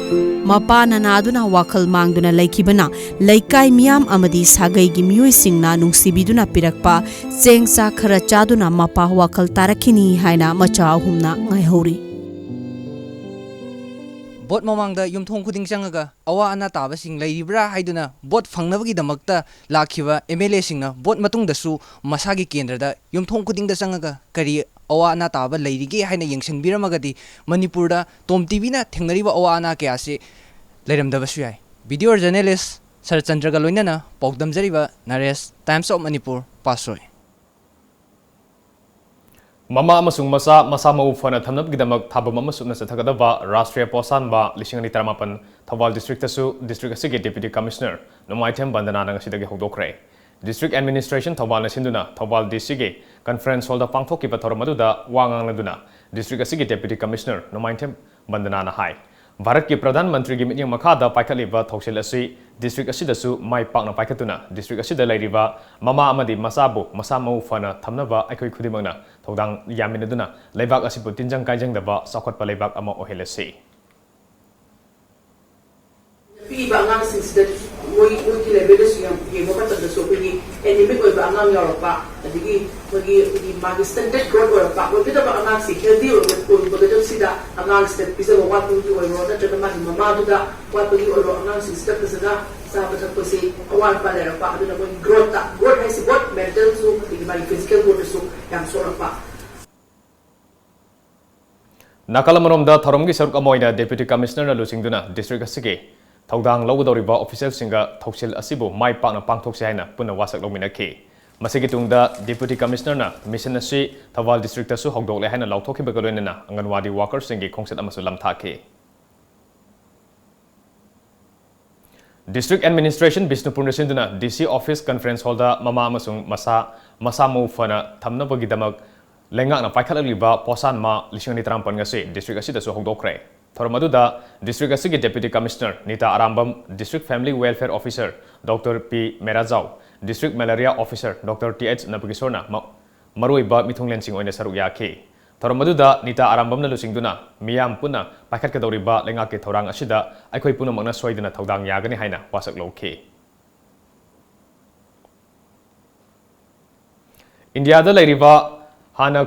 ꯃꯄꯥꯅ ꯅꯥꯗꯨꯅ ꯋꯥꯈꯜ ꯃꯥꯡꯗꯨꯅ ꯂꯩꯈꯤꯕꯅ ꯂꯩꯀꯥꯏ ꯃꯤꯌꯥꯝ ꯑꯃꯗꯤ ꯁꯥꯒꯩꯒꯤ ꯃꯤꯑꯣꯏꯁꯤꯡꯅ ꯅꯨꯡꯁꯤꯕꯤꯗꯨꯅ ꯄꯤꯔꯛꯄ ꯆꯦꯡ ꯆꯥꯛ ꯈꯔ ꯆꯥꯗꯨꯅ ꯃꯄꯥ ꯋꯥꯈꯜ ꯇꯥꯔꯛꯈꯤꯅꯤ ꯍꯥꯏꯅ ꯃꯆꯥ ꯑꯍꯨꯝꯅ ꯉꯥꯏꯍꯧꯔꯤ꯫ ꯚꯣꯠ ꯃꯃꯥꯡꯗ ꯌꯨꯝꯊꯣꯡ ꯈꯨꯗꯤꯡ ꯆꯪꯉꯒ ꯑꯋꯥ ꯑꯅꯥ ꯇꯥꯕꯁꯤꯡ ꯂꯩꯔꯤꯕ꯭ꯔꯥ ꯍꯥꯏꯗꯨꯅ ꯚꯣꯠ ꯐꯪꯅꯕꯒꯤꯗꯃꯛꯇ ꯂꯥꯛꯈꯤꯕ ꯑꯦꯝ ꯑꯦꯜ ꯑꯦꯁꯤꯡꯅ ꯚꯣꯠ ꯃꯇꯨꯡꯗꯁꯨ ꯃꯁꯥꯒꯤ ꯀꯦꯟꯗ꯭ꯔꯗ ꯌꯨꯝꯊꯣꯡ ꯈꯨꯗꯤꯡꯗ ꯆꯪꯉꯒ ꯀꯔꯤ ꯑꯋꯥ ꯑꯅꯥ ꯇꯥꯕ ꯂꯩꯔꯤꯒꯦ ꯍꯥꯏꯅ ꯌꯦꯡꯁꯤꯟꯕꯤꯔꯝꯃꯒꯗꯤ ꯃꯅꯤꯄꯨꯔꯗ ꯇꯣꯝ ꯇꯤꯚꯤꯅ ꯊꯦꯡꯅꯔꯤꯕ ꯑꯋꯥ ꯑꯅꯥ ꯀꯌꯥꯁꯤ ꯂꯩꯔꯝꯗꯕꯁꯨ ꯌꯥꯏ꯫ ꯚꯤꯗꯤꯑꯣ ꯖꯔꯅꯦꯂꯤꯁ ꯁꯔꯠꯆꯟꯗ꯭ꯔꯒ ꯂꯣꯏꯅꯅ ꯄꯥꯎꯗꯝꯖꯔꯤꯕ ꯅꯔꯦꯁ, Times of Manipur, ꯄꯥꯠꯁꯣꯏ꯫ ꯃꯃꯥ ꯑꯃꯁꯨꯡ ꯃꯆꯥ ꯃꯁꯥ ꯃꯎ ꯐꯅ ꯊꯝꯅꯕꯒꯤꯗꯃꯛ ꯊꯥꯕꯝ ꯑꯃ ꯁꯨꯞꯅ ꯆꯠꯊꯒꯗꯕ ꯔꯥꯁꯇ꯭ꯔꯤꯌꯥ ꯄꯣꯁꯥꯟ ꯃꯥ ꯂꯤꯁꯤꯡ ꯑꯅꯤ ꯇꯔꯥꯃꯥꯄꯟ ꯊꯧꯕꯥꯜ ꯗꯤꯁꯇ꯭ꯔꯤꯛꯇꯁꯨ ꯗꯤꯁꯇ꯭ꯔꯤꯛ ꯑꯁꯤꯒꯤ ꯗꯦꯄ꯭ꯌꯨꯇꯤ ꯀꯃꯤꯁꯅꯔ ꯅꯣꯡꯃꯥꯏꯊꯦꯝ ꯕꯟꯗꯅꯥꯅ ꯉꯁꯤꯗꯒꯤ ꯍꯧꯗꯣꯛꯈ꯭ꯔꯦ꯫ ꯗꯤꯁꯇ꯭ꯔꯤꯛ ꯑꯦꯗꯃꯤꯅꯤꯁꯇ꯭ꯔꯦꯁꯟ ꯊꯧꯕꯥꯜꯅ ꯁꯤꯟꯗꯨꯅ ꯊꯧꯕꯥꯜ ꯗꯤ ꯁꯤꯒꯤ ꯀꯟꯐꯔꯦꯟꯁ ꯍꯣꯜꯗ ꯄꯥꯡꯊꯣꯛꯈꯤꯕ ꯊꯧꯔꯝ ꯑꯗꯨꯗ ꯋꯥ ꯉꯥꯡꯂꯗꯨꯅ ꯗꯤꯁꯇ꯭ꯔꯤꯛ ꯑꯁꯤꯒꯤ ꯗꯦꯄ꯭ꯌꯨꯇꯤ ꯀꯃꯤꯁꯅꯔ ꯅꯣꯡꯃꯥꯏꯊꯦꯝ ꯕꯟꯗꯅꯥꯅ ꯍꯥꯏ, ꯚꯥꯔꯠꯀꯤ ꯄ꯭ꯔꯙꯥꯟ ꯃꯟꯇ꯭ꯔꯤꯒꯤ ꯃꯤꯠꯌꯦꯡ ꯃꯈꯥꯗ ꯄꯥꯏꯈꯠꯂꯤꯕ ꯊꯧꯁꯤꯜ ꯑꯁꯤ ꯗꯤꯁꯇ꯭ꯔꯤꯛ ꯑꯁꯤꯗꯁꯨ ꯃꯥꯏ ꯄꯥꯛꯅ ꯄꯥꯏꯈꯠꯇꯨꯅ ꯗꯤꯁꯇ꯭ꯔꯤꯛ ꯑꯁꯤꯗ ꯂꯩꯔꯤꯕ ꯃꯃꯥ ꯑꯃꯗꯤ ꯃꯆꯥꯕꯨ ꯃꯁꯥ ꯃꯎ ꯐꯅ ꯊꯝꯅꯕ ꯑꯩꯈꯣꯏ ꯈꯨꯗꯤꯡꯃꯛꯅ ꯊꯧꯗꯥꯡ ꯌꯥꯃꯤꯟꯅꯗꯨꯅ ꯂꯩꯕꯥꯛ ꯑꯁꯤꯕꯨ ꯇꯤꯟꯖꯪ ꯀꯥꯏꯖꯪꯗꯕ ꯆꯥꯎꯈꯠꯄ ꯂꯩꯕꯥꯛ ꯑꯃ ꯑꯣꯏꯍꯜꯂꯁꯤ꯫ ꯄꯤꯛꯏꯕ ꯑꯉꯥꯡꯁꯤꯡꯁꯤꯗ ꯃꯣꯏ, ꯃꯣꯏꯒꯤ ꯂꯦꯚꯦꯜꯗꯁꯨ ꯌꯥꯝ ꯌꯦꯡꯕ ꯃꯇꯝꯗꯁꯨ ꯑꯩꯈꯣꯏꯒꯤ ꯑꯦꯅꯤꯃꯤꯛ ꯑꯣꯏꯕ ꯑꯉꯥꯡ ꯌꯥꯎꯔꯛꯄ, ꯑꯗꯒꯤ ꯑꯩꯈꯣꯏꯒꯤ, ꯑꯩꯈꯣꯏꯒꯤ ꯃꯥꯒꯤ ꯁ꯭ꯇꯟꯇꯦꯠ ꯒ꯭ꯔꯣꯠ ꯑꯣꯏꯔꯛꯄ, ꯑꯣꯏꯒꯗꯕ ꯑꯉꯥꯡꯁꯤ ꯍꯦꯜꯗꯤ ꯑꯣꯏꯕ, ꯑꯣꯏꯕꯒꯗꯕꯁꯤꯗ ꯑꯉꯥꯡꯁꯤꯗ ꯄꯤꯖꯕ ꯋꯥꯠꯄꯒꯤ ꯑꯣꯏꯔꯣ, ꯅꯠꯇ꯭ꯔꯒ ꯃꯥꯒꯤ ꯃꯃꯥꯗꯨꯗ ꯋꯥꯠꯄꯒꯤ ꯑꯣꯏꯔꯣ, ꯑꯉꯥꯡꯁꯤꯡꯁꯤꯗ ꯐꯖꯅ ꯆꯥꯕ ꯊꯛꯄꯁꯤ ꯑꯋꯥꯠꯄ ꯂꯩꯔꯛꯄ, ꯑꯗꯨꯅ ꯃꯣꯏꯒꯤ ꯒ꯭ꯔꯣꯠꯇ, ꯒ꯭ꯔꯣꯠ ꯍꯥꯏꯁꯤ ꯕꯣꯠ ꯃꯦꯟꯇꯦꯜꯁꯨ ꯑꯗꯒꯤ ꯃꯥꯒꯤ ꯐꯤꯖꯤꯀꯦꯜ ꯒ꯭ꯔꯣꯠꯇꯁꯨ ꯌꯥꯝ ꯁꯣꯛꯂꯛꯄ꯫ ꯅꯥꯀꯜ ꯑꯃꯔꯣꯝꯗ ꯊꯧꯔꯝꯒꯤ ꯁꯔꯨꯛ ꯑꯃ ꯑꯣꯏꯅ ꯗꯦꯄ꯭ꯌꯨꯇꯤ ꯀꯃꯤꯁꯅꯔꯅ ꯂꯨꯆꯤꯡꯗꯨꯅ ꯗꯤꯁꯇ꯭ꯔꯤꯛ ꯑꯁꯤꯒꯤ ꯊꯧꯗꯥꯡ ꯂꯧꯒꯗꯧꯔꯤꯕ ꯑꯣꯐꯤꯁꯤꯌꯦꯜꯁꯤꯡꯒ ꯊꯧꯁꯤꯜ ꯑꯁꯤꯕꯨ ꯃꯥꯏ ꯄꯥꯛꯅ ꯄꯥꯡꯊꯣꯛꯁꯤ ꯍꯥꯏꯅ ꯄꯨꯟꯅ ꯋꯥꯁꯛ ꯂꯧꯃꯤꯟꯅꯈꯤ꯫ ꯃꯁꯤꯒꯤ ꯇꯨꯡꯗ ꯗꯦꯄ꯭ꯌꯨꯇꯤ ꯀꯃꯤꯁꯅꯔꯅ ꯃꯤꯁꯟ ꯑꯁꯤ ꯊꯧꯕꯥꯜ ꯗꯤꯁꯇ꯭ꯔꯤꯛꯇꯁꯨ ꯍꯧꯗꯣꯛꯂꯦ ꯍꯥꯏꯅ ꯂꯥꯎꯊꯣꯛꯈꯤꯕꯒ ꯂꯣꯏꯅꯅ ꯑꯪꯒꯟꯋꯥꯗꯤ ꯋꯥꯀꯔꯁꯤꯡꯒꯤ ꯈꯣꯡꯆꯠ ꯑꯃꯁꯨ ꯂꯝꯊꯥꯈꯤ꯫ ꯗꯤꯁꯇ꯭ꯔꯤꯛ ꯑꯦꯗꯃꯤꯅꯤꯁꯇ꯭ꯔꯦꯁꯟ ꯕꯤꯁꯅꯨꯄꯨꯔꯅ ꯁꯤꯟꯗꯨꯅ ꯗꯤ ꯁꯤ ꯑꯣꯐꯤꯁ ꯀꯟꯐꯔꯦꯟꯁ ꯍꯣꯜꯗ ꯃꯃꯥ ꯑꯃꯁꯨꯡ ꯃꯁꯥ, ꯃꯁꯥ ꯃꯎ ꯐꯅ ꯊꯝꯅꯕꯒꯤꯗꯃꯛ ꯂꯩꯉꯥꯛꯅ ꯄꯥꯏꯈꯠꯂꯛꯂꯤꯕ ꯄꯣꯁꯥꯟ ꯃꯥ ꯂꯤꯁꯤꯡ ꯑꯅꯤ ꯇꯔꯥꯃꯥꯄꯟ ꯉꯁꯤ ꯗꯤꯁꯇ꯭ꯔꯤꯛ ꯑꯁꯤꯗꯁꯨ ꯍꯧꯗꯣꯛꯈ꯭ꯔꯦ꯫ ꯊꯧꯔꯝ ꯑꯗꯨꯗ ꯗꯤꯁꯇ꯭ꯔꯤꯛ ꯑꯁꯤꯒꯤ deputy commissioner Nita Arambam, district family welfare officer doctor P Merajao, district malaria officer doctor T H ꯅꯕꯀꯤꯁꯣꯔꯅ ꯃ-, ꯃꯔꯨꯑꯣꯏꯕ ꯃꯤꯊꯨꯡꯂꯦꯟꯁꯤꯡ ꯑꯣꯏꯅ ꯁꯔꯨꯛ ꯌꯥꯈꯤ꯫ ꯊꯧꯔꯝ ꯑꯗꯨꯗ ꯅꯤꯇꯥ ꯑꯔꯥꯝꯕꯝꯅ ꯂꯨꯆꯤꯡꯗꯨꯅ ꯃꯤꯌꯥꯝ ꯄꯨꯟꯅ ꯄꯥꯏꯈꯠꯀꯗꯧꯔꯤꯕ ꯂꯩꯉꯥꯛꯀꯤ ꯊꯧꯔꯥꯡ ꯑꯁꯤꯗ ꯑꯩꯈꯣꯏ ꯄꯨꯝꯅꯃꯛꯅ ꯁꯣꯏꯗꯅ ꯊꯧꯗꯥꯡ ꯌꯥꯒꯅꯤ ꯍꯥꯏꯅ ꯋꯥꯁꯛ ꯂꯧꯈꯤ꯫ ꯏꯟꯗꯤꯌꯥꯗ ꯂꯩꯔꯤꯕ ꯍꯥꯟꯅ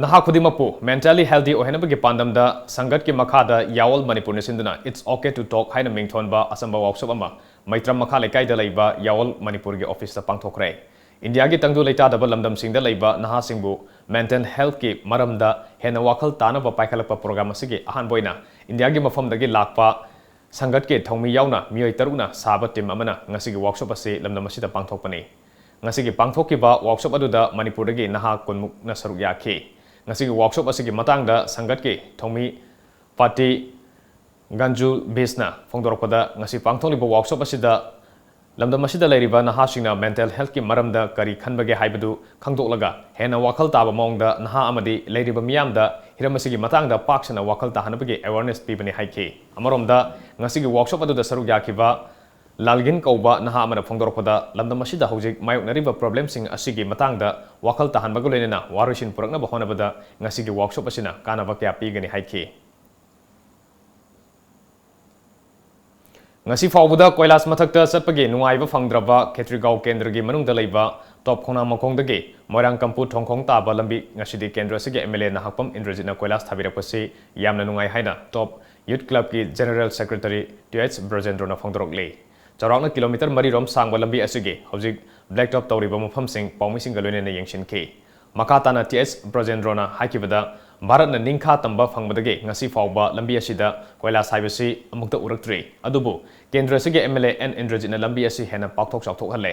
ꯅꯍꯥ ꯈꯨꯗꯤꯡꯃꯛꯄꯨ mentally healthy ꯑꯣꯏꯍꯟꯅꯕꯒꯤ ꯄꯥꯟꯗꯝꯗ ꯁꯪꯒꯠꯀꯤ ꯃꯈꯥꯗ ꯌꯥꯑꯣꯜ ꯃꯅꯤꯄꯨꯔꯅ ꯁꯤꯟꯗꯨꯅ It's Okay to Talk ꯍꯥꯏꯅ ꯃꯤꯡꯊꯣꯟꯕ ꯑꯆꯝꯕ workshop ꯑꯃ ꯃꯩꯇ꯭ꯔꯝ ꯃꯈꯥ ꯂꯩꯀꯥꯏꯗ ꯂꯩꯕ ꯌꯥꯑꯣꯜ ꯃꯅꯤꯄꯨꯔꯒꯤ ꯑꯣꯐꯤꯁꯇ ꯄꯥꯡꯊꯣꯛꯈ꯭ꯔꯦ꯫ ꯏꯟꯗꯤꯌꯥꯒꯤ ꯇꯪꯗꯨ ꯂꯩꯇꯥꯗꯕ ꯂꯝꯗꯝꯁꯤꯡꯗ ꯂꯩꯕ ꯅꯍꯥꯁꯤꯡꯕꯨ mental healthꯀꯤ ꯃꯔꯝꯗ ꯍꯦꯟꯅ ꯋꯥꯈꯜ ꯇꯥꯅꯕ ꯄꯥꯏꯈꯠꯂꯛꯄ program ꯑꯁꯤꯒꯤ ꯑꯍꯥꯟꯕ ꯑꯣꯏꯅ ꯏꯟꯗꯤꯌꯥꯒꯤ ꯃꯐꯝꯗꯒꯤ ꯂꯥꯛꯄ ꯁꯪꯒꯠꯀꯤ ꯊꯧꯃꯤ ꯌꯥꯎꯅ ꯃꯤꯑꯣꯏ ꯇꯔꯨꯛꯅ ꯁꯥꯕ team ꯑꯃꯅ ꯉꯁꯤꯒꯤ workshop ꯑꯁꯤ ꯂꯝꯗꯝ ꯑꯁꯤꯗ ꯄꯥꯡꯊꯣꯛꯄꯅꯤ꯫ ꯉꯁꯤꯒꯤ ꯄꯥꯡꯊꯣꯛꯈꯤꯕ workshop ꯑꯗꯨꯗ ꯃꯅꯤꯄꯨꯔꯗꯒꯤ ꯅꯍꯥ ꯀꯨꯟꯃꯨꯛꯅ ꯁꯔꯨꯛ ꯌꯥꯈꯤ꯫ ꯉꯁꯤꯒꯤ workshop ꯑꯁꯤꯒꯤ ꯃꯇꯥꯡꯗ ꯁꯪꯒꯠꯀꯤ ꯊꯧꯃꯤ ꯄꯥꯇꯤ ꯒꯟꯖꯨ ꯕꯤꯁꯅ ꯐꯣꯡꯗꯣꯔꯛꯄꯗ, ꯉꯁꯤ ꯄꯥꯡꯊꯣꯛꯂꯤꯕ workshop ꯑꯁꯤꯗ ꯂꯝꯗꯝ ꯑꯁꯤꯗ ꯂꯩꯔꯤꯕ ꯅꯍꯥꯁꯤꯡꯅ mental healthꯀꯤ ꯃꯔꯝꯗ ꯀꯔꯤ ꯈꯟꯕꯒꯦ ꯍꯥꯏꯕꯗꯨ ꯈꯪꯗꯣꯛꯂꯒ, ꯍꯦꯟꯅ ꯋꯥꯈꯜ ꯇꯥꯕ ꯃꯑꯣꯡꯗ ꯅꯍꯥ ꯑꯃꯗꯤ ꯂꯩꯔꯤꯕ ꯃꯤꯌꯥꯝꯗ ꯍꯤꯔꯝ ꯑꯁꯤꯒꯤ ꯃꯇꯥꯡꯗ ꯄꯥꯛ ꯁꯟꯅ ꯋꯥꯈꯜ ꯇꯥꯍꯟꯅꯕꯒꯤ awareness ꯄꯤꯕꯅꯤ ꯍꯥꯏꯈꯤ꯫ ꯑꯃꯔꯣꯝꯗ, ꯉꯁꯤꯒꯤ workshop ꯑꯗꯨꯗ ꯁꯔꯨꯛ ꯌꯥꯈꯤꯕ ꯂꯥꯜꯒꯤꯟ ꯀꯧꯕ ꯅꯍꯥ ꯑꯃꯅ ꯐꯣꯡꯗꯣꯔꯛꯄꯗ, ꯂꯝꯗꯝ ꯑꯁꯤꯗ ꯍꯧꯖꯤꯛ ꯃꯥꯌꯣꯛꯅꯔꯤꯕ problemꯁꯤꯡ ꯑꯁꯤꯒꯤ ꯃꯇꯥꯡꯗ ꯋꯥꯈꯜ ꯇꯥꯍꯟꯕꯒ ꯂꯣꯏꯅꯅ ꯋꯥꯔꯣꯏꯁꯤꯟ ꯄꯨꯔꯛꯅꯕ ꯍꯣꯠꯅꯕꯗ ꯉꯁꯤꯒꯤ workshop ꯑꯁꯤꯅ ꯀꯥꯟꯅꯕ ꯀꯌꯥ ꯄꯤꯒꯅꯤ ꯍꯥꯏꯈꯤ꯫ ꯉꯁꯤ ꯐꯥꯎꯕꯗ ꯀꯣꯏꯂꯥꯁ ꯃꯊꯛꯇ ꯆꯠꯄꯒꯤ ꯅꯨꯡꯉꯥꯏꯕ ꯐꯪꯗ꯭ꯔꯕ ꯈꯦꯇ꯭ꯔꯤꯒꯥꯎ ꯀꯦꯟꯗ꯭ꯔꯒꯤ ꯃꯅꯨꯡꯗ ꯂꯩꯕ ꯇꯣꯞ ꯈꯣꯡꯅꯥꯡ ꯃꯈꯣꯡꯗꯒꯤ ꯃꯣꯏꯔꯥꯡ ꯀꯝꯄꯨ ꯊꯣꯡꯈꯣꯡ ꯇꯥꯕ ꯂꯝꯕꯤ ꯉꯁꯤꯗꯤ ꯀꯦꯟꯗ꯭ꯔ ꯑꯁꯤꯒꯤ MLA ꯅꯍꯥꯛꯄꯝ ꯏꯟꯗ꯭ꯔꯖꯤꯠꯅ ꯀꯣꯏꯂꯥꯁ ꯊꯥꯕꯤꯔꯛꯄꯁꯤ ꯌꯥꯝꯅ ꯅꯨꯡꯉꯥꯏ ꯍꯥꯏꯅ ꯇꯣꯞ Youth Clubꯀꯤ General Secretary ꯇꯤ ꯑꯩꯆ ꯕ꯭ꯔꯖꯦꯟꯗ꯭ꯔꯣꯅ ꯐꯣꯡꯗꯣꯔꯛꯂꯤ꯫ ꯆꯥꯎꯔꯥꯛꯅ kilometre ꯃꯔꯤ ꯔꯣꯝ ꯁꯥꯡꯕ ꯂꯝꯕꯤ ꯑꯁꯤꯒꯤ ꯍꯧꯖꯤꯛ black top ꯇꯧꯔꯤꯕ ꯃꯐꯝꯁꯤꯡ ꯄꯥꯎꯃꯤꯁꯤꯡꯒ ꯂꯣꯏꯅꯅ ꯌꯦꯡꯁꯤꯟꯈꯤ꯫ ꯃꯈꯥ ꯇꯥꯅ ꯇꯤ ꯑꯩꯆ ꯕ꯭ꯔꯖꯦꯟꯗ꯭ꯔꯣꯅ ꯍꯥꯏꯈꯤꯕꯗ, ꯚꯥꯔꯠꯅ ꯅꯤꯡꯈꯥ ꯇꯝꯕ ꯐꯪꯕꯗꯒꯤ ꯉꯁꯤ ꯐꯥꯎꯕ ꯂꯝꯕꯤ ꯑꯁꯤꯗ ꯀꯣꯏꯂꯥꯁ ꯍꯥꯏꯕꯁꯤ ꯑꯃꯨꯛꯇ ꯎꯔꯛꯇ꯭ꯔꯤ꯫ ꯑꯗꯨꯕꯨ ꯀꯦꯟꯗ꯭ꯔ ꯑꯁꯤꯒꯤ MLA ꯑꯦꯟ ꯏꯟꯗ꯭ꯔꯖꯤꯠꯅ ꯂꯝꯕꯤ ꯑꯁꯤ ꯍꯦꯟꯅ ꯄꯥꯛꯊꯣꯛ ꯆꯥꯎꯊꯣꯛꯍꯜꯂꯦ꯫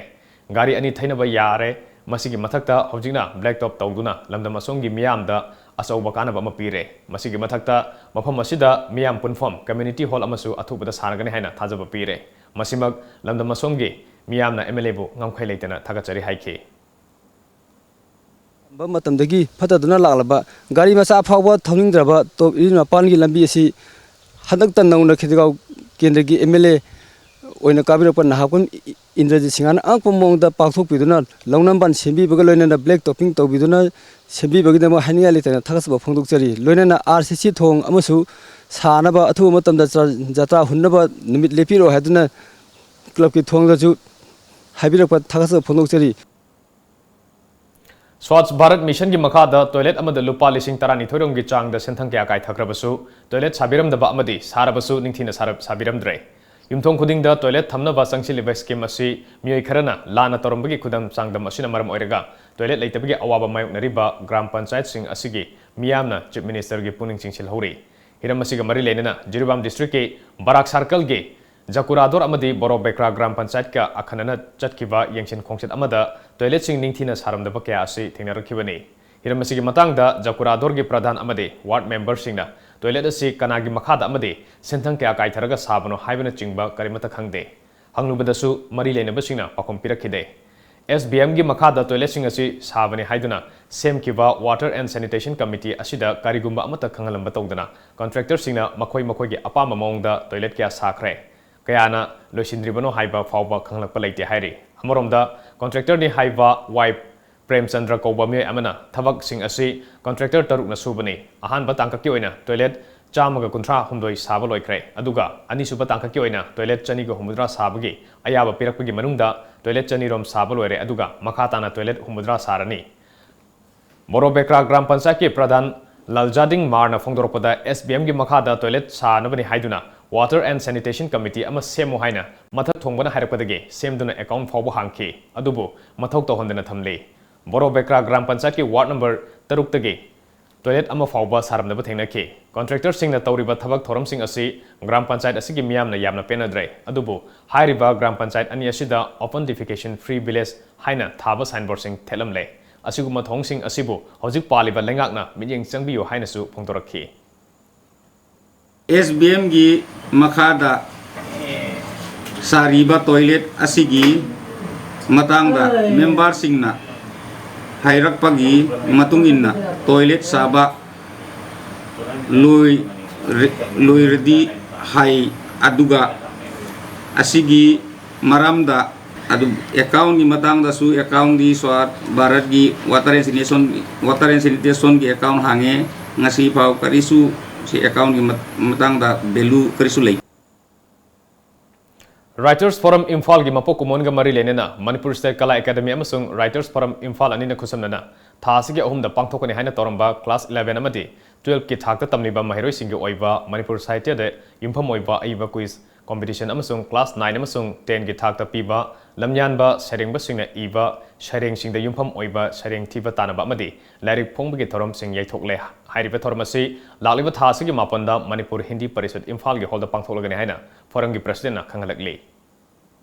ꯒꯥꯔꯤ ꯑꯅꯤ ꯊꯩꯅꯕ ꯌꯥꯔꯦ꯫ ꯃꯁꯤꯒꯤ ꯃꯊꯛꯇ ꯍꯧꯖꯤꯛꯅ black top ꯇꯧꯗꯨꯅ ꯂꯝꯗꯝ ꯑꯁꯣꯝꯒꯤ ꯃꯤꯌꯥꯝꯗ ꯑꯆꯧꯕ ꯀꯥꯟꯅꯕ ꯑꯃ ꯄꯤꯔꯦ꯫ ꯃꯁꯤꯒꯤ ꯃꯊꯛꯇ ꯃꯐꯝ ꯑꯁꯤꯗ ꯃꯤꯌꯥꯝ ꯄꯨꯟꯐꯝ community hall ꯑꯃꯁꯨ ꯑꯊꯨꯕꯗ ꯁꯥꯔꯒꯅꯤ ꯍꯥꯏꯅ ꯊꯥꯖꯕ ꯄꯤꯔꯦ꯫ ꯃꯁꯤꯃꯛ ꯂꯝꯗꯝ ꯑꯁꯣꯝꯒꯤ ꯃꯤꯌꯥꯝꯅ MLAꯕꯨ ꯉꯝꯈꯩ ꯂꯩꯇꯅ ꯊꯥꯒꯠꯆꯔꯤ ꯍꯥꯏꯈꯤ꯫ ꯇꯝꯕ ꯃꯇꯝꯗꯒꯤ ꯐꯠꯇꯗꯨꯅ ꯂꯥꯛꯂꯕ ꯒꯥꯔꯤ ꯃꯆꯥ ꯐꯥꯎꯕ ꯊꯧꯅꯤꯡꯗ꯭ꯔꯕ ꯇꯣꯞ ꯏꯔꯤꯜ ꯃꯄꯥꯟꯒꯤ ꯂꯝꯕꯤ ꯑꯁꯤ ꯍꯟꯗꯛꯇ ꯅꯧꯅ ꯈꯦꯇ꯭ꯔꯤꯒꯥꯎ ꯀꯦꯟꯗ꯭ꯔꯒꯤ MLA ꯑꯣꯏꯅ ꯀꯥꯕꯤꯔꯛꯄ ꯅꯍꯥꯛꯄꯝ ꯏ-, ꯏꯟꯗ꯭ꯔꯖꯤꯠ ꯁꯤꯡꯍꯅ ꯑꯉꯛꯄ ꯃꯑꯣꯡꯗ ꯄꯥꯡꯊꯣꯛꯄꯤꯗꯨꯅ ꯂꯧꯅꯝꯕꯥꯟ ꯁꯦꯝꯕꯤꯕꯒ ꯂꯣꯏꯅꯅ black topping ꯇꯧꯕꯤꯗꯨꯅ ꯁꯦꯝꯕꯤꯕꯒꯤꯗꯃꯛ ꯍꯥꯏꯅꯤꯡꯉꯥꯏ ꯂꯩꯇꯅ ꯊꯥꯒꯠꯆꯕ ꯐꯣꯡꯗꯣꯛꯆꯔꯤ꯫ ꯂꯣꯏꯅꯅ RCC ꯊꯣꯡ ꯑꯃꯁꯨ ꯁꯥꯅꯕ ꯑꯊꯨꯕ ꯃꯇꯝꯗ ꯖ-, ꯖꯇ꯭ꯔꯥ ꯍꯨꯟꯅꯕ ꯅꯨꯃꯤꯠ ꯂꯦꯞꯄꯤꯔꯣ ꯍꯥꯏꯗꯨꯅ clubꯀꯤ ꯊꯣꯡꯗꯁꯨ ꯍꯥꯏꯕꯤꯔꯛꯄ ꯊꯥꯒꯠꯆꯕ ꯐꯣꯡꯗꯣꯛꯆꯔꯤ꯫ Swachh Bharat Missionꯒꯤ ꯃꯈꯥꯗ toilet ꯑꯃꯗ ꯂꯨꯄꯥ ꯂꯤꯁꯤꯡ ꯇꯔꯥꯅꯤꯊꯣꯏ ꯔꯣꯝꯒꯤ ꯆꯥꯡꯗ ꯁꯦꯟꯊꯪ ꯀꯌꯥ ꯀꯥꯏꯊꯈ꯭ꯔꯕꯁꯨ, toilet ꯁꯥꯕꯤꯔꯝꯗꯕ ꯑꯃꯗꯤ ꯁꯥꯔꯕꯁꯨ ꯅꯤꯡꯊꯤꯅ ꯁꯥꯔ-, ꯁꯥꯕꯤꯔꯝꯗ꯭ꯔꯦ꯫ ꯌꯨꯝꯊꯣꯡ ꯈꯨꯗꯤꯡꯗ ꯇꯣꯏꯂꯦꯠ ꯊꯝꯅꯕ ꯆꯪꯁꯤꯜꯂꯤꯕ ꯁ꯭ꯀꯤꯝ ꯑꯁꯤ ꯃꯤꯑꯣꯏ ꯈꯔꯅ ꯂꯥꯟꯅ ꯇꯧꯔꯝꯕꯒꯤ ꯈꯨꯗꯝ ꯆꯥꯡꯗꯝ ꯑꯁꯤꯅ ꯃꯔꯝ ꯑꯣꯏꯔꯒ ꯇꯣꯏꯂꯦꯠ ꯂꯩꯇꯕꯒꯤ ꯑꯋꯥꯕ ꯃꯥꯌꯣꯛꯅꯔꯤꯕ ꯒ꯭ꯔꯥꯝ ꯄꯟꯆꯥꯌꯠꯁꯤꯡ ꯑꯁꯤꯒꯤ ꯃꯤꯌꯥꯝꯅ ꯆꯤꯐ ꯃꯤꯅꯤꯁꯇꯔꯒꯤ ꯄꯨꯛꯅꯤꯡ ꯆꯤꯡꯁꯤꯜꯍꯧꯔꯤ꯫ ꯍꯤꯔꯝ ꯑꯁꯤꯒ ꯃꯔꯤ ꯂꯩꯅꯅ ꯖꯤꯔꯤꯕꯥꯝ ꯗꯤꯁꯇ꯭ꯔꯤꯛꯀꯤ ꯕꯔꯥꯛ ꯁꯥꯔꯀꯜꯒꯤ ꯖꯀꯨꯔꯥꯗꯣꯔ ꯑꯃꯗꯤ ꯕꯣꯔꯣ ꯕꯦꯀ꯭ꯔꯥ ꯒ꯭ꯔꯥꯝ ꯄꯟꯆꯥꯌꯠꯀ ꯑꯈꯟꯅꯅ ꯆꯠꯈꯤꯕ ꯌꯦꯡꯁꯤꯟ ꯈꯣꯡꯆꯠ ꯑꯃꯗ ꯇꯣꯏꯂꯦꯠꯁꯤꯡ ꯅꯤꯡꯊꯤꯅ ꯁꯥꯔꯝꯗꯕ ꯀꯌꯥ ꯑꯁꯤ ꯊꯦꯡꯅꯔꯛꯈꯤꯕꯅꯤ꯫ ꯍꯤꯔꯝ ꯑꯁꯤꯒꯤ ꯃꯇꯥꯡꯗ ꯖꯀꯨꯔꯥꯗꯣꯔꯒꯤ ꯄ꯭ꯔꯙꯥꯟ ꯑꯃꯗꯤ ꯋꯥꯔꯗ ꯃꯦꯝꯕꯔꯁꯤꯡꯅ ꯇꯣꯏꯂꯦꯠ ꯑꯁꯤ ꯀꯅꯥꯒꯤ ꯃꯈꯥꯗ ꯑꯃꯗꯤ ꯁꯦꯟꯊꯪ ꯀꯌꯥ ꯀꯥꯏꯊꯔꯒ ꯁꯥꯕꯅꯣ ꯍꯥꯏꯕꯅꯆꯤꯡꯕ ꯀꯔꯤꯃꯠꯇ ꯈꯪꯗꯦ꯫ ꯍꯪꯂꯨꯕꯗꯁꯨ ꯃꯔꯤ ꯂꯩꯅꯕꯁꯤꯡꯅ ꯄꯥꯎꯈꯨꯝ ꯄꯤꯔꯛꯈꯤꯗꯦ꯫ ꯑꯦꯁ ꯕꯤ ꯑꯦꯝꯒꯤ ꯃꯈꯥꯗ ꯇꯣꯏꯂꯦꯠꯁꯤꯡ ꯑꯁꯤ ꯁꯥꯕꯅꯤ ꯍꯥꯏꯗꯨꯅ ꯁꯦꯝꯈꯤꯕ Water and Sanitation Committee ꯑꯁꯤꯗ ꯀꯔꯤꯒꯨꯝꯕ ꯑꯃꯠꯇ ꯈꯪꯍꯜꯂꯝꯕ ꯇꯧꯗꯅ ꯀꯟꯇ꯭ꯔꯦꯛꯇꯔꯁꯤꯡꯅ ꯃꯈꯣꯏ ꯃꯈꯣꯏꯒꯤ ꯑꯄꯥꯝꯕ ꯃꯑꯣꯡꯗ ꯇꯣꯏꯂꯦꯠ ꯀꯌꯥ ꯁꯥꯈ꯭ꯔꯦ꯫ ꯀꯌꯥꯅ ꯂꯣꯏꯁꯤꯟꯗ꯭ꯔꯤꯕꯅꯣ ꯍꯥꯏꯕ ꯐꯥꯎꯕ ꯈꯪꯂꯛꯄ ꯂꯩꯇꯦ ꯍꯥꯏꯔꯤ꯫ ꯑꯃꯔꯣꯝꯗ ꯀꯟꯇ꯭ꯔꯦꯛꯇꯔꯅꯤ ꯍꯥꯏꯕ ꯋꯥꯏ ꯄ꯭ꯔꯦꯝꯆꯟꯗ꯭ꯔ ꯀꯧꯕ ꯃꯤꯑꯣꯏ ꯑꯃꯅ ꯊꯕꯛꯁꯤꯡ ꯑꯁꯤ ꯀꯟꯇ꯭ꯔꯦꯛꯇꯔ ꯇꯔꯨꯛꯅ ꯁꯨꯕꯅꯤ꯫ ꯑꯍꯥꯟꯕ ꯇꯥꯡꯀꯛꯀꯤ ꯑꯣꯏꯅ ꯇꯣꯏꯂꯦꯠ ꯆꯥꯝꯃꯒ ꯀꯨꯟꯊ꯭ꯔꯥ ꯍꯨꯝꯗꯣꯏ ꯁꯥꯕ ꯂꯣꯏꯈ꯭ꯔꯦ, ꯑꯗꯨꯒ ꯑꯅꯤꯁꯨꯕ ꯇꯥꯡꯀꯛꯀꯤ ꯑꯣꯏꯅ ꯇꯣꯏꯂꯦꯠ ꯆꯅꯤꯒ ꯍꯨꯝꯐꯨꯇꯔꯥ ꯁꯥꯕꯒꯤ ꯑꯌꯥꯕ ꯄꯤꯔꯛꯄꯒꯤ ꯃꯅꯨꯡꯗ ꯇꯣꯏꯂꯦꯠ ꯆꯅꯤꯔꯣꯝ ꯁꯥꯕ ꯂꯣꯏꯔꯦ, ꯑꯗꯨꯒ ꯃꯈꯥ ꯇꯥꯅ ꯇꯣꯏꯂꯦꯠ ꯍꯨꯝꯐꯨꯇꯔꯥ ꯁꯥꯔꯅꯤ꯫ ꯕꯣꯔꯣ ꯕꯦꯀ꯭ꯔꯥ ꯒ꯭ꯔꯥꯝ ꯄꯟꯆꯥꯌꯠꯀꯤ ꯄ꯭ꯔꯙꯥꯟ ꯂꯜꯖꯥꯗꯤꯡ ꯃꯥꯔꯅ ꯐꯣꯡꯗꯣꯔꯛꯄꯗ, ꯑꯦꯁ ꯕꯤ ꯑꯦꯝꯒꯤ ꯃꯈꯥꯗ ꯇꯣꯏꯂꯦꯠ ꯁꯥꯅꯕꯅꯤ ꯍꯥꯏꯗꯨꯅ Water and Sanitation Committee ꯑꯃ ꯁꯦꯝꯃꯨ ꯍꯥꯏꯅ ꯃꯊꯛ ꯊꯣꯡꯕꯅ ꯍꯥꯏꯔꯛꯄꯗꯒꯤ ꯁꯦꯝꯗꯨꯅ ꯑꯦꯀꯥꯎꯟ ꯐꯥꯎꯕ ꯍꯥꯡꯈꯤ, ꯑꯗꯨꯕꯨ ꯃꯊꯧ ꯇꯧꯍꯟꯗꯅ ꯊꯝꯂꯤ꯫ ꯕꯣꯔꯣ ꯕꯦꯀ꯭ꯔꯥ ꯒ꯭ꯔꯥꯝ ꯄꯟꯆꯥꯌꯠꯀꯤ ꯋꯥꯔꯗ ꯅꯝꯕꯔ ꯇꯔꯨꯛꯇꯒꯤ ꯇꯣꯏꯂꯦꯠ ꯑꯃ ꯐꯥꯎꯕ ꯁꯥꯔꯝꯗꯕ ꯊꯦꯡꯅꯈꯤ꯫ ꯀꯟꯇ꯭ꯔꯦꯛꯇꯔꯁꯤꯡꯅ ꯇꯧꯔꯤꯕ ꯊꯕꯛ ꯊꯧꯔꯝꯁꯤꯡ ꯑꯁꯤ ꯒ꯭ꯔꯥꯝ ꯄꯟꯆꯥꯌꯠ ꯑꯁꯤꯒꯤ ꯃꯤꯌꯥꯝꯅ ꯌꯥꯝꯅ ꯄꯦꯟꯅꯗ꯭ꯔꯦ꯫ ꯑꯗꯨꯕꯨ ꯍꯥꯏꯔꯤꯕ ꯒ꯭ꯔꯥꯝ ꯄꯟꯆꯥꯌꯠ ꯑꯅꯤ ꯑꯁꯤꯗ Open Defecation Free Village ꯍꯥꯏꯅ ꯊꯥꯕ ꯁꯥꯏꯟꯕꯣꯔꯗꯁꯤꯡ ꯊꯦꯠꯂꯝꯂꯦ꯫ ꯑꯁꯤꯒꯨꯝꯕ ꯊꯧꯑꯣꯡꯁꯤꯡ ꯑꯁꯤꯕꯨ ꯍꯧꯖꯤꯛ ꯄꯥꯜꯂꯤꯕ ꯂꯩꯉꯥꯛꯅ ꯃꯤꯠꯌꯦꯡ ꯆꯪꯕꯤꯌꯨ ꯍꯥꯏꯅꯁꯨ ꯐꯣꯡꯗꯣꯔꯛꯈꯤ꯫ ꯑꯦꯁ ꯕꯤ ꯑꯦꯝꯒꯤ ꯃꯈꯥꯗ ꯁꯥꯔꯤꯕ ꯇꯣꯏꯂꯦꯠ ꯑꯁꯤꯒꯤ ꯃꯇꯥꯡꯗ ꯃꯦꯝꯕꯔꯁꯤꯡꯅ ꯍꯥꯏꯔꯛꯄꯒꯤ ꯃꯇꯨꯡ ꯏꯟꯅ ꯇꯣꯏꯂꯦꯠ ꯁꯥꯕ ꯂꯣꯏꯔ-, ꯂꯣꯏꯔꯗꯤ ꯍꯥꯏ, ꯑꯗꯨꯒ ꯑꯁꯤꯒꯤ ꯃꯔꯝꯗ ꯑꯗꯨ ꯑꯦꯀꯥꯎꯟꯒꯤ ꯃꯇꯥꯡꯗꯁꯨ ꯑꯦꯀꯥꯎꯟꯒꯤ ꯁ꯭ꯋꯥꯠ ꯚꯥꯔꯠꯀꯤ Water and Sanitation, Water and Sanitationꯒꯤ ꯑꯦꯀꯥꯎꯟ ꯍꯥꯡꯉꯦ꯫ ꯉꯁꯤ ꯐꯥꯎ ꯀꯔꯤꯁꯨ ꯁꯤ ꯑꯦꯀꯥꯎꯟꯒꯤ ꯃꯠ-, ꯃꯇꯥꯡꯗ ꯚꯦꯂꯨ ꯀꯔꯤꯁꯨ ꯂꯩꯇꯦ꯫ Writers Forum ꯏꯝꯐꯥꯜꯒꯤ ꯃꯄꯣꯛ ꯀꯨꯝꯑꯣꯟꯒ ꯃꯔꯤ ꯂꯩꯅꯅ ꯃꯅꯤꯄꯨꯔ ꯁ꯭ꯇꯦꯠ ꯀꯂꯥ ꯑꯦꯀꯥꯗꯃꯤ ꯑꯃꯁꯨꯡ Writers Forum ꯏꯝꯐꯥꯜ ꯑꯅꯤꯅ ꯈꯨꯠꯁꯝꯅꯅ ꯊꯥ ꯑꯁꯤꯒꯤ ꯑꯍꯨꯝꯗ ꯄꯥꯡꯊꯣꯛꯀꯅꯤ ꯍꯥꯏꯅ ꯇꯧꯔꯝꯕ ꯀ꯭ꯂꯥꯁ ꯏꯂꯦꯚꯦꯟ ꯑꯃꯗꯤ ꯇꯨꯋꯦꯜꯐꯀꯤ ꯊꯥꯛꯇ ꯇꯝꯂꯤꯕ ꯃꯍꯩꯔꯣꯏꯁꯤꯡꯒꯤ ꯑꯣꯏꯕ ꯃꯅꯤꯄꯨꯔ ꯁꯥꯍꯤꯇ꯭ꯌꯗ ꯌꯨꯝꯐꯝ ꯑꯣꯏꯕ ꯑꯏꯕ ꯀ꯭ꯋꯤꯖ ꯀꯣꯝꯄꯤꯇꯤꯁꯟ ꯑꯃꯁꯨꯡ ꯀ꯭ꯂꯥꯁ ꯅꯥꯏꯟ ꯑꯃꯁꯨꯡ ꯇꯦꯟꯒꯤ ꯊꯥꯛꯇ ꯄꯤꯕ ꯂꯝꯌꯥꯟꯕ ꯁꯩꯔꯦꯡꯕꯁꯤꯡꯅ ꯏꯕ ꯁꯩꯔꯦꯡꯁꯤꯡꯗ ꯌꯨꯝꯐꯝ ꯑꯣꯏꯕ ꯁꯩꯔꯦꯡ ꯊꯤꯕ ꯇꯥꯟꯅꯕ ꯑꯃꯗꯤ ꯂꯥꯏꯔꯤꯛ ꯐꯣꯡꯕꯒꯤ ꯊꯧꯔꯝꯁꯤꯡ ꯌꯩꯊꯣꯛꯂꯦ꯫ ꯍꯥꯏꯔꯤꯕ ꯊꯧꯔꯝ ꯑꯁꯤ ꯂꯥꯛꯂꯤꯕ ꯊꯥ ꯑꯁꯤꯒꯤ ꯃꯥꯄꯟꯗ ꯃꯅꯤꯄꯨꯔ ꯍꯤꯟꯗꯤ ꯄꯔꯤꯁꯠ ꯏꯝꯐꯥꯜꯒꯤ ꯍꯣꯜꯗ ꯄꯥꯡꯊꯣꯛꯂꯒꯅꯤ ꯍꯥꯏꯅ ꯐꯣꯔꯝꯒꯤ ꯄ꯭ꯔꯁꯤꯗꯦꯟꯠꯅ ꯈꯪꯍꯜꯂꯛꯂꯤ꯫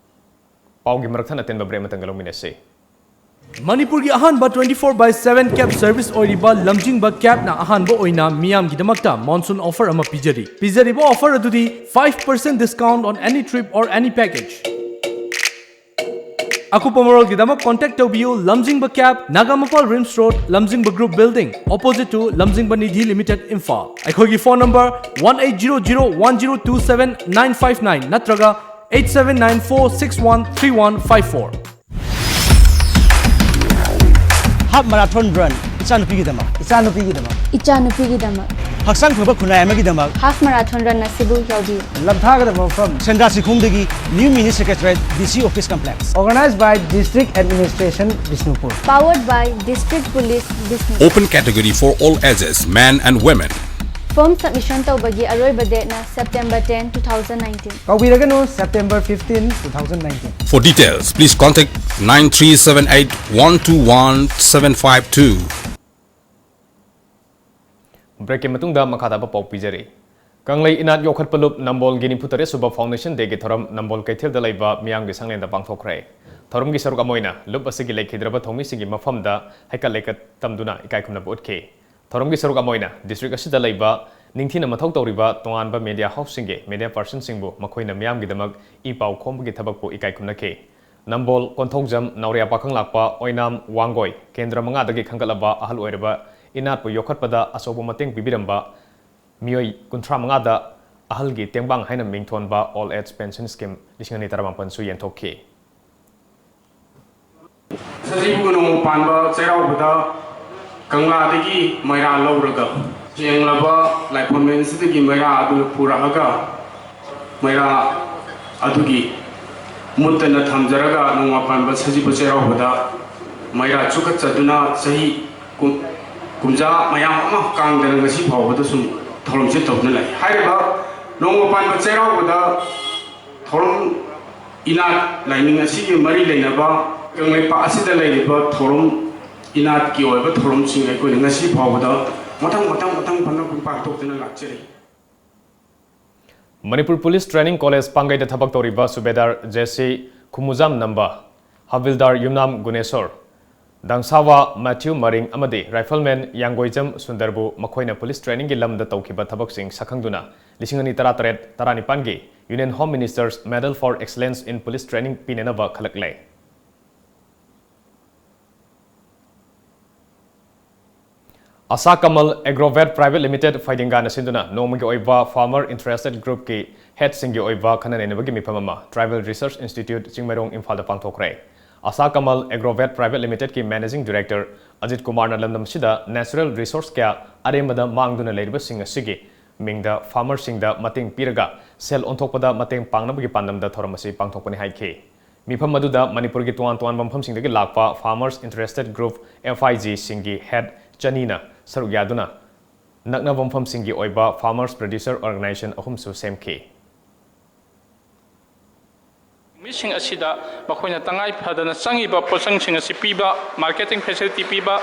ꯄꯥꯎꯒꯤ ꯃꯔꯛ ꯊꯠꯅ ꯑꯇꯦꯟꯕ ꯕ꯭ꯔꯦꯛ ꯑꯃꯇꯪꯒ ꯂꯧꯃꯤꯟꯅꯁꯤ꯫ ꯃꯅꯤꯄꯨꯔꯒꯤ ꯑꯍꯥꯟꯕ twenty four by seven cab service ꯑꯣꯏꯔꯤꯕ ꯂꯝꯖꯤꯡꯕ cabꯅ ꯑꯍꯥꯟꯕ ꯑꯣꯏꯅ ꯃꯤꯌꯥꯝꯒꯤꯗꯃꯛꯇ monsoon offer ꯑꯃ ꯄꯤꯖꯔꯤ꯫ ꯄꯤꯖꯔꯤꯕ offer ꯑꯗꯨꯗꯤ five percent discount on any trip or any package꯫ ꯑꯀꯨꯞꯄ ꯃꯔꯣꯜꯒꯤꯗꯃꯛ contact ꯇꯧꯕꯤꯌꯨ ꯂꯝꯖꯤꯡꯕ cab, ꯅꯥꯒꯥꯃꯄꯥꯜ RIMS road, ꯂꯝꯖꯤꯡꯕ group building, opposite to ꯂꯝꯖꯤꯡꯕ ꯅꯤꯙꯤ Limited, ꯏꯝꯐꯥꯜ꯫ ꯑꯩꯈꯣꯏꯒꯤ phone number one eight zero zero one zero two seven nine five nine ꯅꯠꯇ꯭ꯔꯒ eight seven nine four six one three one five four꯫ Half marathon run, ꯏꯆꯥꯅꯨꯄꯤꯒꯤꯗꯃꯛ꯫ ꯏꯆꯥꯅꯨꯄꯤꯒꯤꯗꯃꯛ꯫ ꯏꯆꯥꯅꯨꯄꯤꯒꯤꯗꯃꯛ꯫ ꯍꯛꯆꯥꯡ ꯐꯕ ꯈꯨꯟꯅꯥꯏ ꯑꯃꯒꯤꯗꯃꯛ꯫ Half marathon run ꯑꯁꯤꯕꯨ ꯌꯥꯎꯕꯤꯌꯨ꯫ ꯂꯝꯊꯥꯒꯗꯕ ꯃꯐꯝ꯫ ꯁꯦꯟꯗ꯭ꯔꯥ ꯆꯤꯡꯈꯣꯡꯗꯒꯤ New Mini Secretariat, DC Office Complex. Organized by District Administration, Bishnupur. Powered by District Police, Bishnupur. Open category for all ages, men and women. Form submission ꯇꯧꯕꯒꯤ ꯑꯔꯣꯏꯕ dateꯅ September ten, two thousand nineteen꯫ ꯀꯥꯎꯕꯤꯔꯒꯅꯨ, September fifteen, two thousand nineteen꯫ For details, please contact nine three seven eight one two one seven five two꯫ ꯕ꯭ꯔꯦꯛꯀꯤ ꯃꯇꯨꯡꯗ ꯃꯈꯥ ꯇꯥꯕ ꯄꯥꯎ ꯄꯤꯖꯔꯤ꯫ ꯀꯪꯂꯩ ꯏꯅꯥꯠ ꯌꯣꯛꯈꯠꯄ ꯂꯨꯞ ꯅꯝꯕꯣꯜꯒꯤ ꯅꯤꯐꯨ ꯇꯔꯦꯠ ꯁꯨꯕ Foundation Dayꯒꯤ ꯊꯧꯔꯝ ꯅꯝꯕꯣꯜ ꯀꯩꯊꯦꯜꯗ ꯂꯩꯕ ꯃꯤꯌꯥꯝꯒꯤ ꯁꯪꯂꯦꯟꯗ ꯄꯥꯡꯊꯣꯛꯈ꯭ꯔꯦ꯫ ꯊꯧꯔꯝꯒꯤ ꯁꯔꯨꯛ ꯑꯃ ꯑꯣꯏꯅ ꯂꯨꯞ ꯑꯁꯤꯒꯤ ꯂꯩꯈꯤꯗ꯭ꯔꯕ ꯊꯧꯃꯤꯁꯤꯡꯒꯤ ꯃꯐꯝꯗ ꯍꯩꯀꯠ ꯂꯩꯀꯠ ꯇꯝꯗꯨꯅ ꯏꯀꯥꯏ ꯈꯨꯝꯅꯕ ꯎꯠꯈꯤ꯫ ꯊꯧꯔꯝꯒꯤ ꯁꯔꯨꯛ ꯑꯃ ꯑꯣꯏꯅ district ꯑꯁꯤꯗ ꯂꯩꯕ ꯅꯤꯡꯊꯤꯅ ꯃꯊꯧ ꯇꯧꯔꯤꯕ ꯇꯣꯉꯥꯟꯕ media houseꯁꯤꯡꯒꯤ media personꯁꯤꯡꯕꯨ ꯃꯈꯣꯏꯅ ꯃꯤꯌꯥꯝꯒꯤꯗꯃꯛ ꯏ ꯄꯥꯎ ꯈꯣꯝꯕꯒꯤ ꯊꯕꯛꯄꯨ ꯏꯀꯥꯏ ꯈꯨꯝꯅꯈꯤ꯫ ꯅꯝꯕꯣꯜ, ꯀꯣꯟꯊꯧꯖꯝ, ꯅꯥꯎꯔꯤꯌꯥ ꯄꯥꯈꯪꯂꯥꯛꯄ, ꯑꯣꯏꯅꯥꯝ, ꯋꯥꯡꯒꯣꯏ, ꯀꯦꯟꯗ꯭ꯔ ꯃꯉꯥꯗꯒꯤ ꯈꯟꯒꯠꯂꯕ ꯑꯍꯜ ꯑꯣꯏꯔꯕ ꯏꯅꯥꯠꯄꯨ ꯌꯣꯛꯈꯠꯄꯗ ꯑꯆꯧꯕ ꯃꯇꯦꯡ ꯄꯤꯕꯤꯔꯝꯕ ꯃꯤꯑꯣꯏ ꯀꯨꯟꯊ꯭ꯔꯥ ꯃꯉꯥꯗ ꯑꯍꯜꯒꯤ ꯇꯦꯡꯕꯥꯡ ꯍꯥꯏꯅ ꯃꯤꯡꯊꯣꯟꯕ Old Age Pension Scheme ꯂꯤꯁꯤꯡ ꯑꯅꯤ ꯇꯔꯥꯃꯥꯄꯟꯁꯨ ꯌꯦꯟꯊꯣꯛꯈꯤ꯫ ꯁꯖꯤꯕꯨ ꯅꯣꯡꯃ ꯄꯥꯟꯕ ꯆꯩꯔꯥꯎꯕꯗ ꯀꯪꯂꯥꯗꯒꯤ ꯃꯩꯔꯥ ꯂꯧꯔꯒ, ꯌꯦꯡꯂꯕ ꯂꯥꯏꯐꯝꯂꯦꯟ ꯑꯁꯤꯗꯒꯤ ꯃꯩꯔꯥ ꯑꯗꯨ ꯄꯨꯔꯛꯑꯒ, ꯃꯩꯔꯥ ꯑꯗꯨꯒꯤ ꯃꯨꯠꯇꯅ ꯊꯝꯖꯔꯒ, ꯅꯣꯡꯃ ꯄꯥꯟꯕ ꯁꯖꯤꯕꯨ ꯆꯩꯔꯥꯎꯕꯗ ꯃꯩꯔꯥ ꯆꯨꯈꯠꯆꯗꯨꯅ ꯆꯍꯤ ꯀꯨꯝ-, ꯀꯨꯝꯖꯥ ꯃꯌꯥꯝ ꯑꯃ ꯀꯥꯡꯗꯅ ꯉꯁꯤ ꯐꯥꯎꯕꯗ ꯁꯨꯝ ꯊꯧꯔꯝꯁꯦ ꯇꯧꯗꯨꯅ ꯂꯩ꯫ ꯍꯥꯏꯔꯤꯕ ꯅꯣꯡꯃ ꯄꯥꯟꯕ ꯆꯩꯔꯥꯎꯕꯗ ꯊꯧꯔꯝ ꯏꯅꯥꯠ ꯂꯥꯏꯅꯤꯡ ꯑꯁꯤꯒꯤ ꯃꯔꯤ ꯂꯩꯅꯕ ꯀꯪꯂꯩꯄꯥꯛ ꯑꯁꯤꯗ ꯂꯩꯔꯤꯕ ꯊꯧꯔꯝ ꯏꯅꯥꯠꯀꯤ ꯑꯣꯏꯕ ꯊꯧꯔꯝꯁꯤꯡ ꯑꯩꯈꯣꯏꯅ ꯉꯁꯤ ꯐꯥꯎꯕꯗ ꯃꯊꯪ ꯃꯊꯪ ꯃꯊꯪ ꯃꯊꯪ ꯄꯥꯡꯊꯣꯛꯇꯨꯅ ꯂꯥꯛꯆꯔꯤ꯫ ꯃꯅꯤꯄꯨꯔ ꯄꯨꯂꯤꯁ ꯇ꯭ꯔꯦꯅꯤꯡ ꯀꯣꯂꯦꯖ ꯄꯥꯡꯒꯩꯗ ꯊꯕꯛ ꯇꯧꯔꯤꯕ ꯁꯨꯕꯦꯗꯥꯔ ꯖꯦ ꯁꯤ ꯈꯨꯃꯨꯖꯥꯝ ꯅꯝꯕ, ꯍꯕꯤꯜꯗꯥꯔ ꯌꯨꯝꯅꯥꯝ ꯒꯨꯅꯦꯁꯣꯔ, ꯗꯥꯡꯁꯥꯋꯥ ꯃꯦꯊ꯭ꯌꯨ ꯃꯔꯤꯡ ꯑꯃꯗꯤ ꯔꯥꯏꯐꯜꯃꯦꯟ ꯌꯥꯡꯒꯣꯏꯖꯝ ꯁꯨꯟꯗꯔꯕꯨ ꯃꯈꯣꯏꯅ ꯄꯨꯂꯤꯁ ꯇ꯭ꯔꯦꯅꯤꯡꯒꯤ ꯂꯝꯗ ꯇꯧꯈꯤꯕ ꯊꯕꯛꯁꯤꯡ ꯁꯛꯈꯪꯗꯨꯅ ꯂꯤꯁꯤꯡ ꯑꯅꯤ ꯇꯔꯥꯇꯔꯦꯠ ꯇꯔꯥꯅꯤꯄꯥꯟꯒꯤ Union Home Minister's Medal for Excellence in Police Training ꯄꯤꯅꯅꯕ ꯈꯜꯂꯛꯂꯦ꯫ ꯑꯁꯥ ꯀꯃꯜ ꯑꯦꯒ꯭ꯔꯣꯚꯦꯠ ꯄ꯭ꯔꯥꯏꯚꯦꯠ ꯂꯤꯃꯤꯇꯦꯠ ꯐꯩꯗꯤꯡꯒꯥꯅ ꯁꯤꯟꯗꯨꯅ ꯅꯣꯡꯃꯒꯤ ꯑꯣꯏꯕ farmer interested groupꯀꯤ headꯁꯤꯡꯒꯤ ꯑꯣꯏꯕ ꯈꯟꯅ ꯅꯩꯅꯕꯒꯤ ꯃꯤꯐꯝ ꯑꯃ Tribal Research Institute ꯆꯤꯡꯃꯩꯔꯣꯡ ꯏꯝꯐꯥꯜꯗ ꯄꯥꯡꯊꯣꯛꯈ꯭ꯔꯦ꯫ ꯑꯁꯥ ꯀꯃꯜ Agrovet private ꯂꯤꯃꯤꯇꯦꯠꯀꯤ managing director Ajit ꯀꯨꯃꯥꯔꯅ ꯂꯝꯗꯝ ꯑꯁꯤꯗ natural resource ꯀꯌꯥ ꯑꯔꯦꯝꯕꯗ ꯃꯥꯡꯗꯨꯅ ꯂꯩꯔꯤꯕꯁꯤꯡ ꯑꯁꯤꯒꯤ ꯃꯤꯡꯗ farmerꯁꯤꯡꯗ ꯃꯇꯦꯡ ꯄꯤꯔꯒ ꯁꯦꯜ ꯑꯣꯟꯊꯣꯛꯄꯗ ꯃꯇꯦꯡ ꯄꯥꯡꯅꯕꯒꯤ ꯄꯥꯟꯗꯝꯗ ꯊꯧꯔꯝ ꯑꯁꯤ ꯄꯥꯡꯊꯣꯛꯄꯅꯤ ꯍꯥꯏꯈꯤ꯫ ꯃꯤꯐꯝ ꯑꯗꯨꯗ ꯃꯅꯤꯄꯨꯔꯒꯤ ꯇꯣꯉꯥꯟ ꯇꯣꯉꯥꯟꯕ ꯃꯐꯝꯁꯤꯡꯗꯒꯤ ꯂꯥꯛꯄ farmers interested group, F I Gꯁꯤꯡꯒꯤ head ꯆꯅꯤꯅ ꯁꯔꯨꯛ ꯌꯥꯗꯨꯅ ꯅꯛꯅꯕ ꯃꯐꯝꯁꯤꯡꯒꯤ ꯑꯣꯏꯕ farmers producer organization ꯑꯍꯨꯝꯁꯨ ꯁꯦꯝꯈꯤ꯫ ꯃꯤꯁꯤꯡ ꯑꯁꯤꯗ ꯃꯈꯣꯏꯅ ꯇꯉꯥꯏ ꯐꯗꯅ ꯆꯪꯉꯤꯕ ꯄꯣꯠꯆꯪꯁꯤꯡ ꯑꯁꯤ ꯄꯤꯕ, marketing facility ꯄꯤꯕ,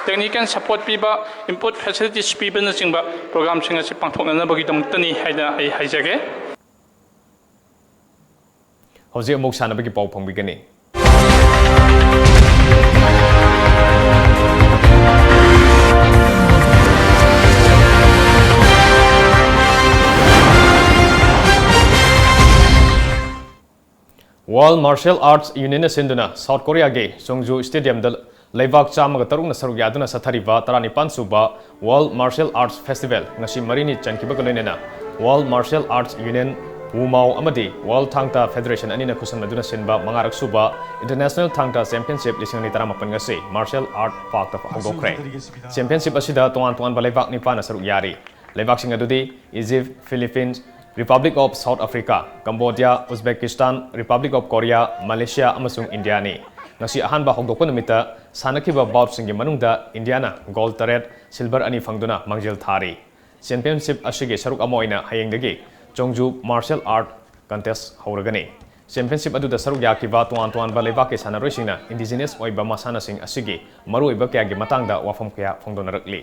technical support ꯄꯤꯕ, input facilities ꯄꯤꯕꯅꯆꯤꯡꯕ programꯁꯤꯡ ꯑꯁꯤ ꯄꯥꯡꯊꯣꯛꯅꯅꯕꯒꯤꯗꯃꯛꯇꯅꯤ ꯍꯥꯏꯅ ꯑꯩ ꯍꯥꯏꯖꯒꯦ꯫ ꯍꯧꯖꯤꯛ ꯑꯃꯨꯛ ꯁꯥꯟꯅꯕꯒꯤ ꯄꯥꯎ ꯐꯪꯕꯤꯒꯅꯤ꯫ World Martial Arts Unionꯅ ꯁꯤꯟꯗꯨꯅ ꯁꯥꯎꯠ ꯀꯣꯔꯤꯌꯥꯒꯤ ꯆꯣꯡꯖꯨ ꯁ꯭ꯇꯦꯗꯤꯌꯝꯗ ꯂꯩꯕꯥꯛ ꯆꯥꯝꯃꯒ ꯇꯔꯨꯛꯅ ꯁꯔꯨꯛ ꯌꯥꯗꯨꯅ ꯆꯠꯊꯔꯤꯕ ꯇꯔꯥꯅꯤꯄꯥꯟ ꯁꯨꯕ World Martial Arts Festival ꯉꯁꯤ ꯃꯔꯤꯅꯤ ꯆꯟꯈꯤꯕꯒ ꯂꯣꯏꯅꯅ World Martial Arts Union, ꯋꯨꯃꯥꯎ ꯑꯃꯗꯤ World ꯊꯥꯡ ꯇꯥ Federation ꯑꯅꯤꯅ ꯈꯨꯠꯁꯝꯅꯗꯨꯅ ꯁꯤꯟꯕ ꯃꯉꯥꯔꯛ ꯁꯨꯕ International ꯊꯥꯡ ꯇꯥ Championship ꯂꯤꯁꯤꯡ ꯑꯅꯤ ꯇꯔꯥꯃꯥꯄꯟ ꯉꯁꯤ Martial Art Parkꯇ ꯍꯧꯗꯣꯛꯈ꯭ꯔꯦ꯫ Championship ꯑꯁꯤꯗ ꯇꯣꯉꯥꯟ ꯇꯣꯉꯥꯟꯕ ꯂꯩꯕꯥꯛ ꯅꯤꯄꯥꯟꯅ ꯁꯔꯨꯛ ꯌꯥꯔꯤ꯫ ꯂꯩꯕꯥꯛꯁꯤꯡ ꯑꯗꯨꯗꯤ Egypt, Philippines, Republic of South Africa, Cambodia, Uzbekistan, Republic of Korea, Malaysia ꯑꯃꯁꯨꯡ ꯏꯟꯗꯤꯌꯥꯅꯤ꯫ ꯉꯁꯤ ꯑꯍꯥꯟꯕ ꯍꯧꯗꯣꯛꯄ ꯅꯨꯃꯤꯠꯇ ꯁꯥꯟꯅꯈꯤꯕ boutꯁꯤꯡꯒꯤ ꯃꯅꯨꯡꯗ ꯏꯟꯗꯤꯌꯥꯅ gold ꯇꯔꯦꯠ, silver ꯑꯅꯤ ꯐꯪꯗꯨꯅ ꯃꯥꯡꯖꯤꯜ ꯊꯥꯔꯤ꯫ Championship ꯑꯁꯤꯒꯤ ꯁꯔꯨꯛ ꯑꯃ ꯑꯣꯏꯅ ꯍꯌꯦꯡꯗꯒꯤ ꯆꯣꯡꯖꯨ Martial Art ꯀꯟꯇꯦꯁ ꯍꯧꯔꯒꯅꯤ꯫ ꯆꯦꯝꯄꯤꯌꯟꯁꯤꯞ ꯑꯗꯨꯗ ꯁꯔꯨꯛ ꯌꯥꯈꯤꯕ ꯇꯣꯉꯥꯟ ꯇꯣꯉꯥꯟꯕ ꯂꯩꯕꯥꯛꯀꯤ ꯁꯥꯟꯅꯔꯣꯏꯁꯤꯡꯅ ꯏꯟꯗꯤꯖꯤꯅꯁ ꯑꯣꯏꯕ ꯃꯁꯥꯟꯅꯁꯤꯡ ꯑꯁꯤꯒꯤ ꯃꯔꯨꯑꯣꯏꯕ ꯀꯌꯥꯒꯤ ꯃꯇꯥꯡꯗ ꯋꯥꯐꯝ ꯀꯌꯥ ꯐꯣꯡꯗꯣꯛꯅꯔꯛꯂꯤ꯫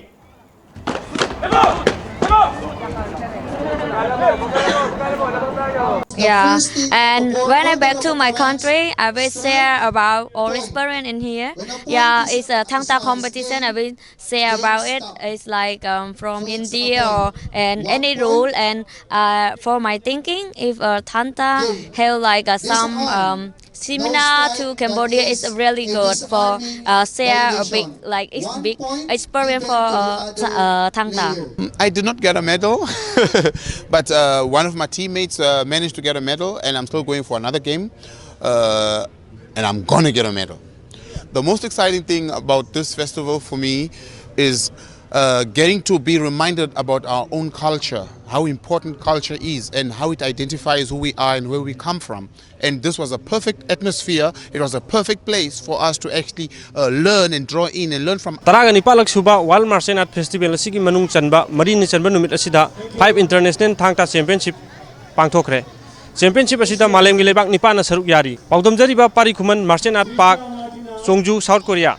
Yeah, and when I back to my country, I will share about all experience in here. Yeah, it's a Thangta competition. I will share about it. It's like um, from India or and any role. And uh, for my thinking, if uh, Thanta have like uh, some um, similar to Cambodia, it's really good for uh, share a big like it's big experience for uh, Th- uh, Thanta. I did not get a medal, but uh, one of my teammates uh, managed to get a medal, and I'm still going for another game, uh, and I'm gonna get a medal. The most exciting thing about this festival for me is uh, getting to be reminded about our own culture, how important culture is, and how it identifies who we are and where we come from. And this was a perfect atmosphere. It was a perfect place for us to actually uh, learn and draw in and learn from. ꯇꯔꯥꯒ ꯅꯤꯄꯥꯜꯂꯛ ꯁꯨꯕ world martial art festival ꯑꯁꯤꯒꯤ ꯃꯅꯨꯡ ꯆꯟꯕ ꯃꯔꯤꯅꯤ ꯆꯟꯕ ꯅꯨꯃꯤꯠ ꯑꯁꯤꯗ five international ꯊꯥꯡ ꯇꯥ ꯆꯦꯝꯄꯤꯌꯟꯁꯤꯞ ꯄꯥꯡꯊꯣꯛꯈ꯭ꯔꯦ꯫ ꯆꯦꯝꯄꯤꯌꯟꯁꯤꯞ ꯑꯁꯤꯗ ꯃꯥꯂꯦꯝꯒꯤ ꯂꯩꯕꯥꯛ ꯅꯤꯄꯥꯟꯅ ꯁꯔꯨꯛ ꯌꯥꯔꯤ꯫ ꯄꯥꯎꯗꯝꯖꯔꯤꯕ ꯄꯥꯔꯤ ꯈꯨꯃꯟ martial art park, Chungju, South Korea.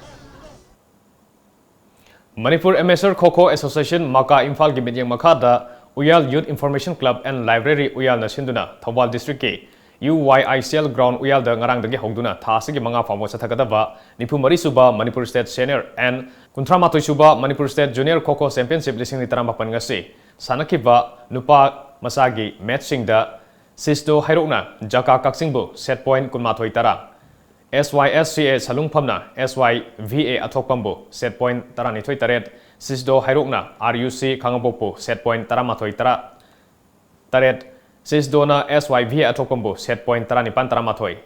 Manipur amateur kho kho association ꯃꯀꯥ ꯏꯝꯐꯥꯜꯒꯤ ꯃꯤꯠꯌꯦꯡ ꯃꯈꯥꯗ ꯎꯌꯥꯜ youth information club and library ꯎꯌꯥꯜꯅ ꯁꯤꯟꯗꯨꯅ ꯊꯧꯕꯥꯜ ꯗꯤꯁꯇ꯭ꯔꯤꯛꯀꯤ U Y I C L ground ꯎꯌꯥꯜꯗ ꯉꯔꯥꯡꯗꯒꯤ ꯍꯧꯗꯨꯅ ꯊꯥ ꯑꯁꯤꯒꯤ ꯃꯉꯥ ꯐꯥꯎꯕ ꯆꯠꯊꯒꯗꯕ ꯅꯤꯐꯨ ꯃꯔꯤ ꯁꯨꯕ ꯃꯅꯤꯄꯨꯔ ꯁ꯭ꯇꯦꯠ ꯁꯦꯅꯤꯌꯔ ꯑꯦꯟ ꯀꯨꯟꯊ꯭ꯔꯥ ꯃꯥꯊꯣꯏ ꯁꯨꯕ ꯃꯅꯤꯄꯨꯔ ꯁ꯭ꯇꯦꯠ ꯖꯨꯅꯤꯌꯔ ꯈꯣ ꯈꯣ ꯆꯦꯝꯄꯤꯌꯟꯁꯤꯞ ꯂꯤꯁꯤꯡ ꯑꯅꯤ ꯇꯔꯥꯃꯥꯄꯟ ꯉꯁꯤ ꯁꯥꯟꯅꯈꯤꯕ ꯅꯨꯄꯥ ꯃꯆꯥꯒꯤ ꯃꯦꯠꯁꯁꯤꯡꯗ ꯁꯤꯁꯗꯣ ꯍꯩꯔꯣꯛꯅ ꯖꯀꯥ ꯀꯛꯆꯤꯡꯕꯨ ꯁꯦꯠ ꯄꯣꯏꯟ ꯀꯨꯟꯃꯥꯊꯣꯏ ꯇꯔꯥ, ꯑꯦꯁ ꯋꯥꯏ ꯑꯦꯁ ꯁꯤ ꯑꯦ ꯁꯂꯨꯡꯐꯝꯅ ꯑꯦꯁ ꯋꯥꯏ ꯚꯤ ꯑꯦ ꯑꯊꯣꯛꯄꯝꯕꯨ ꯁꯦꯠ ꯄꯣꯏꯟ ꯇꯔꯥꯅꯤꯊꯣꯏ ꯇꯔꯦꯠ, ꯁꯤꯁꯗꯣ ꯍꯩꯔꯣꯛꯅ ꯑꯥꯔ ꯌꯨ ꯁꯤ ꯈꯥꯉꯕꯣꯛꯄꯨ ꯁꯦꯠ ꯄꯣꯏꯟ ꯇꯔꯥꯃꯥꯊꯣꯏ ꯇꯔꯥ ꯇꯔꯦꯠ, ꯁꯤꯁꯗꯣꯅ ꯑꯦꯁ ꯋꯥꯏ ꯚꯤ ꯑꯦ ꯑꯊꯣꯛꯄꯝꯕꯨ ꯁꯦꯠ ꯄꯣꯏꯟ ꯇꯔꯥꯅꯤꯄꯥꯟ ꯇꯔꯥꯃꯥꯊꯣꯏ,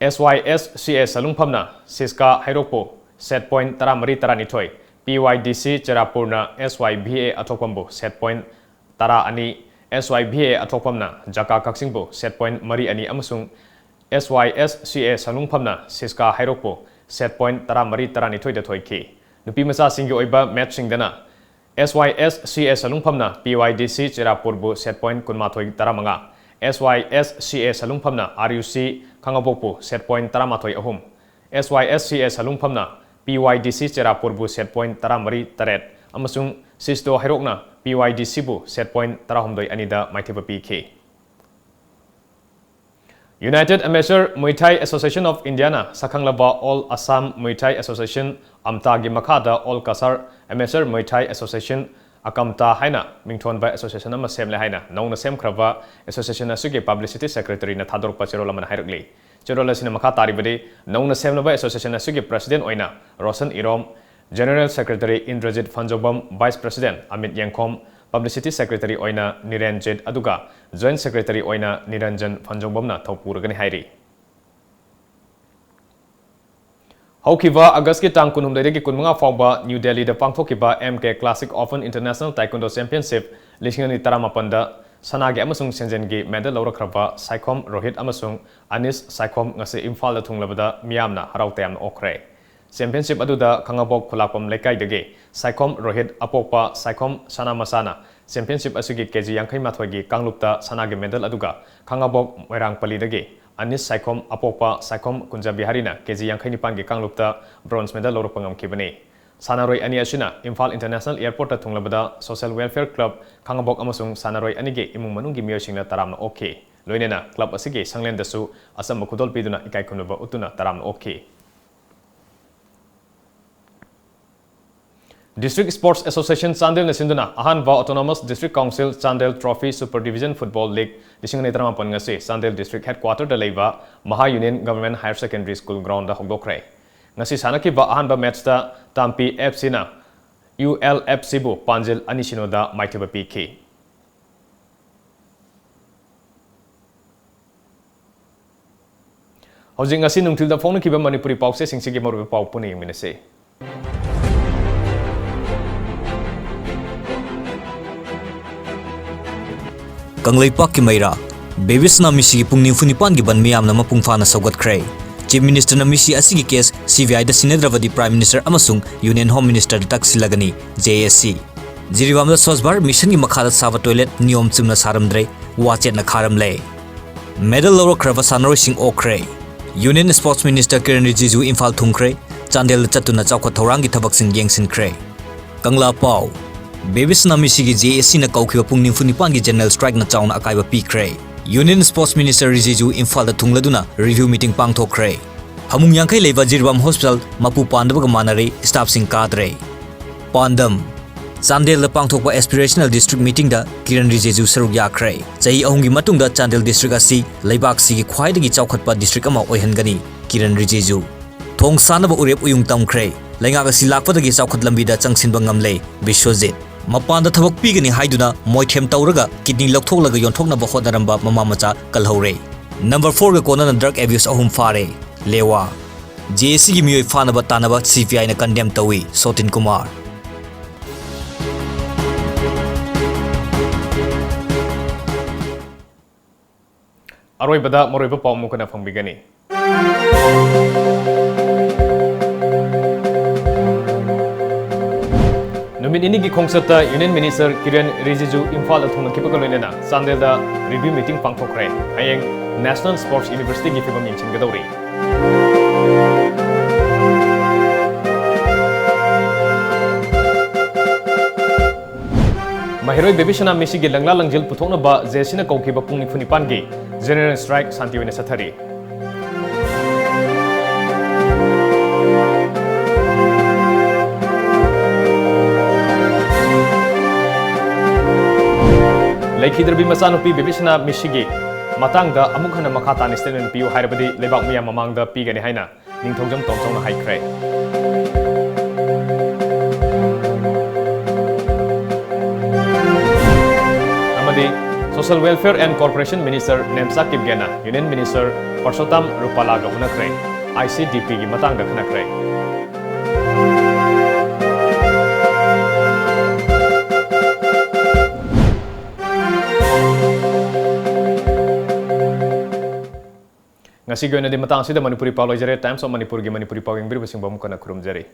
ꯑꯦꯁ Y S C A ꯁꯂꯨꯡꯐꯝꯅ ꯁꯤꯁꯀꯥ ꯍꯩꯔꯣꯛꯄꯨ set point ꯇꯔꯥꯃꯔꯤ ꯇꯔꯥꯅꯤꯊꯣꯏ, ꯄꯤ ꯋꯥꯏ ꯗꯤ ꯁꯤ ꯆꯦꯔꯥꯄꯨꯔꯅ ꯑꯦꯁ ꯋꯥꯏ ꯚꯤ ꯑꯦ ꯑꯊꯣꯛꯄꯝꯕꯨ ꯁꯦꯠ ꯄꯣꯏꯟ ꯇꯔꯥ ꯑꯅꯤ, ꯑꯦꯁ ꯋꯥꯏ ꯚꯤ ꯑꯦ ꯑꯊꯣꯛꯄꯝꯅ ꯖꯀꯥ ꯀꯛꯆꯤꯡꯕꯨ ꯁꯦꯠ ꯄꯣꯏꯟ ꯃꯔꯤ ꯑꯅꯤ ꯑꯃꯁꯨꯡ ꯑꯦꯁ Y S C A ꯁꯂꯨꯡꯐꯝꯅ ꯁꯤꯁꯀꯥ ꯍꯩꯔꯣꯛꯄꯨ set point ꯇꯔꯥꯃꯔꯤ ꯇꯔꯥꯅꯤꯊꯣꯏꯗ ꯊꯣꯏꯈꯤ꯫ ꯅꯨꯄꯤ ꯃꯆꯥꯁꯤꯡꯒꯤ ꯑꯣꯏꯕ ꯃꯦꯠꯁꯁꯤꯡꯗꯅ ꯑꯦꯁ ꯋꯥꯏ ꯑꯦꯁ ꯁꯤ ꯑꯦ ꯁꯂꯨꯡꯐꯝꯅ ꯄꯤ ꯋꯥꯏ ꯗꯤ ꯁꯤ ꯆꯦꯔꯥꯄꯨꯔꯕꯨ ꯁꯦꯠ ꯄꯣꯏꯟ ꯀꯨꯟꯃꯥꯊꯣꯏ ꯇꯔꯥꯃꯉꯥ, S Y S C A ꯁꯂꯨꯡꯐꯝꯅ R U C ꯈꯥꯉꯕꯣꯛꯄꯨ set point ꯇꯔꯥꯃꯥꯊꯣꯏ ꯑꯍꯨꯝ, S Y S C A ꯁꯂꯨꯡꯐꯝꯅ P Y D C ꯆꯦꯔꯥꯄꯨꯔꯕꯨ set point ꯇꯔꯥꯃꯔꯤ ꯇꯔꯦꯠ ꯑꯃꯁꯨꯡ ꯁꯤꯁꯇꯣ ꯍꯩꯔꯣꯛꯅ P Y D Cꯕꯨ set point ꯇꯔꯥꯍꯨꯝꯗꯣꯏ ꯑꯅꯤꯗ ꯃꯥꯏꯊꯤꯕ ꯄꯤꯈꯤ꯫ United Amateur Muay Thai Association of Indiaꯅ ꯁꯛꯈꯪꯂꯕ All Assam Muay Thai Association, ꯑꯝꯇꯥꯒꯤ ꯃꯈꯥꯗ All Cachar Amateur Muay Thai Association, ꯑꯀꯝꯇꯥ ꯍꯥꯏꯅ ꯃꯤꯡꯊꯣꯟꯕ association ꯑꯃ ꯁꯦꯝꯂꯦ ꯍꯥꯏꯅ ꯅꯧꯅ ꯁꯦꯝꯈ꯭ꯔꯕ association ꯑꯁꯤꯒꯤ publicity secretaryꯅ ꯊꯥꯗꯣꯔꯛꯄ ꯆꯦꯔꯣꯜ ꯑꯃꯅ ꯍꯥꯏꯔꯛꯂꯤ꯫ ꯆꯦꯔꯣꯜ ꯑꯁꯤꯅ ꯃꯈꯥ ꯇꯥꯔꯤꯕꯗꯤ, ꯅꯧꯅ ꯁꯦꯝꯂꯕ association ꯑꯁꯤꯒꯤ president ꯑꯣꯏꯅ ꯔꯣꯁꯟ ꯏꯔꯣꯝ, general secretary Indrajit ꯐꯟꯖꯧꯕꯝ, vice president Amit ꯌꯦꯡꯈꯣꯝ, publicity secretary ꯑꯣꯏꯅ ꯅꯤꯔꯦꯟꯖꯤꯠ, ꯑꯗꯨꯒ joint secretary ꯑꯣꯏꯅ ꯅꯤꯔꯟꯖꯟ ꯐꯟꯖꯧꯕꯝꯅ ꯊꯧꯄꯨꯔꯒꯅꯤ ꯍꯥꯏꯔꯤ꯫ ꯍꯧꯈꯤꯕ ꯑꯥꯒꯁꯀꯤ ꯇꯥꯡ ꯀꯨꯟꯍꯨꯝꯗꯣꯏꯗꯒꯤ ꯀꯨꯟꯃꯉꯥ ꯐꯥꯎꯕ ꯅ꯭ꯌꯨ ꯗꯦꯜꯂꯤꯗ ꯄꯥꯡꯊꯣꯛꯈꯤꯕ M K Classic Open International Taekwondo Championship ꯂꯤꯁꯤꯡ ꯑꯅꯤ ꯇꯔꯥꯃꯥꯄꯟꯗ ꯁꯅꯥꯒꯤ ꯑꯃꯁꯨꯡ ꯁꯦꯟꯖꯦꯜꯒꯤ medal ꯂꯧꯔꯛꯈ꯭ꯔꯕ ꯁꯥꯏꯈꯣꯝ ꯔꯣꯍꯤꯠ ꯑꯃꯁꯨꯡ ꯑꯅꯤꯁ ꯁꯥꯏꯈꯣꯝ ꯉꯁꯤ ꯏꯝꯐꯥꯜꯗ ꯊꯨꯡꯂꯕꯗ ꯃꯤꯌꯥꯝꯅ ꯍꯔꯥꯎ ꯇꯌꯥꯝꯅ ꯑꯣꯛꯈ꯭ꯔꯦ꯫ Championship ꯑꯗꯨꯗ ꯈꯥꯉꯕꯣꯛ ꯈꯨꯂꯥꯛꯄꯝ ꯂꯩꯀꯥꯏꯗꯒꯤ ꯁꯥꯏꯈꯣꯝ ꯔꯣꯍꯤꯠ ꯑꯄꯣꯛꯄ ꯁꯥꯏꯈꯣꯝ ꯁꯅꯥꯃꯆꯥꯅ championship ꯑꯁꯤꯒꯤ KG ꯌꯥꯡꯈꯩ ꯃꯥꯊꯣꯏꯒꯤ ꯀꯥꯡꯂꯨꯞꯇ ꯁꯅꯥꯒꯤ medal ꯑꯗꯨꯒ ꯈꯥꯉꯕꯣꯛ ꯃꯣꯏꯔꯥꯡꯄꯜꯂꯤꯗꯒꯤ ꯑꯅꯤꯁ ꯁꯥꯏꯈꯣꯝ ꯑꯄꯣꯛꯄ ꯁꯥꯏꯈꯣꯝ ꯀꯨꯟꯖꯕꯤꯍꯥꯔꯤꯅ KG ꯌꯥꯡꯈꯩ ꯅꯤꯄꯥꯟꯒꯤ ꯀꯥꯡꯂꯨꯞꯇ bronze medal ꯂꯧꯔꯛꯄ ꯉꯝꯈꯤꯕꯅꯤ꯫ ꯁꯥꯟꯅꯔꯣꯏ ꯑꯅꯤ ꯑꯁꯤꯅ Imphal International Airportꯇ ꯊꯨꯡꯂꯕꯗ Social Welfare Club ꯈꯥꯉꯕꯣꯛ ꯑꯃꯁꯨꯡ ꯁꯥꯟꯅꯔꯣꯏ ꯑꯅꯤꯒꯤ ꯏꯃꯨꯡ ꯃꯅꯨꯡꯒꯤ ꯃꯤꯑꯣꯏꯁꯤꯡꯅ ꯇꯔꯥꯝꯅ ꯑꯣꯛꯈꯤ꯫ ꯂꯣꯏꯅꯅ club ꯑꯁꯤꯒꯤ ꯁꯪꯂꯦꯟꯗꯁꯨ ꯑꯆꯝꯕ ꯈꯨꯗꯣꯜ ꯄꯤꯗꯨꯅ ꯏꯀꯥꯏ ꯈꯨꯝꯅꯕ ꯎꯠꯇꯨꯅ ꯇꯔꯥꯝꯅ ꯑꯣꯛꯈꯤ꯫ District Sports Association ꯆꯥꯟꯗꯦꯜꯅ ꯁꯤꯟꯗꯨꯅ ꯑꯍꯥꯟꯕ Autonomous District Council Chandel Trophy Super Division Football League ꯂꯤꯁꯤꯡ ꯑꯅꯤ ꯇꯔꯥꯃꯥꯄꯟ ꯉꯁꯤ ꯆꯥꯟꯗꯦꯜ district headquarterꯗ ꯂꯩꯕ ꯃꯍꯥ Union Government Higher Secondary School groundꯗ ꯍꯧꯗꯣꯛꯈ꯭ꯔꯦ꯫ ꯉꯁꯤ ꯁꯥꯟꯅꯈꯤꯕ ꯑꯍꯥꯟꯕ matchꯇ ꯇꯥꯝꯄꯤ FCꯅ ULFCꯕꯨ ꯄꯥꯟꯖꯤꯜ ꯑꯅꯤ ꯁꯤꯅꯣꯗ ꯃꯥꯏꯊꯤꯕ ꯄꯤꯈꯤ꯫ ꯍꯧꯖꯤꯛ ꯉꯁꯤ ꯅꯨꯡꯊꯤꯜꯗ ꯐꯣꯡꯅꯈꯤꯕ ꯃꯅꯤꯄꯨꯔꯤ ꯄꯥꯎꯆꯦꯁꯤꯡꯁꯤꯒꯤ ꯃꯔꯨꯑꯣꯏꯕ ꯄꯥꯎ ꯄꯨꯟꯅ ꯌꯦꯡꯃꯤꯟꯅꯁꯤ꯫ ꯀꯪꯂꯩꯄꯥꯛꯀꯤ ꯃꯩꯔꯥ, ꯕꯦꯕꯤꯁꯅ ꯃꯤꯁꯤꯒꯤ ꯄꯨꯡ ꯅꯤꯐꯨ ꯅꯤꯄꯥꯟꯒꯤ ꯕꯟ ꯃꯤꯌꯥꯝꯅ ꯃꯄꯨꯡ ꯐꯥꯅ ꯁꯧꯒꯠꯈ꯭ꯔꯦ꯫ Chief Ministerꯅ ꯃꯤꯁꯤ ꯑꯁꯤꯒꯤ case CBIꯗ ꯁꯤꯟꯅꯗ꯭ꯔꯕꯗꯤ Prime Minister ꯑꯃꯁꯨꯡ Union Home Ministerꯗ ꯇꯛꯁꯤꯜꯂꯒꯅꯤ, JAC꯫ ꯖꯤꯔꯤꯕꯥꯝꯗ Swachh Bharat ꯃꯤꯁꯟꯒꯤ ꯃꯈꯥꯗ ꯁꯥꯕ ꯇꯣꯏꯂꯦꯠ ꯅꯤꯌꯣꯝ ꯆꯨꯝꯅ ꯁꯥꯔꯝꯗ꯭ꯔꯦ, ꯋꯥꯆꯦꯠꯅ ꯈꯥꯔꯝꯂꯦ꯫ ꯃꯦꯗꯜ ꯂꯧꯔꯛꯈ꯭ꯔꯕ ꯁꯥꯟꯅꯔꯣꯏꯁꯤꯡ ꯑꯣꯛꯈ꯭ꯔꯦ꯫ Union sports minister Kiren Rijiju Imphal ꯊꯨꯡꯈ꯭ꯔꯦ꯫ ꯆꯥꯟꯗꯦꯜꯗ ꯆꯠꯇꯨꯅ ꯆꯥꯎꯈꯠ ꯊꯧꯔꯥꯡꯒꯤ ꯊꯕꯛꯁꯤꯡ ꯌꯦꯡꯁꯤꯟꯈ꯭ꯔꯦ꯫ ꯀꯪꯂꯥ ꯄꯥꯎ꯫ ꯕꯦꯕꯤꯁꯅꯥ ꯃꯤꯁꯤꯒꯤ ꯖꯦ ꯑꯦ ꯁꯤꯅ ꯀꯧꯈꯤꯕ ꯄꯨꯡ ꯅꯤꯐꯨ ꯅꯤꯄꯥꯟꯒꯤ ꯖꯦꯅꯔꯦꯜ ꯁ꯭ꯇ꯭ꯔꯥꯏꯛꯅ ꯆꯥꯎꯅ ꯑꯀꯥꯏꯕ ꯄꯤꯈ꯭ꯔꯦ꯫ ꯌꯨꯅꯤꯌꯟ ꯁ꯭ꯄꯣꯔꯠꯁ ꯃꯤꯅꯤꯁꯇꯔ ꯔꯤꯖꯤꯖꯨ ꯏꯝꯐꯥꯜꯗ ꯊꯨꯡꯂꯗꯨꯅ ꯔꯤꯚ꯭ꯌꯨ ꯃꯤꯇꯤꯡ ꯄꯥꯡꯊꯣꯛꯈ꯭ꯔꯦ꯫ ꯐꯃꯨꯡ ꯌꯥꯡꯈꯩ ꯂꯩꯕ ꯖꯤꯔꯤꯕꯥꯝ ꯍꯣꯁꯄꯤꯇꯥꯜ ꯃꯄꯨ ꯄꯥꯟꯗꯕꯒ ꯃꯥꯟꯅꯔꯦ, ꯁ꯭ꯇꯥꯐꯁꯤꯡ ꯀꯥꯗ꯭ꯔꯦ꯫ ꯄꯥꯟꯗꯝ: ꯆꯥꯟꯗꯦꯜꯗ ꯄꯥꯡꯊꯣꯛꯄ ꯑꯦꯁꯄꯤꯔꯦꯁꯅꯦꯜ ꯗꯤꯁꯇ꯭ꯔꯤꯛ ꯃꯤꯇꯤꯡꯗ ꯀꯤꯔꯟ ꯔꯤꯖꯤꯖꯨ ꯁꯔꯨꯛ ꯌꯥꯈ꯭ꯔꯦ꯫ ꯆꯍꯤ ꯑꯍꯨꯝꯒꯤ ꯃꯇꯨꯡꯗ ꯆꯥꯟꯗꯦꯜ ꯗꯤꯁꯇ꯭ꯔꯤꯛ ꯑꯁꯤ ꯂꯩꯕꯥꯛꯁꯤꯒꯤ ꯈ꯭ꯋꯥꯏꯗꯒꯤ ꯆꯥꯎꯈꯠꯄ ꯗꯤꯁꯇ꯭ꯔꯤꯛ ꯑꯃ ꯑꯣꯏꯍꯟꯒꯅꯤ, ꯀꯤꯔꯟ ꯔꯤꯖꯤꯖꯨ꯫ ꯊꯣꯡ ꯁꯥꯅꯕ ꯎꯔꯦꯞ ꯎꯌꯨꯡ ꯇꯝꯈ꯭ꯔꯦ꯫ ꯂꯩꯉꯥꯛ ꯑꯁꯤ ꯂꯥꯛꯄꯗꯒꯤ ꯆꯥꯎꯈꯠ ꯂꯝꯕꯤꯗ ꯆꯪꯁꯤꯟꯕ ꯉꯝꯂꯦ, ꯕꯤꯁ꯭ꯋꯖꯤꯠ꯫ ꯃꯄꯥꯟꯗ ꯊꯕꯛ ꯄꯤꯒꯅꯤ ꯍꯥꯏꯗꯨꯅ ꯃꯣꯏꯊꯦꯝ ꯇꯧꯔꯒ ꯀꯤꯗꯅꯤ ꯂꯧꯊꯣꯛꯂꯒ ꯌꯣꯟꯊꯣꯛꯅꯕ ꯍꯣꯠꯅꯔꯝꯕ ꯃꯃꯥ ꯃꯆꯥ ꯀꯜꯍꯧꯔꯦ꯫ ꯅꯝꯕꯔ ꯐꯣꯔꯒ ꯀꯣꯟꯅꯅ ꯗ꯭ꯔꯒ ꯑꯦꯕ꯭ꯌꯨꯁ ꯑꯍꯨꯝ ꯐꯥꯔꯦ, ꯂꯦꯋꯥ꯫ ꯖꯦ ꯑꯦ ꯁꯤꯒꯤ ꯃꯤꯑꯣꯏ ꯐꯥꯅꯕ ꯇꯥꯟꯅꯕ ꯁꯤ ꯄꯤ ꯑꯥꯏꯅ ꯀꯟꯗꯦꯝ ꯇꯧꯏ, ꯁꯣꯇꯤꯟ ꯀꯨꯃꯥꯔ꯫ ꯑꯔꯣꯏꯕꯗ ꯃꯔꯨꯑꯣꯏꯕ ꯄꯥꯎ ꯑꯃꯨꯛ ꯍꯟꯅ ꯐꯪꯕꯤꯒꯅꯤ꯫ ꯅꯨꯃꯤꯠ ꯅꯤꯅꯤꯒꯤ ꯈꯣꯡꯆꯠꯇ ꯌꯨꯅꯤꯌꯟ ꯃꯤꯅꯤꯁꯇꯔ ꯀꯤꯔꯦꯟ ꯔꯤꯖꯤꯖꯨ ꯏꯝꯐꯥꯜꯗ ꯊꯨꯡꯂꯈꯤꯕꯒ ꯂꯣꯏꯅꯅ ꯆꯥꯟꯗꯦꯜꯗ ꯔꯤꯚ꯭ꯌꯨ ꯃꯤꯇꯤꯡ ꯄꯥꯡꯊꯣꯛꯈ꯭ꯔꯦ꯫ ꯍꯌꯦꯡ ꯅꯦꯁꯅꯦꯜ ꯁ꯭ꯄꯣꯔꯠꯁ ꯌꯨꯅꯤꯚꯔꯁꯤꯇꯤꯒꯤ ꯐꯤꯕꯝ ꯌꯦꯡꯁꯤꯟꯒꯗꯧꯔꯤ꯫ ꯃꯍꯩꯔꯣꯏ ꯕꯦꯕꯤꯁꯅꯥ ꯃꯤꯁꯤꯒꯤ ꯂꯪꯂꯥ ꯂꯪꯖꯤꯜ ꯄꯨꯊꯣꯛꯅꯕ ꯖꯦ ꯑꯦ ꯁꯤꯅ ꯀꯧꯈꯤꯕ ꯄꯨꯡ ꯅꯤꯐꯨ ꯅꯤꯄꯥꯟꯒꯤ ꯖꯦꯅꯔꯦꯜ ꯁ꯭ꯇ꯭ꯔꯥꯏꯛ ꯁꯥꯟꯇꯤ ꯑꯣꯏꯅ ꯆꯠꯊꯔꯤ꯫ ꯂꯩꯈꯤꯗ꯭ꯔꯕꯤ ꯃꯆꯥꯅꯨꯄꯤ ꯕꯦꯕꯤꯁꯅꯥ ꯃꯤꯁꯤꯒꯤ ꯃꯇꯥꯡꯗ ꯑꯃꯨꯛ ꯍꯟꯅ ꯃꯈꯥ ꯇꯥꯅ ꯁ꯭ꯇꯦꯠꯃꯦꯟ ꯄꯤꯌꯨ ꯍꯥꯏꯔꯕꯗꯤ ꯂꯩꯕꯥꯛ ꯃꯤꯌꯥꯝ ꯃꯃꯥꯡꯗ ꯄꯤꯒꯅꯤ ꯍꯥꯏꯅ ꯅꯤꯡꯊꯧꯖꯝ ꯇꯣꯝꯆꯧꯅ ꯍꯥꯏꯈ꯭ꯔꯦ꯫ ꯑꯃꯗꯤ Social Welfare and Corporation Minister Nemcha ꯀꯤꯞꯒꯦꯅ Union Minister ꯄꯔꯁꯣꯇꯥꯝ ꯔꯨꯄꯥꯂꯥꯒ ꯎꯅꯈ꯭ꯔꯦ꯫ I C ꯗꯤ ꯄꯤꯒꯤ ꯃꯇꯥꯡꯗ ꯈꯟꯅꯈ꯭ꯔꯦ꯫ ꯉꯁꯤꯒꯤ ꯑꯣꯏꯅꯗꯤ ꯃꯇꯥꯡ ꯑꯁꯤꯗ ꯃꯅꯤꯄꯨꯔꯤ ꯄꯥꯎ ꯂꯣꯏꯖꯔꯦ꯫ Times of ꯃꯅꯤꯄꯨꯔꯒꯤ ꯃꯅꯤꯄꯨꯔꯤ ꯄꯥꯎ ꯌꯦꯡꯕꯤꯔꯤꯕꯁꯤꯡꯕꯨ ꯑꯃꯨꯛ ꯍꯟꯅ ꯈꯨꯔꯨꯝꯖꯔꯤ꯫